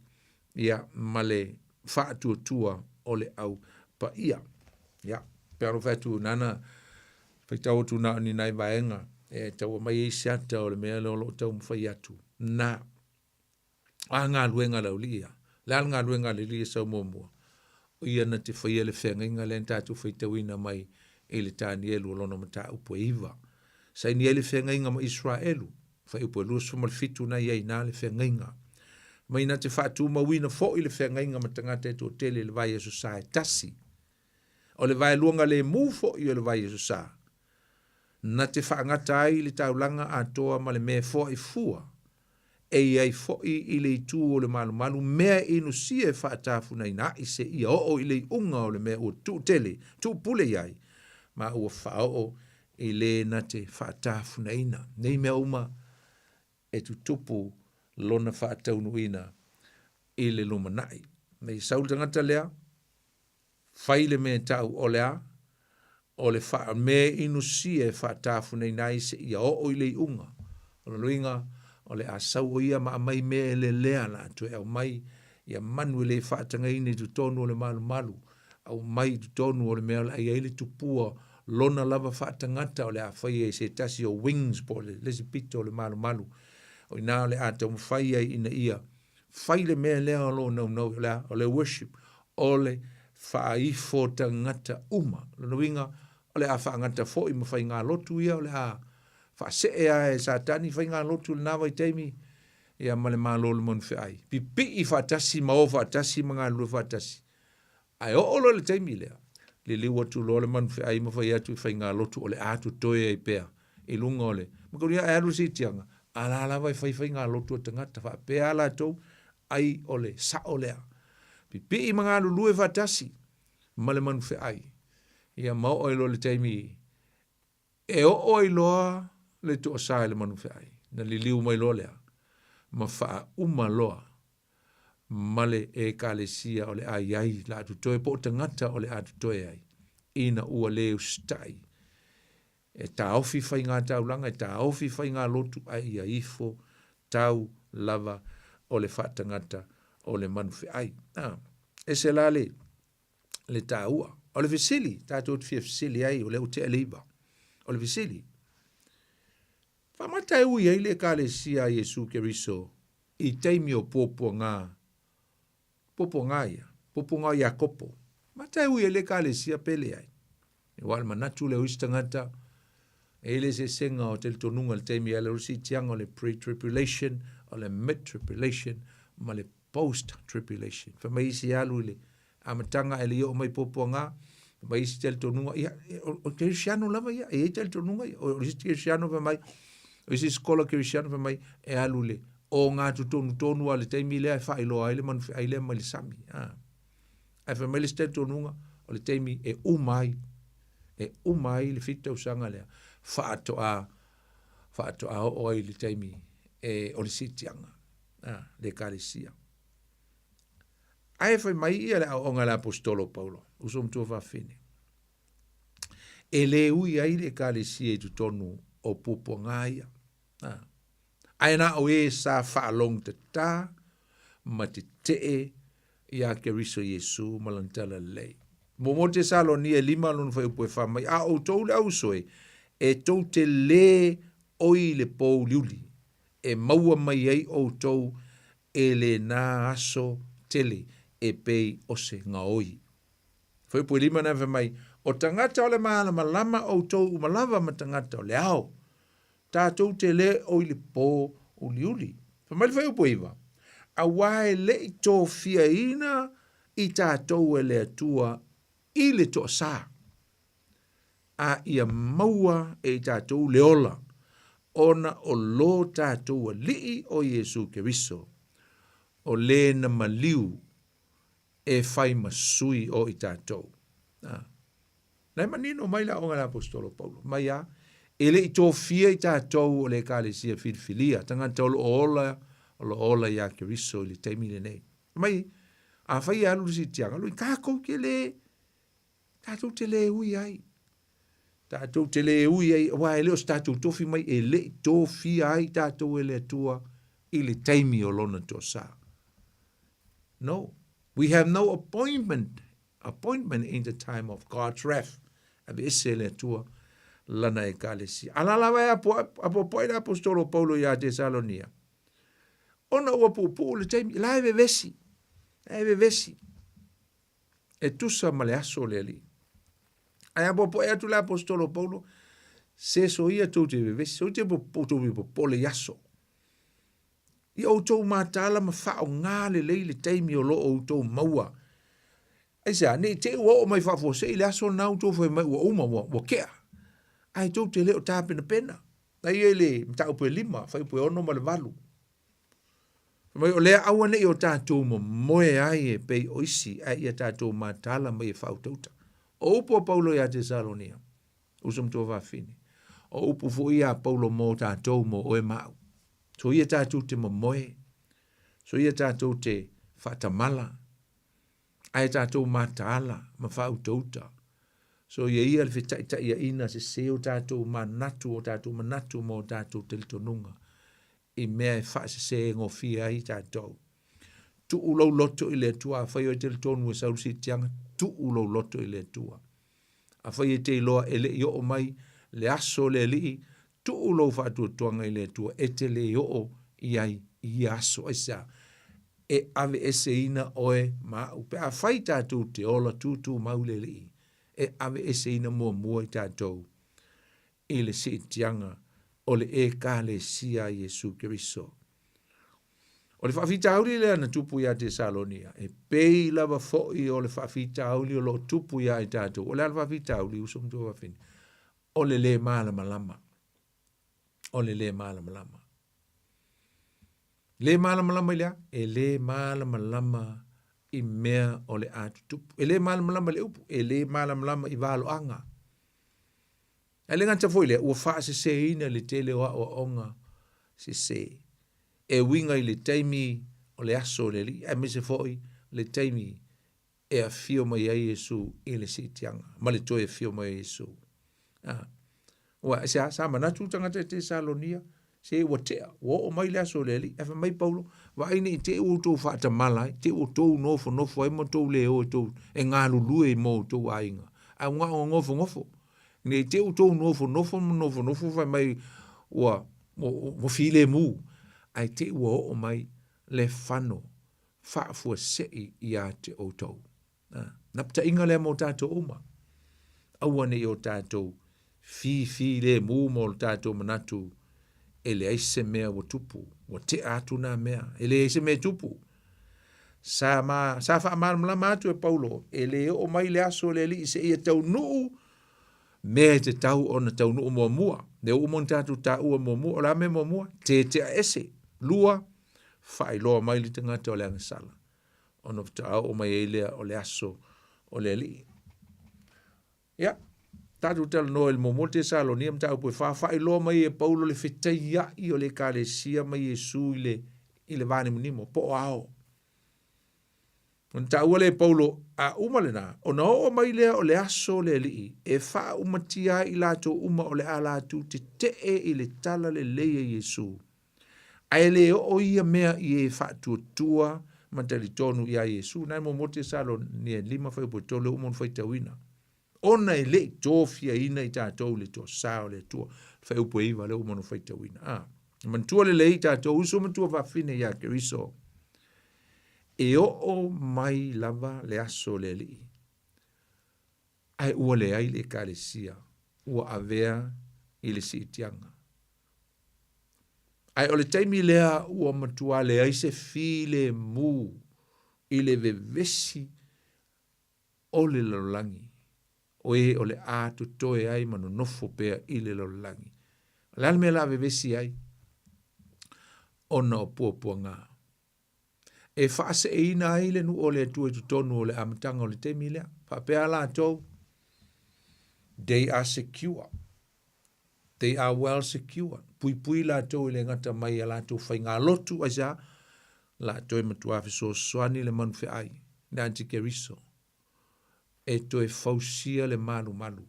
ia, ma le faatuatua o le au paia. Ia, pe alofa atu nana faitau atu na o ni nai vaega e taua mai ai se ata o le mea lea o lo o taumafai atu. Na, a galuega a le aualii ia. Le a le galuega a le alii e sau muamua? O ia na te faia le feagaiga lea na tatou faitauina mai i le Tanielu o lona mataupu e iva. Saini ai le feagaiga ma Iseraelu, fuaiupu e 27 na i ai i ina le feagaiga. Ma ina te faatumauina foʻi le feagaiga ma tagata e toatele i le vaiaso sa e tasi. O le vaeluaga lemu foʻi o le vaiaso sa, na te faagata ai le taulaga atoa ma le mea e foai fua, e i ai foʻi i le itu o le malumalu mea e inusia e faatafunaina aʻi seia oo i le iuga o le mea ua tuutele, tuupule i ai, ma ua faaoo i le na te faatafunaina. Nei mea uma e tutupu lona faataunuuina i le lumanai. Nei sau le tagata lea, fai le mea e ta'u o le a? O le faa, mea e inusia e faatafunaina ai seia oo i le iuga. O lona uiga, o le a sau o ia ma aumai mea e lelea la toe aumai ia manu e le faatagaina i totonu o le malumalu, aumai i totonu o le mea o le a i ai le tupua lona lava faatagata o le a faia i se tasi o wings po o le isi pito o le malumalu. O i ina o le a taumafai ai ina ia fai le mea lea o lo o naunau o le a? O le worship, o le faaifo tagata uma. O lona uiga, o le a faagata foi ma faigalotu ia, o le a faasee lava e Satani faigalotu i lena vaitaimi, ia ma le Malo o le Manufeai. Pipii faatasi ma o faatasi ma galulue faatasi. Ae oo loa i le taimi lea, liliu atu loa le manufeai ma fai atu i faigalotu o le a totoe ai pea i luga o le Makauli ae alu le siitiaga, a la lava e fai faigalotu a tagata faapea a latou ai o le sao lea. Pipii ma galulue faatasi ma le manufeai, ia ma oo ai loa i le taimi e oo ai loa le toasa i le manufeai, na liliu mai loa lea ma faauma loa ma le Ekalesia o le a i ai la totoe po o tagata o le a totoe ai, ina ua le usitai e taofi faiga taulaga, e taofi faiga lotu, ae ia ifo tau lava o le faatagata o le manufeai. A, ese la le, le taua. O le fesili, tatou te fia fesili ai, o lea ua tea le 9. O le fesili, faamata e ui ai le Ekalesia a Iesu Keriso i taimi o puapuaga, puapuaga ia, puapuaga o Iakopo. Mata e ui ai le Ekalesia pe leai. Aua o le manatu lea o isi tagata, e i ai le eseesega o talitonuga i le taimi e ala ai le siitiaga o le pre-tribulation, o le mid-tribulation ma le post-tribulation. Fai mai isi e alu i le amataga ae le i oo mai puapuaga, fai mai isi talitonuga, ia, o, o kerisiano lava ia, e i ai talitonuga ia. O isi kerisiano fai mai, o isi skola kerisiano fai mai, e alu i le ogatotonu tonu lava i le taimi lea e faailoa ai le manufeai lea mai le sami. A. Ae fai mai le isi talitonuga, o le taimi e uma ai, e uma ai le fitu tausaga lea, faatoa, faatoa oo ai i le taimi e, o le siitiaga, a, le ekalesia. Ae fai mai ia le aoaoga a le aposetolo o Paulo, uso matua fafine, e le ui ai le ekalesia i totonu o puapuaga ia. A. Ae na o e sa faalogotata ma tetee iā Keriso Iesu ma lana talalelei. Muamua Tesalonia e lima lona fuaiupu e fa mai, A o outou le auso e, e tou te lē oi i le pōuliuli, e maua mai ai outou e lena aso tele e pei o se gaoi. Fuaiupu e lima na fai mai, O tagata o le malamalama outou uma lava ma tagata o le ao. Tatou te lē oi le pō uliuli. Fai mai le fuaiupu e iva, Auā e le i tofiaina i tatou e le Atua i le toasā, a ia maua e i tatou le ola, ona o lo tatou Alii o Iesu Keriso, o le na maliu e fai ma sui o i tatou. A. Na e manino mai le aoga a le Aposetolo Paulo, mai a, e le i tofia i tatou o le Ekalesia filifilia, tagata o lo o ola, o lo o ola iā Keriso i le taimi lenei. Mai, afai e alu le siitiaga, loi tatou te le, tatou te le ui ai. Tatou te le ui ai, aua e le o se tatou tofi mai, e le i tofia ai tatou e le Atua i le taimi o lona toasa. No, we have no appointment appointment in the time of God's wrath. Aveese e le Atua lana ekalesia. A la lava e apoapoai le aposetolo o Paulo iā Tesalonia. Ona ua puupuu le taimi, la e vevesi, la e vevesi. E tusa ma le aso o le Alii. Ae apoapoai atu le aposetolo o Paulo, se soia tou te vevesi, soia te tou te popole i aso. Ia outou mataala ma faaaoga lelei le taimi o lo o outou maua. Aisea? Ne i te i ua oo mai faafuasei le aso lena outou fai mai ua uma, ua, ua kea. Ae tou te le o tapenapena. Na ia i le mataupu e 5, fuaiupu e 6 ma le 8. Fai mai, o lea aua ne i o tatou momoe ai e pei o isi, ae ia tatou mataala ma ia faautauta. O upu a Paulo ia Tesalonia, uso ma tuafafine, o upu foi ia a Paulo mo tatou, mo oe ma au. Soia tatou te momoe, soia tatou te faatamala, ae tatou mataala ma faautauta. Soia ia le fetaitaiaina sese o tatou manatu, o tatou manatu ma o tatou talitonuga i mea e faasesegofie ai tatou. Tuu lou loto i le Atua, afai oe talitonu e sau le siitiaga, tuu lou loto i le Atua. Afai e te iloa e le i oo mai le aso o le Alii, tuu lou faatuatuaga i le Atua e te le oo i ai i ia aso. Aisea? E aveeseina oe ma au. Pe afai tatou te ola tutumau i le Alii, e aveeseina muamua i tatou i le siitiaga o le Ekalesia a Iesu Keriso. O le faafitauli lea na tupu ia Tesalonia, e pei lava foi o le faafitauli o lo o tupu ia i tatou. O le a le faafitauli, uso ma tuafafine? O le lē malamalama. O le lē malamalama. Lē malamalama i le a? E lē malamalama i mea o le a tutupu. E lē malamalama i le upu, e lē malamalama i valoaga. Ae le gata foi i lea, ua faaseseina le tele o aoaoga sese e uiga i le taimi o le aso o le Alii, aemaise foi le taimi e afio mai ai Iesu i le siitiaga ma le toe afio mai o Iesu. Ah. Ua, aisea, sa manatu tagata i Tesalonia, se ua tea, ua oo mai le aso o le Alii. Ae fai mai Paulo, vaai ne i te i ua outou faatamala ai, te i ua outou nofonofo ai ma outou le o e tou, e galulue mo outou aiga. Ae ua na o nofonofo. Ne i te i ua outou nofonofo ma nofonofo fai mai ua, ua, ua filemu. Ae te i ua oo mai le fano faafuasei ia te outou. Napataiga lea mo tatou uma. Aua ne i o tatou fifilemu ma o tatou manatu e leai se mea ua tupu, ua tea atu nā mea, e leai se mea e tupu. Sa, ma, sa faamalamalama atu e Paulo, e le oo mai le aso o le Alii seia taunuu mea e tatau ona taunuu muamua. Lea ua uma ona tatou taua muamua, o le a mea muamua? Tetea ese. Lua, faailoa mai le tagata o le agasala. Ona faatoa oo mai ai lea o le aso o le Alii. Ia, tatou talanoa i le muamua Tesalonia mataupu e fa, faailoa mai e Paulo le fetaiai o le ekalesia ma Iesu i le, i le vanimonimo, po o ao. Ona taua lea e Paulo, a uma lena, ona oo mai lea o le aso o le Alii, e faaumatia ai i latou uma o le a latou tetee i le tala lelei a Iesu. Ae le oo ia mea i e faatuatua ma talitonu iā Iesu. Na e muamua Tesalonia 5 fuaiupu e 3 lea ua uma ona faitauina. Ona e le i tofiaina i tatou i le toasa o le Atua. Fuaiupu e 9 lea ua uma ona faitauina. A. Manatua lelei i tatou uso ma tuafafine iā Keriso. E oo mai lava le aso o le Alii. Ae ua leai le Ekalesia ua avea i le siitiaga. Ae o le taimi lea ua matua leai se filemu i le vevesi o le lalolagi, o e o le a totoe ai ma nonofo pea i le lalolagi. O le a le mea o le a vevesi ai? Ona o puapuaga. E faaseeina ai le nuu o le Atua i totonu o le amataga o le taimi lea. Faapea latou, they are secure. They are well secured. Puipui latou e le gata mai a latou faigalotu, aisea? Latou e matua fesoasoani le manufeai, le antikeriso, e toe fausia le malumalu.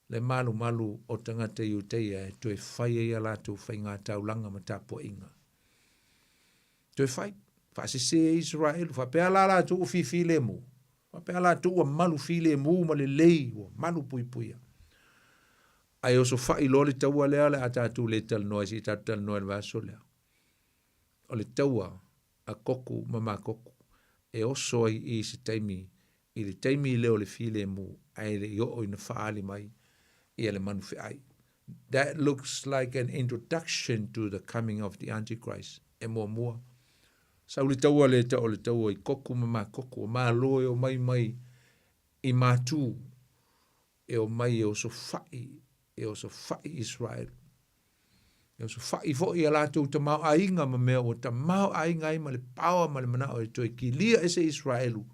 Le malumalu o tagata Iutaia e toe fai ai a latou faiga taulaga ma tapuaiga. Toe fai, faasese e Isaraelu, faapea la latou ua fifilemu, faapea latou ua malu filemu ma lelei, ua malu puipuia. Ae osofai loa le taua lea o le a tatou le talanoa ai se i tatou talanoa i le vaiaso lea. O le taua a Koku ma Makoku e oso ai i se taimi i le taimi lea o le filemu ae le i oo ina faaali mai ia le manu feai. That looks like an introduction to the coming of the Antichrist. E muamua, sau le taua lea e tau o le taua i Koku ma Makoku, o Malo e omai mai i Matu, e omai e osofai, e osofai Israel. E osofai foi a latou tamaoaiga ma mea ua tamaoaiga ai ma le paoa ma le manao e toe kilia ese Israelu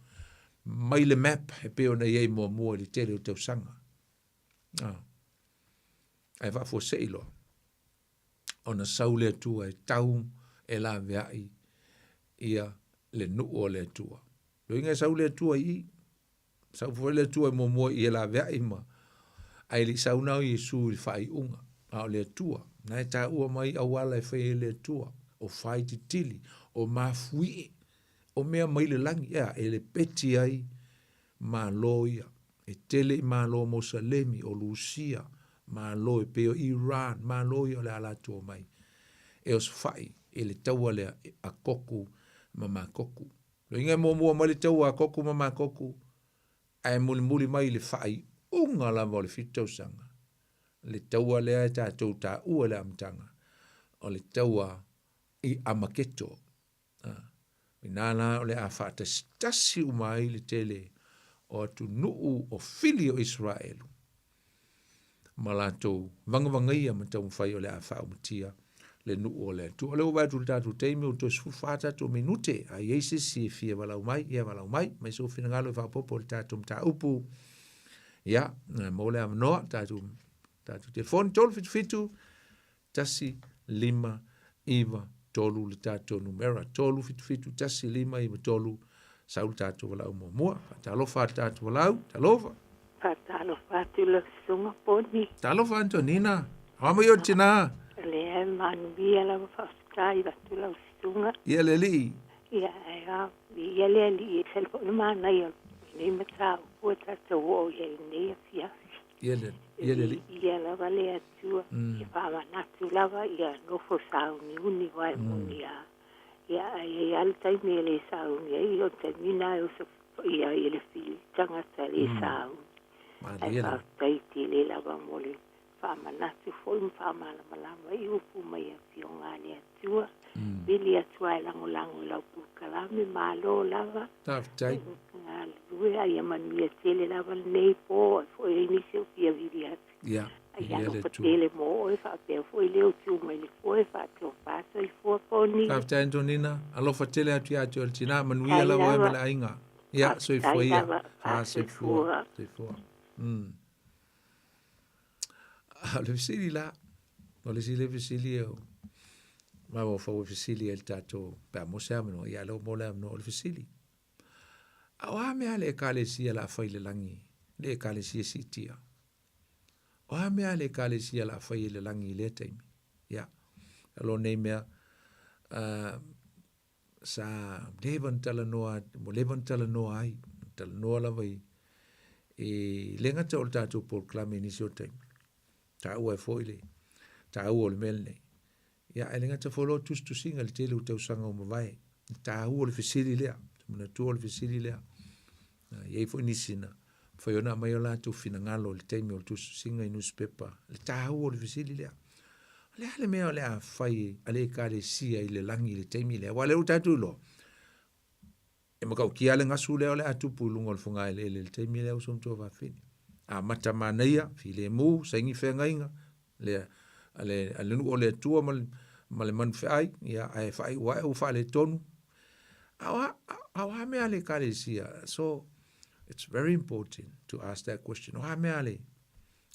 mai le map e pei ona i ai muamua i le tele o tausaga. Ah. Ae faafuasei loa ona sau le Atua e tau e laveai ia le nuu o le Atua. Loiga e sau le Atua i i, Sau foi le Atua e muamua i e laveai ma ae le i sau na o Iesu i le faaiuga, a o le Atua, na e taua mai auala e fai ai le Atua, o faititili, o mafuie, o mea mai le lagi, ea, e lepeti ai Malo ia. E tele i Malo Mosalemi, o Lusia, Malo e pei o Iran, Malo ia o le a latou omai e osofai i le taua lea a Koku ma Makoku. Loiga e muamua mai le taua a Koku ma Makoku, ae mulimuli mai i le faaiuga lava o le fitu tausaga, le taua lea e tatou taua i le amataga, o le taua i Amaketo. Inā la o le a faatasitasi uma ai le tele o atunuu o fili o Iseraelu ma latou vagavagaia ma taumafai o le a faaumatia le nuu o le Atua. O lea ua vaai atu i le tatou taimi ua toe 14 tatou minute, a i ai se isi e fia valaau mai, ia valaau mai, mai sou finagalo e faaopoopo i le tatou mataupu. Ia, maua le avanoa, tatou tatou telefoni 377 1 5 9 3 le tatou numera 377 1 5 9 3 sau le tatou valaau muamua. Faatalofa le tatou valaau, talofa. Faatalofa atu lau susuga Poni. Talofa Antonina, awa mai o tina. Lea e manuia lava faafetai atu lau susuga. Ia le alii. Ia ae a, ia le alii e sela foi le manaia o lenei mataupu e tatou oo i ai i lenei afiafi. Ia le, ia le alii. Ia lava le Atua, ia faamanatu lava ia nofo sauniuni aua e moni a. Ia ae i ai lava le taimi e le sauni ai, o le taimi lena e oso ai e le fili tagata le sauni. Ae faafetai tele lava mo le faamanatu foi ma faamalamalama i upu mai Afioga a le Atua. Vili atu lava e lagolago i lau polokalame, malo lava. Faafetai. Galulue a ia manuia tele lava lenei po, ai foi ai nisi o fia vili atu. Ia, Ai alofa tele mo oe faapea foi le utu mai le foe faatofa soifua poni. Faafetai Antonina, alofa tele atu ia te oe le tina, manuia lava oe ma le aiga. Ia, soifua ia. Fa soifua. Soifua. A o le fesili la, o le isi lea fesili e mafaufau e fesili ai le tatou, pe a maua se avanoa, ia lea ua maua le avanoa, o le fesili, a o a mea a le Ekalesia o le a fai i le lagi, le Ekalesia siitia? O a mea a le Ekalesia o le a fai i le lagi i lea taimi? Ia, alo nei mea, sa leva ona talanoa, ua leva ona talanoa ai, talanoa lava i, i le gata o le tatou polokalame i nisi o taimi, taua ai foi le taua o le mea lenei. Ia, ae le gata foi loa tusitusiga i le tele o tausaga ua mavae, le taua o le fesili lea, te manatua o le fesili lea. E i ai foi nisi na mafai ona aumai o latou finagalo i le taimi o le tusitusiga i nusipepa, le taua o le fesili lea. O le a le mea o le a fai a le Ekalesia i le lagi i le taimi lea? Aua o lea ua tatou iloa, e matautia le gasu lea o le a tupu i luga o le fogaeleele i le taimi lea, uso ma tuafafine. Amata manaia, filemu, saini feagaiga, le, a le, a le nuu o le Atua ma le, ma le manufeai, ia, ae faaiu ae ua faaletonu. A o a, a o a mea a le Ekalesia? So, it's very important to ask that question. O a mea a le,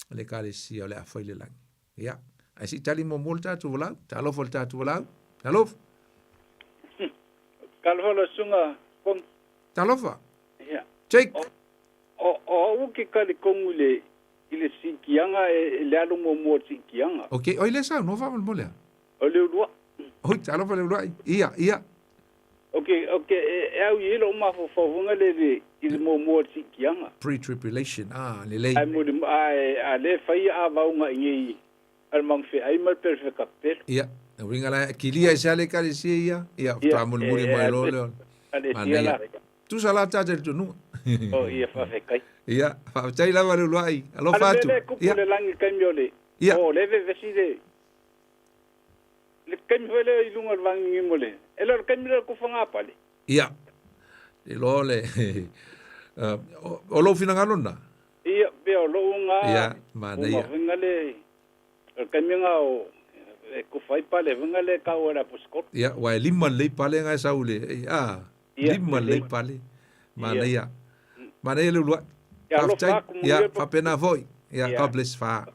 a le Ekalesia o le a fai le lagi? Ia, ae se i tali muamua le tatou valaau. Talofa i le tatou valaau. Talofa. Talofa lau susuga Poni. Talofa. Ia. Jake. O, o au ou ke talitonu i le, i le siitiaga e, le alu muamua o le siitiaga. Ok, oi le saunoa faamolemole a. O Leuluai. Oi, talofa Leuluai. Ia, ia. Ok, ok, e, e au i ai lou mafaufau foi lea i le, i le muamua o le siitiaga. Pre-tribulation, ah, lelei. Ae muli, ae, a lea e fai a vauga i nei a le Magafeai ma le Perefeka Pelu. Ia, le uiga la, kilia i se ale ekalesia ia, ia, faatoa mulimuli mai loa lea o le manaia. Tusa la tātou i le tunuga. O, ia, faafetai. Ia, faafetai lava Leuluai, alofa atu. A o le mea lea e tupu i le lagi i le taimi o le, Ia. o lea e vevesi le, Le taimi foi lea i luga o le vagigimo le, e le o le taimi lea o le tufaga pale. Ia, le iloa o le, o lou finagalo lena? Ia, pei o lou na Ia, manaia. uma faiga le, o le taimi lena o, e tufa ai pale faiga lea e tau e le aposetolo. Ia, ua e lima lelei pale na e sau i le, a, Ia, lima lelei lelei. pale. Ia. Manaia. Manaia le uluai. Ia, alofa Faafetai. atu, manuia Ia, le pa- faapena foi. Ia, Ia. God bless. Fa.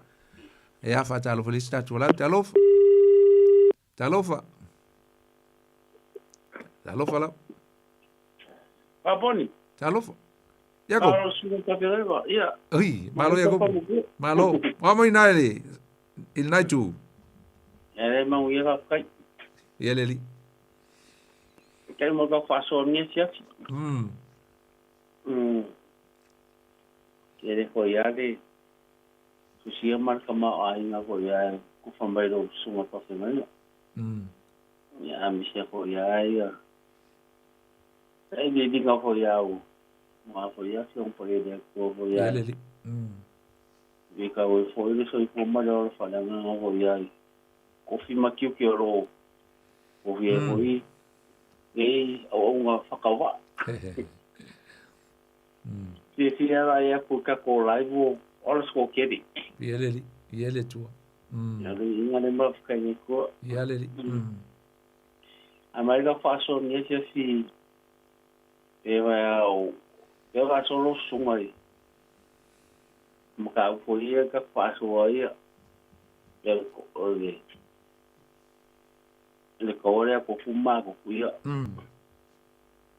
Ia, faatalofa le isi tatou lau. Talofa. Talofa. Talofa lau. Paponi. Talofa. Iakopo. Malo suka tafeleva. Ia. Ui, malo Iakopo. Malo. Wa mai nai le i le nai tu. Ia le mau ia faafetai. Ia le li. Kai mo ka whaasoa mea siafi. Ke re ko ia le susia mar ka ma ai nga ko ia ku fa mai ro sunga pa fe mai. Ia mi se ko ia ia. Ai ni di nga ko ia u. Ma ko ia se on po ia ko ko ia. Ia le li. Vi ka o fo ile so ko ma ro fa la nga ko ia. Ko fi ma ki ki ro. Ko vi ko i. E o nga whakawa. Fia fia ra ia ko ka ko lai wo ora sko keri. Ia le li. Ia le tua. Ia le inga le ma whakai ni ko. Ia le li. A mai ka whaso ni sia si e wa o e wa so lo sunga i. Ma ka ko ia ka whaso ia. Ia ko o le. Le ko le ko kuma ko kuia.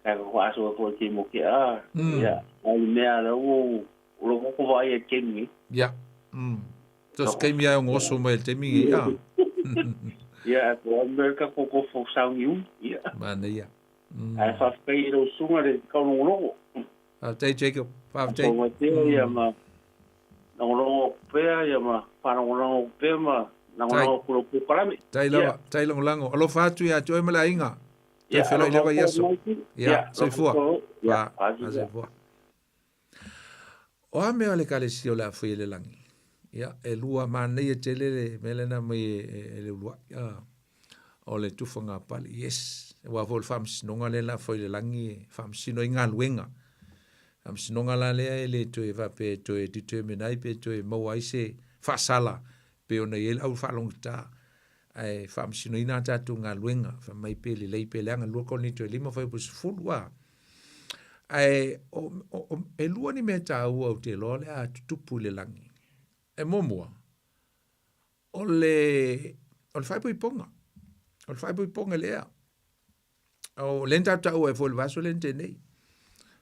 Ka ko whaso ko te mo ke a. Ia ai mea la o o lo ko vai e kemi. Ia. Tos kai mia o ngoso mai te mingi ia. Ia ko Amerika ko ko fo saung iu. Ia. Mana ia. Ai fa fei ro sunga le ka no no. Faafetai Jacob. Faafetai. Ko te ia ma no no pea ia ma pa no no pea ma no no ko ko kalami. Tai lava, tai langolango. Alofa atu ia te oe ma le aiga. Toe Ia, feloi alofa leva i aso. atu mai. Ia, Ia, soifua. alofa atu. Ia, Fa, asu ia. soifua. O a mea o le kalesia o le a fai e le langi. Ia, e lua manaia tele le mea lena mai e le uluai. Ia, o le tufaga pale. Yes. Ua foi le faamasinoga lea la fai le langi e faamasino ai galuega. Faamasinoga la lea e le toe faapea e toe determine ai pe toe maua ai se faasala pe ona i ai le au faalogotā. Ae faamasinoina a tatou galuega. Fai mai pe lelei pe leaga lua Korinito e lima fuaiupu sefulu a. Ae o, o, o, e lua ni mea tāua ou te iloa o le a tutupu i le lagi. E muamua, o le, o le faaipoipoga. O le faaipoipoga i le ea. O lea na tatou taua ai foi i le vaiaso lea na tea nei.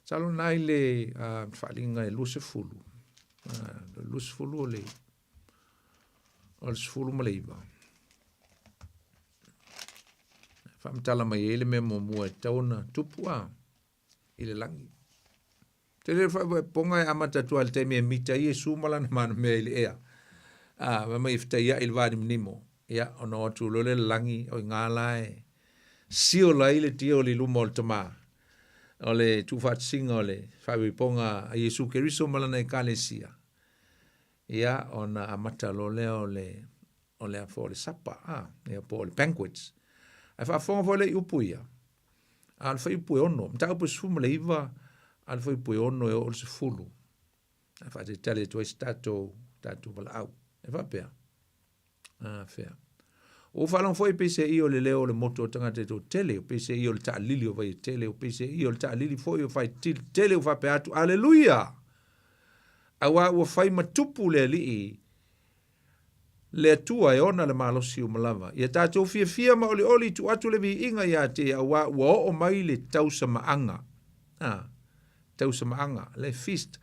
Masalo na i le uh, faaliga e 20. Uh, 20 o le o le 19. Faamatala mai ai le mea muamua e tatau ona tupu a i le lagi. Tele le faaipoipoga e amata atu lava i le taimi e mita ai Iesu ma lana manamea i le ea. A, fai mai e fetaiai i le vanimonimo. Ia, ona o atu loa lea i le lagi, o i gā la e siola ai le tioli i luma o le Tamā. O le tuufaatasiga o le faaipoipoga a Iesu Keriso ma lana Ekalesia. Ia, ona amata loa lea o le, o le a foi o le sapa, a, ia po o le banquets. Ae faafofoga foi lea i upu ia, a o le fuaiupu e ono, mataupu e 19, a o le fuaiupu e ono e oo i le 10. Ae faatalitali atu ai se tatou, tatou valaau. E faapea, a fea. Ua ou faalogo foi pei se i o le leo o le motu o tagata e toatele, pei se i o le taalili o Vaiatele, pei se i o le taalili foi o Faitili tele ua faapea atu, Aleluia! Auā ua fai ma tupu le Alii, le Atua e ona le malosi uma lava. Ia tatou fiafia ma olioli tuu atu le viiga ia te ia auā ua oo mai le tausamaaga, a, tausamaaga, le feast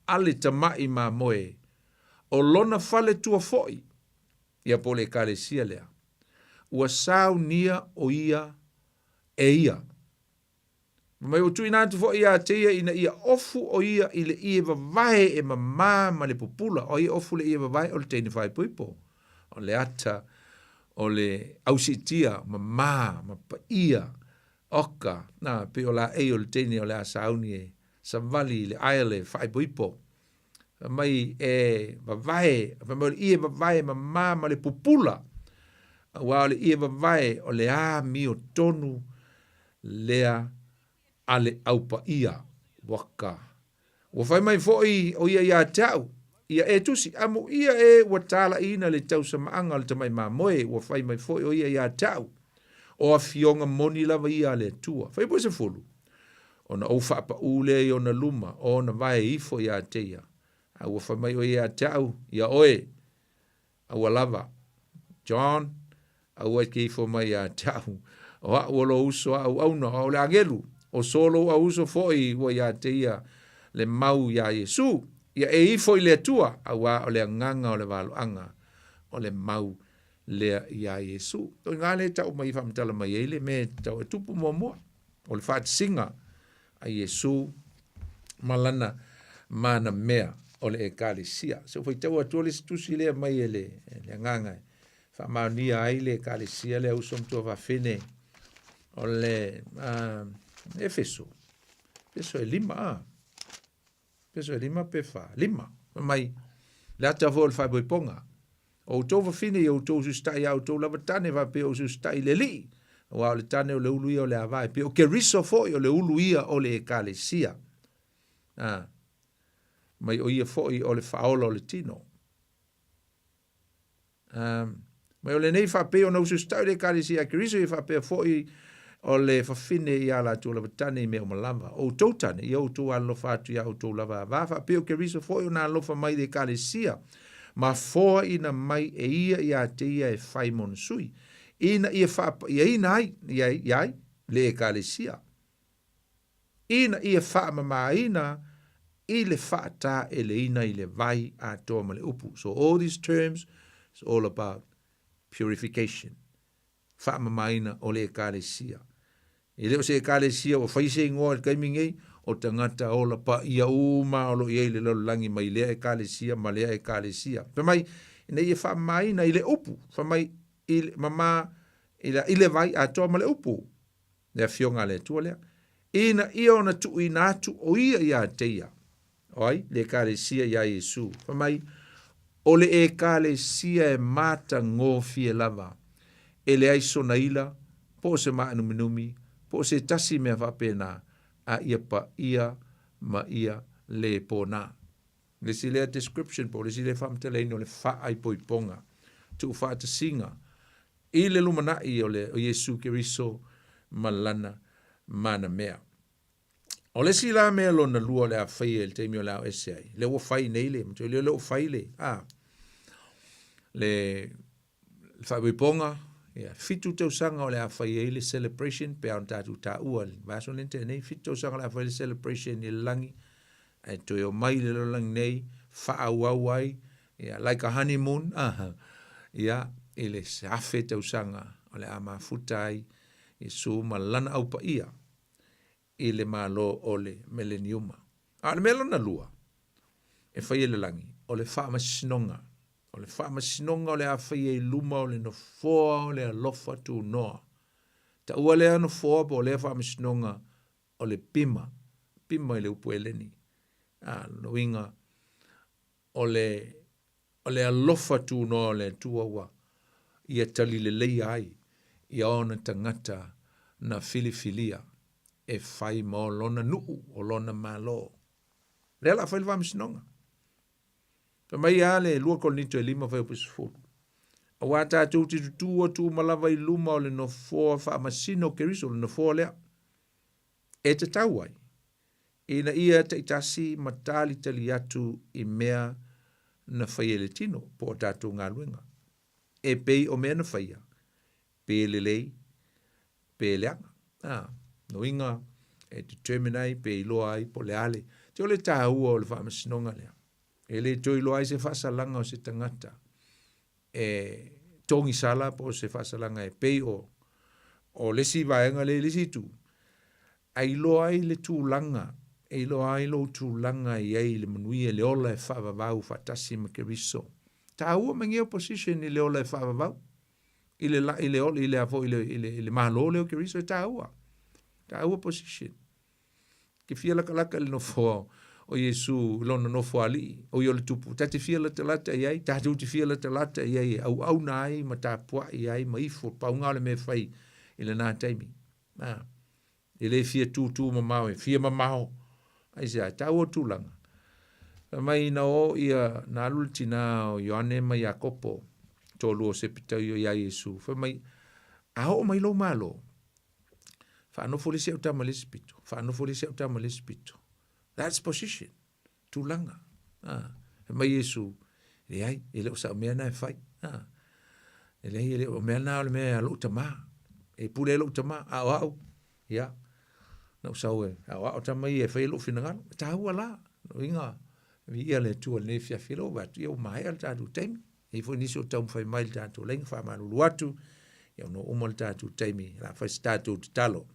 a le tama'i mamoe o lona fale tua fo'i, ia po o le Ekalesia lea, ua saunia o ia e ia. Fai mai ua tuuina atu foi ia te ia ina ia ofu o ia i le ie vavae e mamā ma le pupula. O ai e ofu le ie vavae? O le teine faaipoipo. O le ata o le ausiitia mamā ma paia oka. Na, pei o laei o le teine o le a sauni e savali i le aele faaipoipo. Fai mai e vavae, fai mai o le ie vavae mamā ma le pupula. Auā o le ie vavae o le amiotonu lea a le aupaia waka. Ua fai mai foi o ia iā te a'u, ia e tusi, amuia e ua talaiina le tausamaaga o le tamai mamoe, ua fai mai foi o ia iā te a'u, o afioga moni lava ia a le Atua. Fai pue sefulu, ona ou faapaū lea i ona luma, o ona vae ifo iā te ia. A ua fai mai o ia iā te a'u, ia oe, Aua lava, John, aua e te ifo mai iā te a'u, o a'u o lou uso a auauna, o a'u le agelu, o so lou auuso fo'i ua iā te ia le mau iā Iesu, ia e ifo i le Atua, auā o le agaga o le valoaga o le mau lea iā Iesu. O i ngā le tau mai i faamatala mai ai le mea e tau e tupu muamua, o le faatasiga a Iesu ma lana mana mea o le Ekalesia. Se u faitau atu le isi tusi lea mai e le, le agaga e faamaonia ai le Ekalesia lea uso matua fafine o le Efeso. Efeso e lima a. Efeso e lima pe fa. Lima. Mai le ata foi o le faaipoipoga. O outou fafine i outou usiusitai iā outou lava tane faapea o usiusitai i le Alii, auā o le tane o le ulu ia o le ava e pei o Keriso foi o le ulu ia o le Ekalesia. A, mai o ia foi o le faaola o le tino. A, mai o lenei faapei ona usiusitai o le Ekalesia a Keriso ia faapea foi o le fafine iā latou lava tane i mea uma lava. O outou tane, ia outou alolofa atu iā outou lava ava, faapea o Keriso foi ona alofa mai i le Ekalesia, ma foaina mai e ia iā te ia e fai mona sui, ina ia faapaiaina ai ia ai le Ekalesia, ina ia faamamaina i le faataeleina i le vai atoa ma le upu. So all these terms is all about purification. Faamamaina o le Ekalesia. E le o se Ekalesia ua fai se igoa i le taimi nei, o tagata ola paia uma o lo o i ai i le lalolagi mai lea Ekalesia ma lea Ekalesia. Fai mai, ina ia faamamaina i le upu, fai mai, i le, mama, i le, i le vai atoa ma le upu, le Afioga a le Atua lea, ina ia ona tuuina atu o ia iā te ia. O ai? Le Ekalesia iā Iesu. Fai mai, o le Ekalesia e matagofie lava, e leai sona ila, po o se maanuminumi, po o se tasi mea faapena, a ia paia ma ia le pona. Le isi lea description po o le isi lea faamatalaina o le faaipoipoga, tuufaatasiga i le lumanai o le o Iesu Keriso ma lana mana mea. O le isi la mea lona lua o le a faia i le taimi o le a o ese ai, lea ua fai nei le, matua lea ua fai le, a, le, le faaipoipoga, ia, fitu tausaga o le a fai ai le celebration, pe a ona tatou taua le vaiaso lenei tea nei, fitu tausaga o le a fai le celebration i le lagi, ae toe omai i le lalolagi nei, faaauau ai, ia, like a honeymoon, aha, ia, i le afe tausaga o le a mafuta ai Iesu ma lana au paia i le Malo o le Meleniuma. A o le mea lona lua e fai e le lagi, o le faamasinoga. O le faamasinoga o le a faia i luma o le nofoa o le alofa tunoa. Taua lea nofoa po o lea faamasinoga o le bima, bima i le upu Eleni. A, lona uiga, o le O le alofa tunoa o le Atua ua ia talileleia ai ia ona tagata na filifilia e fai ma o lona nuu, o lona Malo. Lea la fai le faamasinoga. Fai mai a le 2 Korinito e 5 fuaiupu 10. Auā tatou te tutū atu uma lava i luma o le nofoa faamasino o Keriso, o le nofoa lea e tatau ai ina ia taitasi ma talitali atu i mea na faia i le tino po o tatou galuega, e pei o mea na faia, pe lelei, pe leaga. A, lona uiga e determine ai pe iloa ai po o le a le, te o le taua o le faamasinoga lea. E le toe iloa ai se faasalaga o se tagata e togisala po o se faasalaga e pei o o le isi vaega lea i le isi itu, a iloa ai le tulaga, e iloa ai lou tulaga e i ai i le manuia, i le ola e faavavau faatasi ma Keriso. Taua mai nei position i le ola e faavavau, i le, i le, i le, i le, i le, i le Malo lea o Keriso e taua. Taua position. Ke fia lakalaka i le nofoa o Iesu i lona nofoalii, o ia o le tupu, ta te fia latalata i ai, tatou te fia latalata i ai e auauna ai ma tapuai ai ma ifo, pauga o le mea e fai i lena taimi. A, e le fia tūtū mamao, e fia mamao. Aisea, e taua tulaga. Fai mai na o ia, na alu le tinā o Ioane ma Iakopo, toalua o Sepetaio iā Iesu. Fai mai, a oo mai lou Malo, faanofo le isi au tama i le isi pito, faanofo le isi au tama i le isi pito. That's position. Tulaga. Ah, fai mai Iesu, leai, e le o sau mea na e fai. Ah, e leai, e le o mea na o le mea a lou tamā. E pule ai lou tamā, a o au, ia, na ou sau e aoao tama ia e fai ai lou finagalo. E tāua la, lona uiga, viia le Atua i lenei afiafi, lea ua vaai atu, ia ua maea le tatou taimi. E i ai foi nisi o taumafai mai i le tatou laina, faamalulu atu, ia ona ua uma le tatou taimi, o le a fai se tatou tatalo.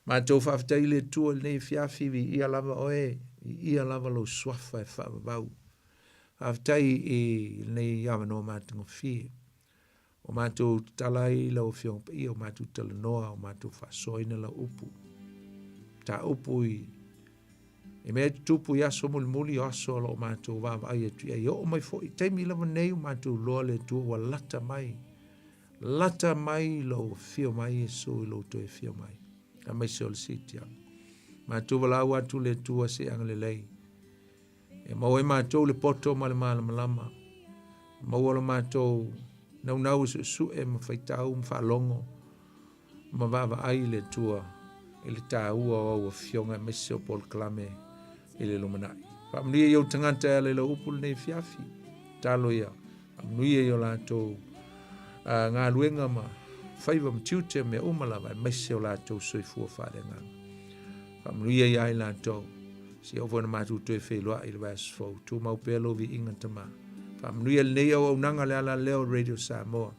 Matou faafetai i le Atua i lenei afiafi, viia lava oe, viia lava lou suafa e faavavau. Faafetai i lenei avanoa matagofie. Ua matou tatala ai lau Afioga Paia, ua matou talanoa, ua matou faasoaina lau upu. Ta upu i i mea e tutupu i aso mulimuli o aso o lo o matou vaavaai atu i ai. E oo mai foi i taimi lava nei ua matou iloa le Atua ua lata mai, lata mai lou afio mai Iesu i lou toe afio mai, aemaise o le siitiaga. Matou valaau atu le Atua se i agalelei. E maua ai matou le poto ma le malamalama. Maua lo matou naunau e suesue ma faitau ma faalogo ma vaavaai i le Atua i le taua o au afioga aemaise o polokalame i le lumanai. Faamanuia i ou tagata e ala i lau upu lenei afiafi. Tatalo ia, faamanuia i o latou galuega ma faiva ma tiute ma mea uma lava aemaise o latou soifua faaleagaga. Faamanuia ia i latou. Se oo foi ina matou toe feiloai i le vaiaso fou. Tumau pea lou viiga Tama. Faamanuia lenei auaunaga le ala lea o Radio Samoa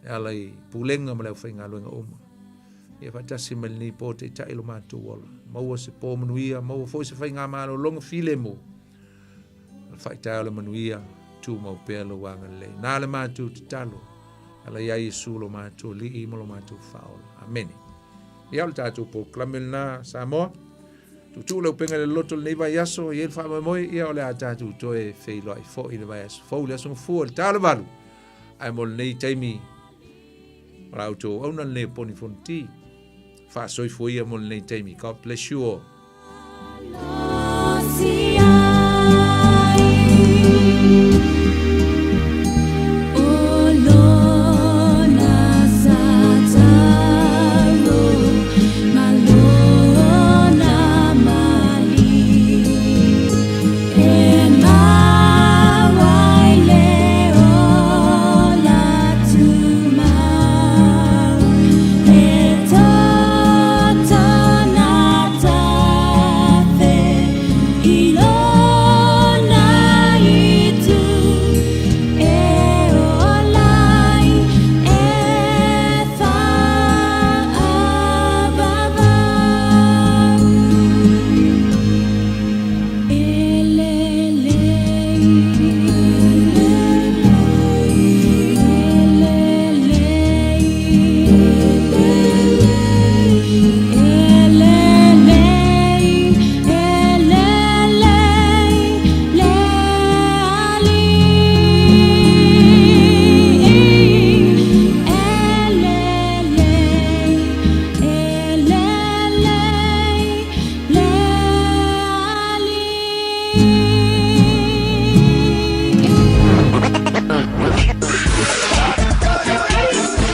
e ala i pulega ma le aufaigaluega uma. Ia faatasi mai lenei po taitai lo matou ola. Maua se po manuia, maua foi se faigamalologa filemu. O le faitaea o le manuia, tumau pea lou agalelei. Na le matou tatalo, ala ia Iesu lo matou Alii ma lo matou Faaola. Amene. Ia o le tatou polokalame lena Samoa. Tuutuu le upega i le loloto i lenei vaiaso, e i ai le faamoemoe, ia o le a tatou toe feiloai foi i le vaiaso fou, le aso Gafua i le ta o le 8. Ae mo lenei taimi, o la outou auauna lenei o Poni Fonoti. Faasoifua ia mo lenei taimi. God bless you all.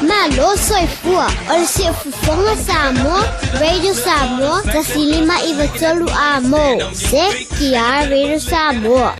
Malo soifua o le Siufofoga Samoa, Radio Samoa, 105 93 A mo, CKR Radio Samoa.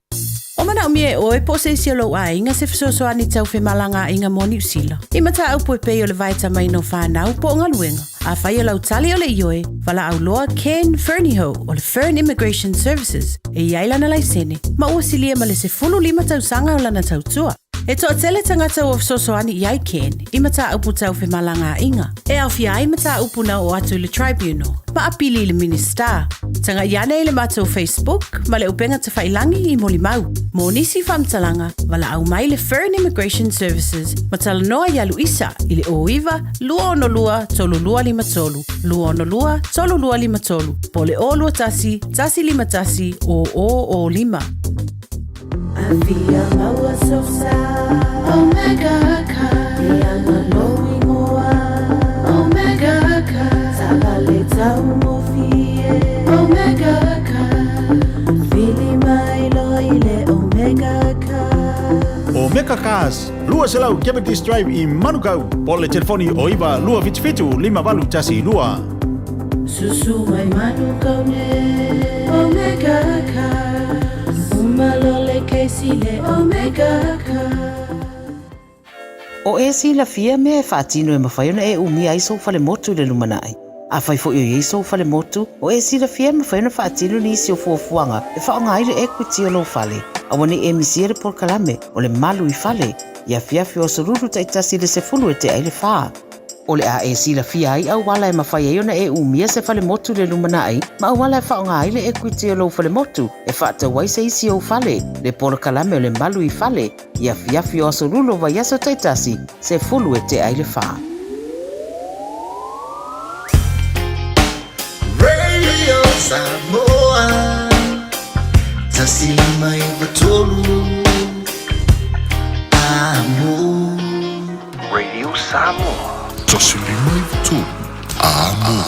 O manaomia e oe po o se isi o lou aiga se fesoasoani tau femalagaaiga mo Niu Sila. I mataupu e pei o le vaetamaina o fanau po o galuega. Afai o lau tali o le ioe, valaau loa Ken Fernihough o le Fern Immigration Services e i ai lana laisene ma ua silia ma le 15 tausaga o lana tautua. E toatele tagata ua fesoasoani i ai Ken i mataupu tau femalagaaiga, e aofia ai mataupu na oo atu i le Tribunal ma apili i le Minisita. Tagai ane i le matou Facebook ma le upega tafailangi i molimau. Mo nisi faamatalaga, valaau mai le Fern Immigration Services ma talanoa ia Luisa i le 09 262 3253, 262 3253, po o le 021 151 0005. Afia maua sosa Omega Car Ianga lou ingoa Omega Car Taavale taugofie Omega Car Vili mai loa i le Omega Car Omega Cars, 200 Cavendish Drive i Manukau, po o le telefoni o 9 277 5812. Susu mai Manukau nei Omega Cars Uma loa le kesi le Omega Cars. O e silafia mea e faatino e mafai ona e umia ai sou falemotu i le lumanai. Afai foi o i ai sou falemotu, o e silafia e mafai ona faatino nisi o fuafuaga e faaaoga ai le equity o lou fale. Aua ne i e misia le polokalame o le Malu i Fale i afiafi o Aso Lulu taitasi i le 10 e tea ai le fa. O le a e silafia ai auala e mafai ai ona e umia se falemotu i le lumanai ma auala e faaaoga ai le equity o lou falemotu e faatau ai se isi ou fale, le polokalame o le Malu i Fale i afiafi o Aso Lulu o vaiaso taitasi, 10 e tea ai le fa. Radio Samoa 159 Amo. Radio Samoa. 159 Amo.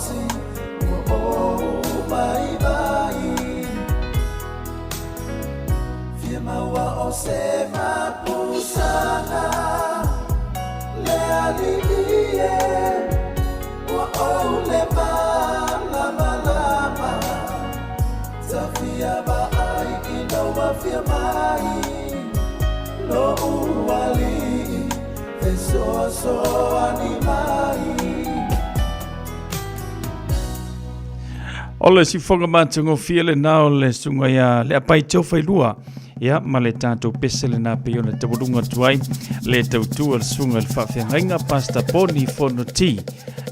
malosi Ua ou vaivai Fia maua o se mapusaga Le alii e Ua ou le malamalama Tafia vaai ina ua fia mai Lo'u alii fesoasoani mai. O le sifoga matagofie lenā o le susuga ia Leapai Teufailua, ia ma le tatou pese lenā pei ona taualuga atu ai le tautua le susuga i le faafeagaiga Pastor Boni Fonoti,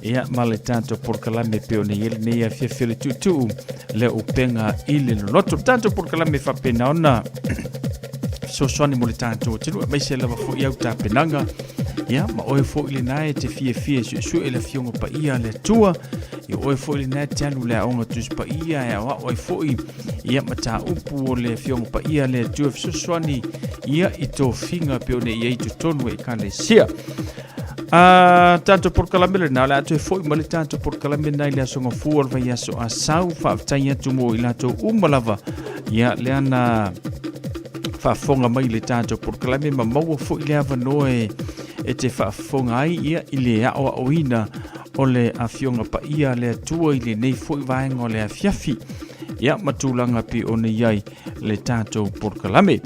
ia ma le tatou polokalame pei ona i ai lenei afiafi o le tuutuu le upega i le loloto. Le tatou polokalame faapena ona fesoasoani mo le tatou atunuu aemaise lava foi au tapenaga ia ma oe foi lenā e te fiafia e suesue le afioga paia a le Atua ia oe foi lenā e te alu le aoga Tusi Paia e aoao ai foi ia mataupu o le afioga paia a le Atua e fesoasoani ia i tofiga pei ona i ai i totonu e Ekalesia. A tatou polokalame lenā, o le a toe foi mai le tatou polokalame lenā i le aso Gafua o le vaiaso Asau. Faafetai atu mo i latou uma lava ia lea na faafofoga mai i le tatou polokalame ma maua foi le avanoa e, e te faafofoga ai ia i le aoaoina o le Afioga Paia a le Atua i lenei foi vaega o le afiafi ia ma tulaga pei ona i ai le tatou polokalame.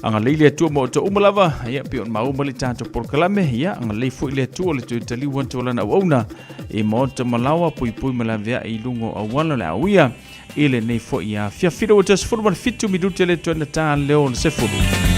Agalelei le Atua ma outou uma lava, ia pei ona maua mai le tatou polokalame, ia agalelei foi le Atua le toe taliu atu o lana auauna i maota ma laoa, puipui ma laveai i luga o auala o le a uia i lenei foi afiafi. Ua toe 17 minute le toe na tā leo o le 10.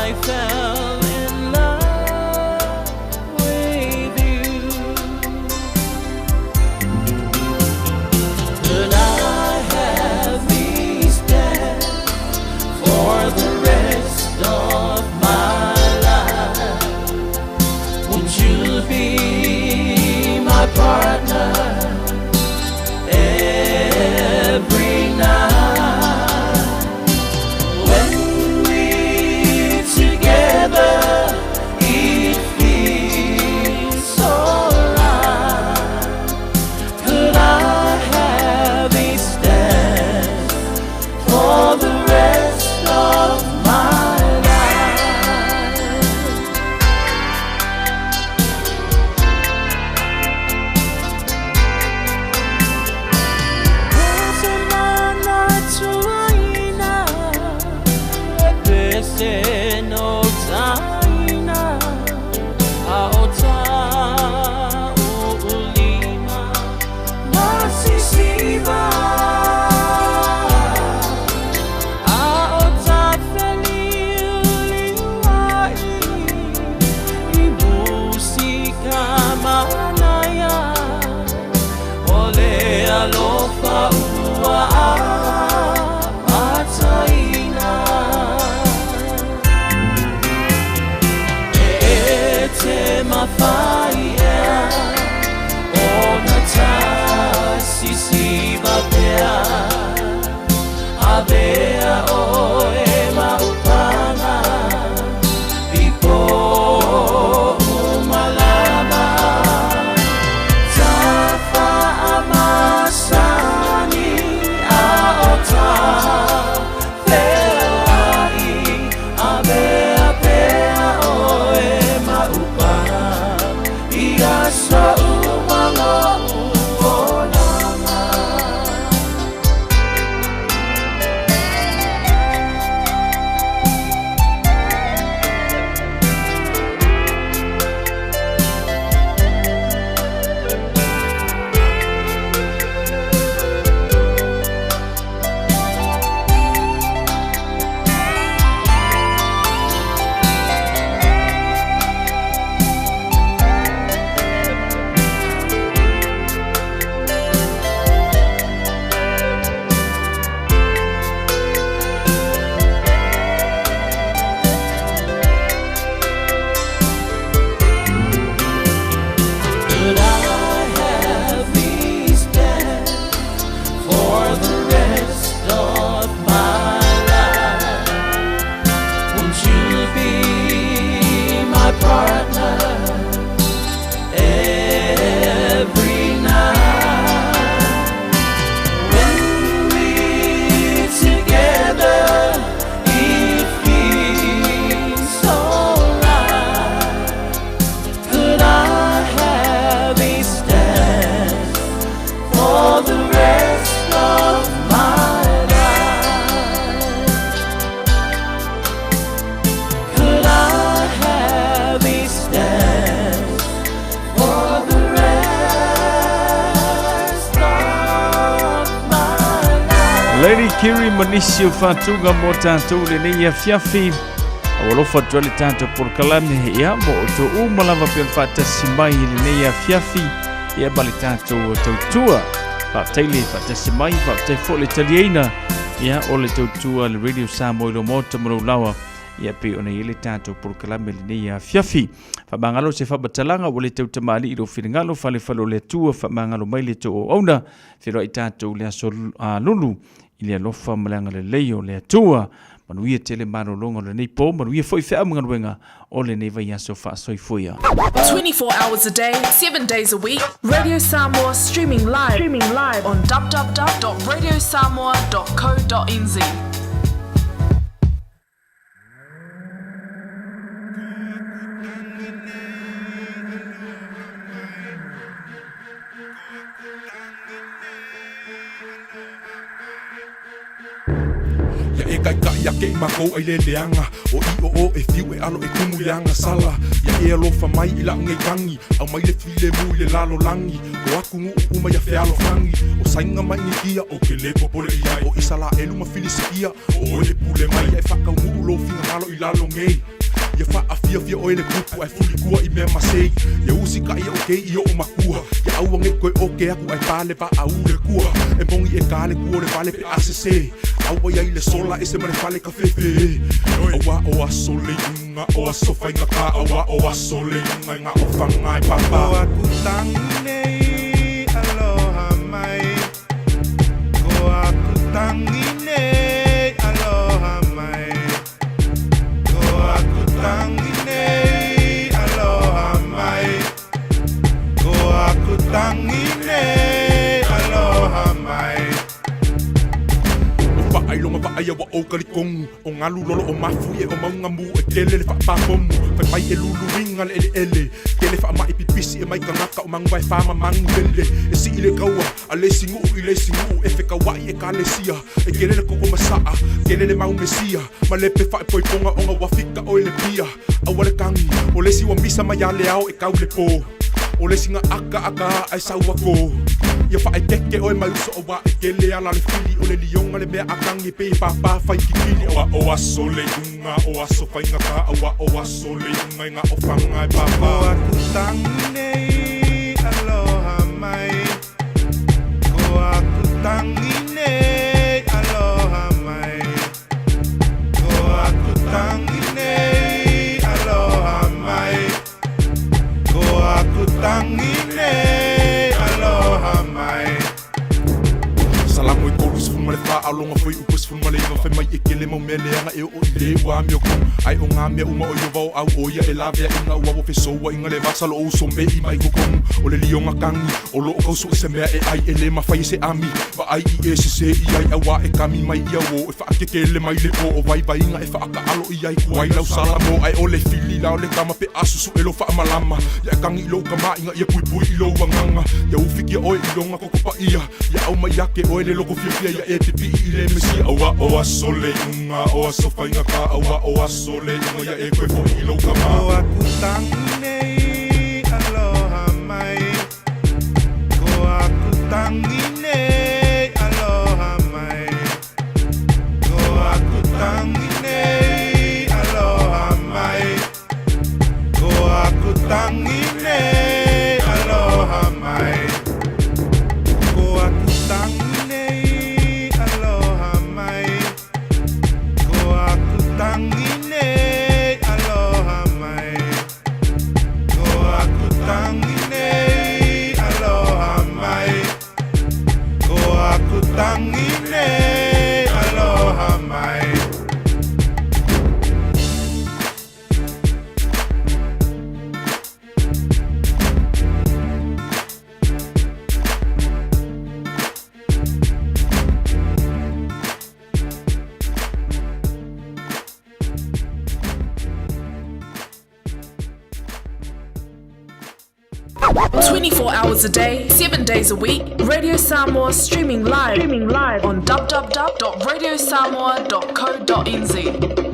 I fell in love with you. Could I have these dance for the rest of my life? Won't you be my partner every night? When we're together, it feels so right. Could I have this dance for the rest of my life? Ole alofa ua mataina E te mawhai ea O na tasisi pea Avea oe maupanga I po umalama Tafa amasani a o ta feai Avea pea oe maupanga I aso umalo uolanga. Could I have these dance for the rest of my life? Won't you be my partner every night? When we're together, it feels so right. Could I have this dance for the rest of my life? Could I have this dance for the rest of my life? Lady Kiri ma nisi o fa'atuga mo tatou lenei afiafi. Ua alofa atu ai le tatou polokalame ia mo outou uma lava pe o le fa'atasi mai i lenei afiafi ia ma le tatou tautua. Fa'afetai le fa'atasi mai, fa'afetai fo'i le taliaina ia o le tautua le Radio Samoa i lo maota ma lou lawa ia pei ona i le tatou polokalame lenei afiafi. Fa'amagalo se fa'amatalaga ua le tautamāli'i lou finagalo falefale o le Atua, fa'amagalo mai le tou auauna feloa'i tatou le aso lulu i le alofa ma le agalelei o le Atua. Manuia tele malologa o lenei po, manuia fo'i feau ma galuega o lenei vaiaso fa'asoifuia. 24 hours a day, 7 days a week. Radio Samoa streaming live on www.radiosamoa.co.nz. Ia e kaikai ake i makou ai le leaga o i o o e fiu e alo e kumu le aga sala. Ia e alofa mai i la'u geitagi au mai le filemu i le lalolagi o aku gu'u uma ia fealofagi o saiga mai gigia o ke lē popole i ai o Isalaelu ma Filisitia o oe le pule mai ia e fa'akaunu'u lou finagalo i lalo gei. Ia faafiafia oe le kupu ae fulikua i mea masei. Ia usikaʻi au kei i oʻu makua. Ia aua nei toe oke aku ae pale vaau le kua. E mogi e ka le kua o le fale pe a sesē. Aua iai le sola ese ma le fale kafefe. Auā o aso le iuga o aso faigata. Auā o aso le iuga e gao faga e papa. Ko aku tangi nei aloha mai. Ko aku tangi nei aloha mai. Ko aku tangi nei aloha mai. Ko aku tangi nei aloha mai. O faailoga vaaia ua ou kalikogu o galu lolo o mafu ie o mauga mu e tele le faapapomu faimai e luluiga le eleele tele faamaʻi pipisi e mai kagaka o maguvae famamagu lele e sii le kaua a le siguʻu i le siguʻu e fekauaʻi e kalesia e kele le koko masaʻa kele le mau mesia ma lepe faaepoipoga oga ua fika oe le pia aua le kagi o lesi ua misa mai a le ao e kau le pō o le singa aka aka ai sauako ia faaeteke oe mai uso auā e kele ala le fili o le lioga le mea akagi pe pāpā faikikili auā o aso le iuga o aso faigata auā o aso le iuga e gao faga e pāpā. Ko aku tangi nei aloha mai. Ko aku tangi nei aloha mai. Ko aku tangi nei aloha mai. Ko aku tangi nei aloha mai. Salamo e 34 aologa foi upu 19 fai mai e kele mau mea leaga e oo i le ua amiokomu ae o gā mea uma o Ieova o au o ia e laveaʻiga ua ua fesouaʻiga le vasa loo uso meʻi mai kokomu o le lioga kagi o loo kausoʻi se mea e ai e lē mafai e se ami vaai i e sesē i ai auā e kami mai ia uō e faakekele mai le pō o vaivaiga e faakaalo i ai kuai lau salamo ae o le fili la o le kama pe a susuʻe lo faamalama ia e kagi i lou kamaʻiga ia puipui i lou agaga ia ufikia oe i loga koko paia ia aumai ake oe le loko fiafia ia e pipiʻi i le mesia auā o aso le iuga o aso faigata auā o aso le iuga ia e toe foʻi i lou kama. Ko aku tangi nei aloha mai. Ko aku tangi nei aloha mai. Ko aku tangi nei aloha mai. Ko aku tangi nei aloha mai. Ko aku tangi nei aloha mai. Ko aku tangi nei aloha mai. Ko aku tangi nei aloha mai. Ko aku tangi nei aloha mai. 24 hours a day, 7 days a week, Radio Samoa streaming live, on www.radiosamoa.co.nz.